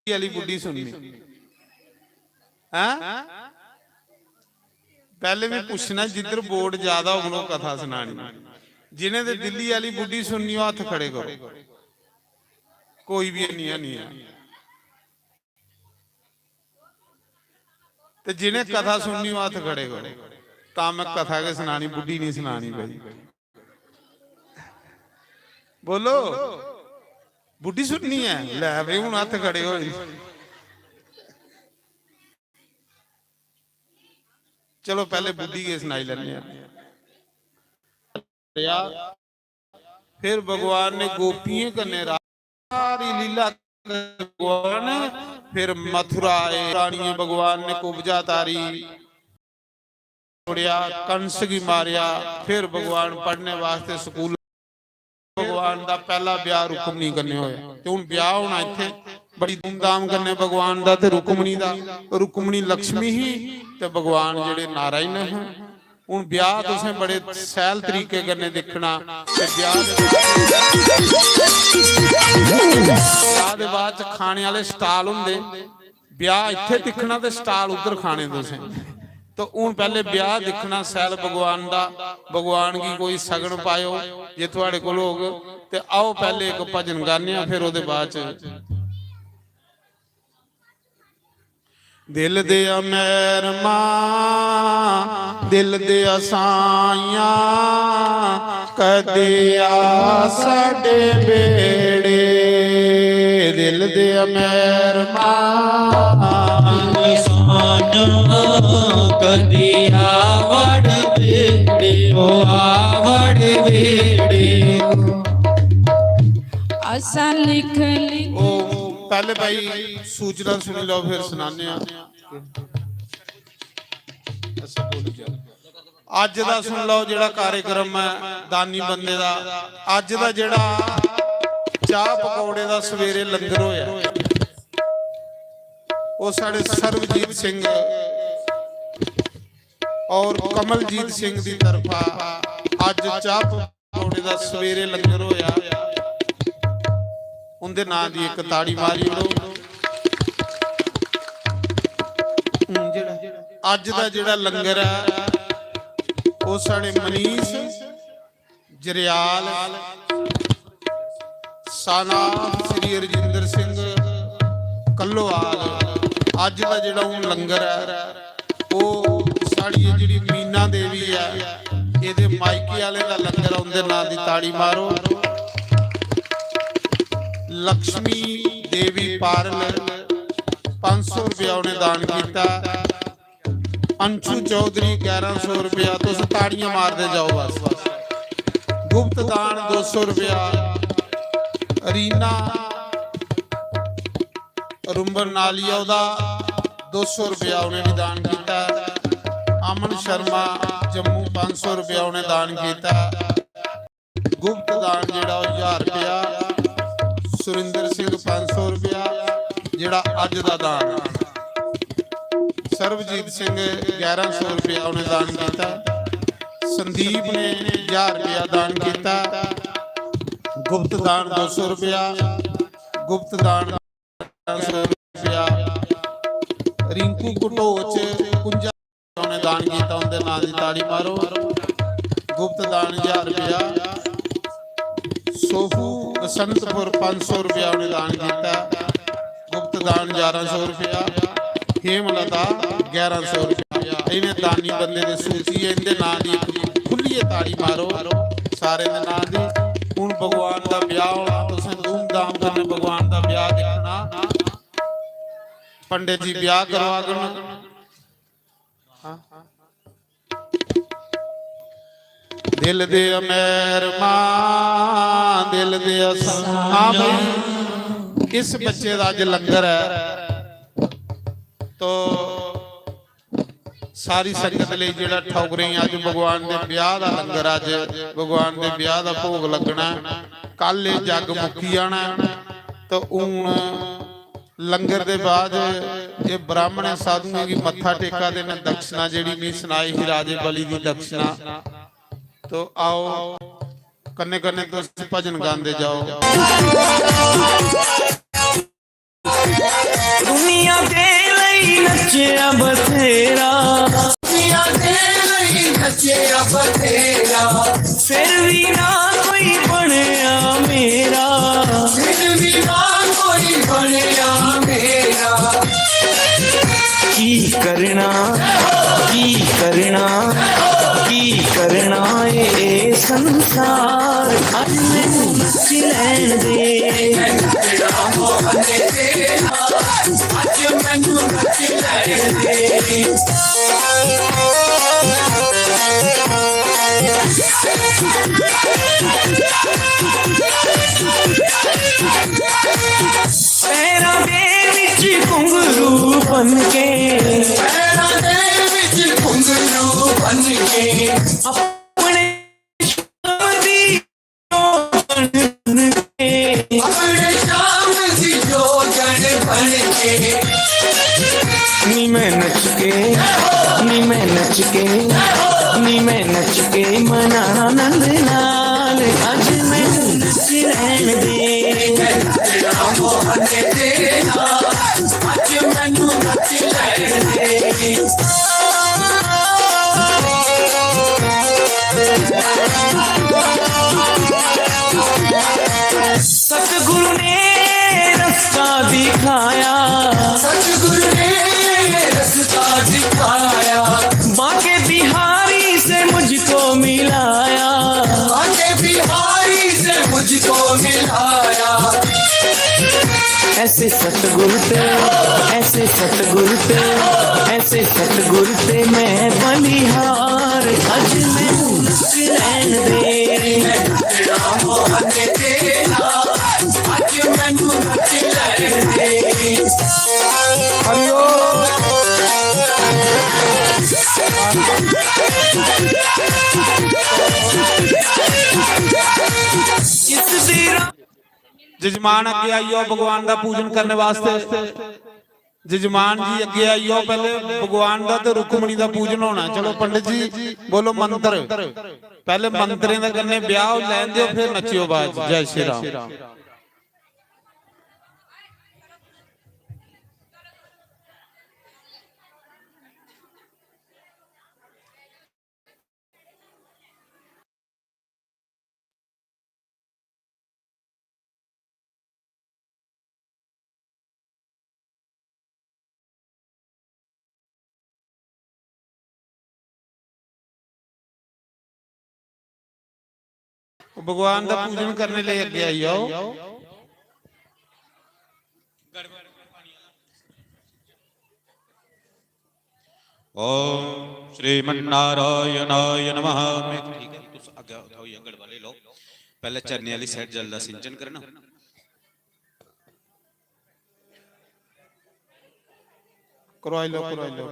आह्ली बुड्ढी सुननी। हैं? पैह्ले में पुच्छना, जिद्धर वोट ज्यादा होङन, ओह् कथा सनानी। जिनें ते दिल्ली आह्ली बुड्ढी सुननी, ओह् हत्थ खड़े करो। कोई बी हैनी, हैनी ऐ। ते जिनें कथा सुननी, ओह् हत्थ खड़े करो। तां में कथा गै सनानी, बुड्ढी नहीं सनानी भाई। बोलो, बुड्ढी सुननी ऐ? लै भाई, हुन हत्थ खड़े होए। चलो, पैह्ले बुड्ढी गै सनाई लैन्ने आं। फिर भगवान ने गोपियें कन्नै रा-, सारी लीला भगवान, फिर मथुरा आए, रानियें भगवान ने कुब्जा तारी, छोड़ेआ, कंस गी मारेआ, फिर भगवान पढ़ने वास्ते स्कूल भगवान दा पैह्ला ब्याह रुक्मणी कन्नै होया ते हुन ब्याह होना इत्थै बड़ी धूमधाम कन्नै भगवान दा ते रुक्मणी दा। रुक्मणी लक्ष्मी ही ते भगवान जेह्ड़े नारायण हे। हुन ब्याह तुसें बड़े सैल तरीके कन्नै दिक्खना ते ब्याह दे बाद, ब्याह दे बाद च खाने आह्ले स्टाल हुंदे, ब्याह इत्थै दिक्खना ते स्टाल उद्धर खाने तुसें। तो हुन पैह्ले ब्याह दिक्खना सैल भगवान दा, भगवान गी कोई सगन पायो जे थुआढ़े कोल होग, ते आओ पैह्ले इक भजन गाने आं, फिर ओह्दे बाद च। दिल दिया मैरमा, दिल दिया साइयां, कदी आ साडे बेड़े। दिल दिया मैरमा, साइयां, कदी आ वड़ बेड़े, ओ आ वड़ बेड़े। असा लिख लिख ओ, पैह्ले भाई सूचना सुनी लैओ, फिर सनाने आं। अज्ज दा सुन लैओ जेह्ड़ा कार्यक्रम ऐ दानी बंदे दा। अज्ज दा जेह्ड़ा चाह् पकौड़े दा सवेरे लंगर होया, ओह् साढ़े सर्वजीत सिंह और कमलजीत सिंह दी तरफा अज्ज चाह् पकौड़े दा सवेरे लंगर होया। उंदे नां दी इक ताड़ी मारी ओड़ो। हून जेह्ड़ा अज्ज दा जेह्ड़ा लंगर ऐ, ओह् साढ़े मनीष जरियाल, son of श्री रजिंदर सिंह कल्लोआल। अज्ज दा जेह्ड़ा हून लंगर ऐ, ओह् साढ़ी एह् जेह्ड़ी मीना देवी ऐ, एह्दे मायके आह्ले दा लंगर ऐ, उं'दे नांऽ दी ताड़ी मारो। लक्ष्मी देवी पारल, पंज सौ रपेआ उ'नें दान कीता। अंशु चौधरी, ग्यारह सौ रपेआ। तुस ताड़ियां मारदे जाओ बस। गुप्त दान दो सौ रपेआ। रीना रुंबर नालिया, ओह्दा दो सौ रपेआ उ'नें बी दान कीता। अमन शर्मा जम्मू, पंज सौ रपेआ उ'नें दान कीता। गुप्त दान जेह्ड़ा ओह् ज्हार रपेआ। सुरिंदर सिंह पंज सौ रपेआ, जेह्ड़ा अज्ज दा दान ऐ। सर्वजीत सिंह ग्यारह सौ रपेआ उ'नें दान कीता। संदीप ने ज्हार रपेआ दान कीता। गुप्त दान दो सौ रपेआ। गुप्त दान सौ रपेआ। रिंकू घटोच कुंजा उ'नें दान कीता, उं'दे नांऽ दी ताड़ी मारो। गुप्त दान ज्हार रपेआ। सोहू बसंतपुर पंज सौ रपेआ उ'नें दान कीता। गुप्त दान ग्यारह सौ रपेआ। हेमलता ग्यारह सौ रपेआ। इ'नें दानी बंदे दी सूची ऐ, इं'दे नांऽ दी इक खु'ल्लियै ताड़ी मारो सारें दे नांऽ दी। हून भगवान दा ब्याह होना, तुसें धूमधाम कन्नै भगवान दा ब्याह दिक्खना। पंडित जी ब्याह करवागन। दिल दे अमेर मां, दिल दे असां। हाँ भाई, इस बच्चे दा अज लंगर है, तो सारी संगत लेई जेह्ड़ा ठौगरें गी अज भगवान दे ब्याह दा लंगर, अज भगवान दे ब्याह दा भोग लगना है। कल एह् जग मुक्की जाना है, तो हून लंगर दे बाद एह् ब्राह्मणें साधुएं गी मत्था टेका दे न। दक्षिणा जेह्ड़ी मी सनाई ही राजे बलि दी दक्षिणा, तो आओ कन्नै कन्नै तुस भजन गांदे जाओ। दुनिया दे लेई नच्चेआ बथेरा, दुनिया दे लेई नच्चेआ बथेरा, फिर भी ना कोई बनेआ मेरा, फिर भी ना कोई बनेआ मेरा। की करना, की करना, की करना ए संसार। अज मैनू नच लैण दे। पैरां दे विच घुंघरू बन के, पैरां दे विच घुंघरू बन के, अपने शाम दी रोशन मोहन तेरा, अज मैनू नच लैंदे। सतगुरु ने रास्ता दिखाया। सतगुरु ने रास्ता दिखाया। बांके बिहारी से मुझको मिलाया। बांके बिहारी से मुझको मिलाया। ऐसे सतगुरु ते, ऐसे सतगुरु ते, ऐसे सतगुरु ते मैं बलिहार। अज मैनू नच लैन दे। मोहन तेरा, अज मैनू नच लैन दे। हरिओम। जजमान अग्गे आई जाओ भगवान दा पूजन करने वास्ते। जजमान जी अग्गे आई जाओ, पहले भगवान दा ते रुक्मणी दा पूजन होना। चलो पंडित जी बोलो मंत्र, पहले मंत्रें दे कन्नै ब्याह लैन दियो, फिर नच्चियो बाद च। जय श्री राम। भगवान दा पूजन करने लेई अग्गे आई जाओ। ओम श्रीमन्नारायणाय नमः। मैं ठीक है, तुस अग्गे उठाओ, ये गड़बा ले लो। पहले चरने वाली साइड जल दा सिंचन करना। करवाई लो, करवाई लो।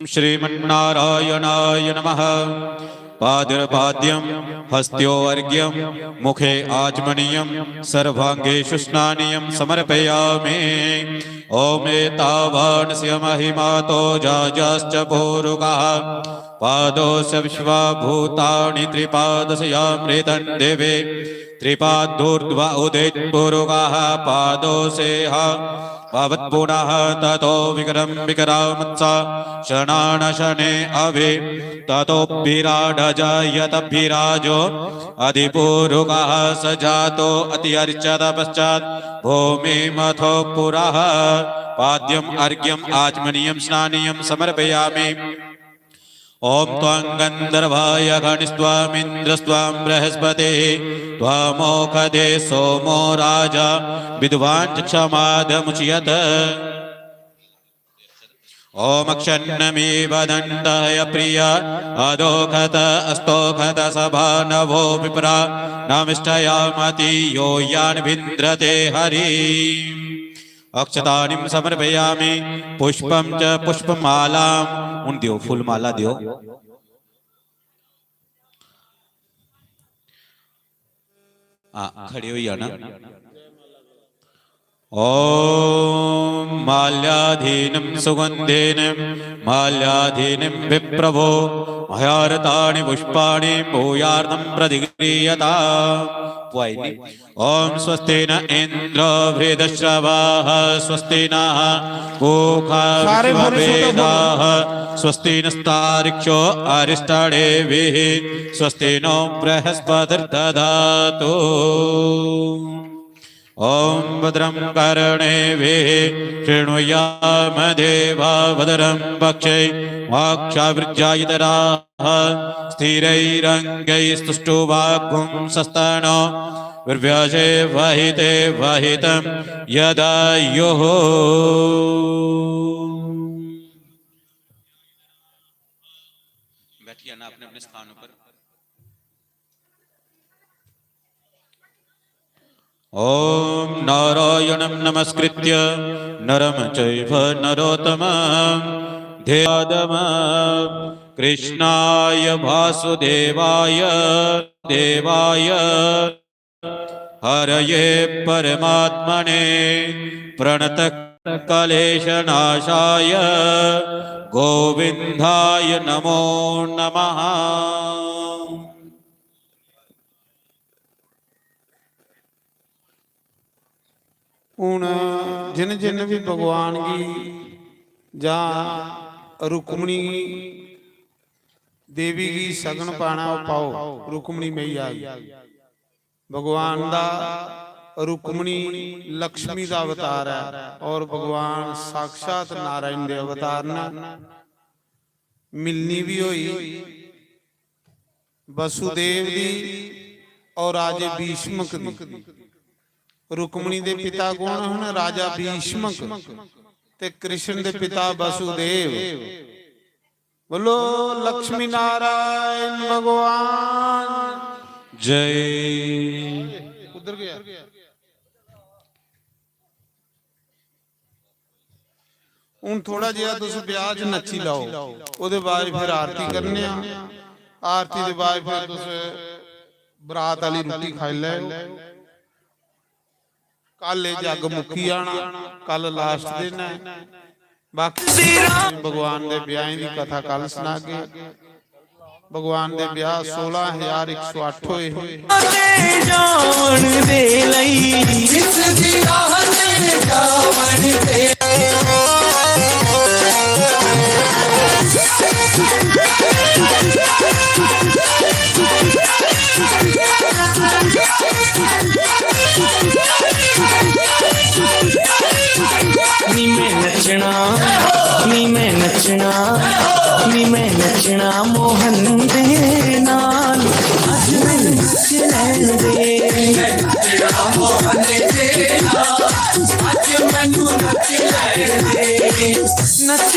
श्रीमन्नारायणाय नमः। पादुर्पाद्यं हस्त्यो अर्घ्यं मुखे आचमनीयं सर्वाङ्गेषु स्नानीयं समर्पयामि। ॐ एतावानस्य महिमातो जाजाश्च पूरुकाः। पादोऽस्य विश्वभूतानि त्रिपादस्यामृतं देवे। त्रिपादूर्ध्व उदित पूरुकाः पादोऽस्येह भवत्पुनः ततो विक्रम विक्रामत्स शनानशने अभि ततो विराडजयत विराजो अधिपूरुकः स जातो अति अर्चत पश्चात् भूमिमथो पुरः पाद्यम् अर्घ्यम् आचमनीयं स्नानीयं समर्पयामि। ॐ त्वां गन्धर्वा यक्षास्त्वामिन्द्रस्त्वां बृहस्पतिः त्वामोषधे सोमो राजा विद्वाञ्चक्षमादमुच्यत। ॐ अक्षन्नमिव दन्तः प्रिय अदोक्षत अस्तोक्षत सभानवो विप्रा नमिष्ठया मती यो यान्विन्द्रते हरि। अक्षतानि समर्पयामि पुष्पं च पुष्पमालां। हून दियो, फुल माला दियो। हां, खड़े होई जाना। ॐ माल्याधीनं सुगन्धेन माल्याधीनं विप्रभो मयार्तानि पुष्पाणि भूयार्तं प्रतिगृह्यता। पुआई नहीं। ॐ स्वस्ति न इन्द्रो वृहदश्रवाः स्वस्ति नः पूषा विश्ववेदाः स्वस्ति नस्तार्क्ष्यो अरिष्टनेमिः स्वस्ति नो बृहस्पतिर्दधातु। ॐ भद्रं कर्णेभिः शृणुयाम देवा भद्रं पक्षे वाक्चाविर्जायितराः स्थिरैरङ्गैस्तुष्टुवाग्गुंसस्तनो विर्व्यसे वहिते वहितं यदायुः। बैठ जाना अपने अपने स्थानों पर। ॐ नारायणं नमस्कृत्य नरं चैव नरोत्तमं देवादम कृष्णाय वासुदेवाय देवाय हरये परमात्मने प्रणतक्लेशनाशाय गोविन्दाय नमो नमः। हून जिन जिन बी भगवान गी जां रुक्मणी देवी गी सगन पाना, ओह् पाओ रुक्मणी मैया गी। भगवान दा, रुक्मणी लक्ष्मी दा अवतार ऐ और भगवान साक्षात नारायण दे अवतार न। मिलनी भी होई वसुदेव दी और राजे भीष्मक दी। रुक्मणी दे पिता कौन हन? राजा भीष्मक। ते कृष्ण दे पिता वसुदेव। बोलो लक्ष्मी नारायण भगवान। जय। उधर गया। हून थोड़ा जेहा तुस ब्याह च नच्ची लैओ, ओह्दे बाद फिर आरती करने आं। आरती दे बाद फिर तुस बरात आह्ली रुट्टी खाई लैओ। कल एह् जग मुक्की जाना, कल लास्ट दिन ऐ। बाकी भगवान दे ब्याहें दी कथा कल सनागे। भगवान दे ब्याह सोलां हजार इक सौ अट्ठ होए हे। ते जान दे लई जिस दी राह ते जावन दे नी मैं नचना, नी मैं नचना, नी मैं नचना मोहन दे नाल। अज मैं नच लैन दे, अज मैनू नच लैन दे, नच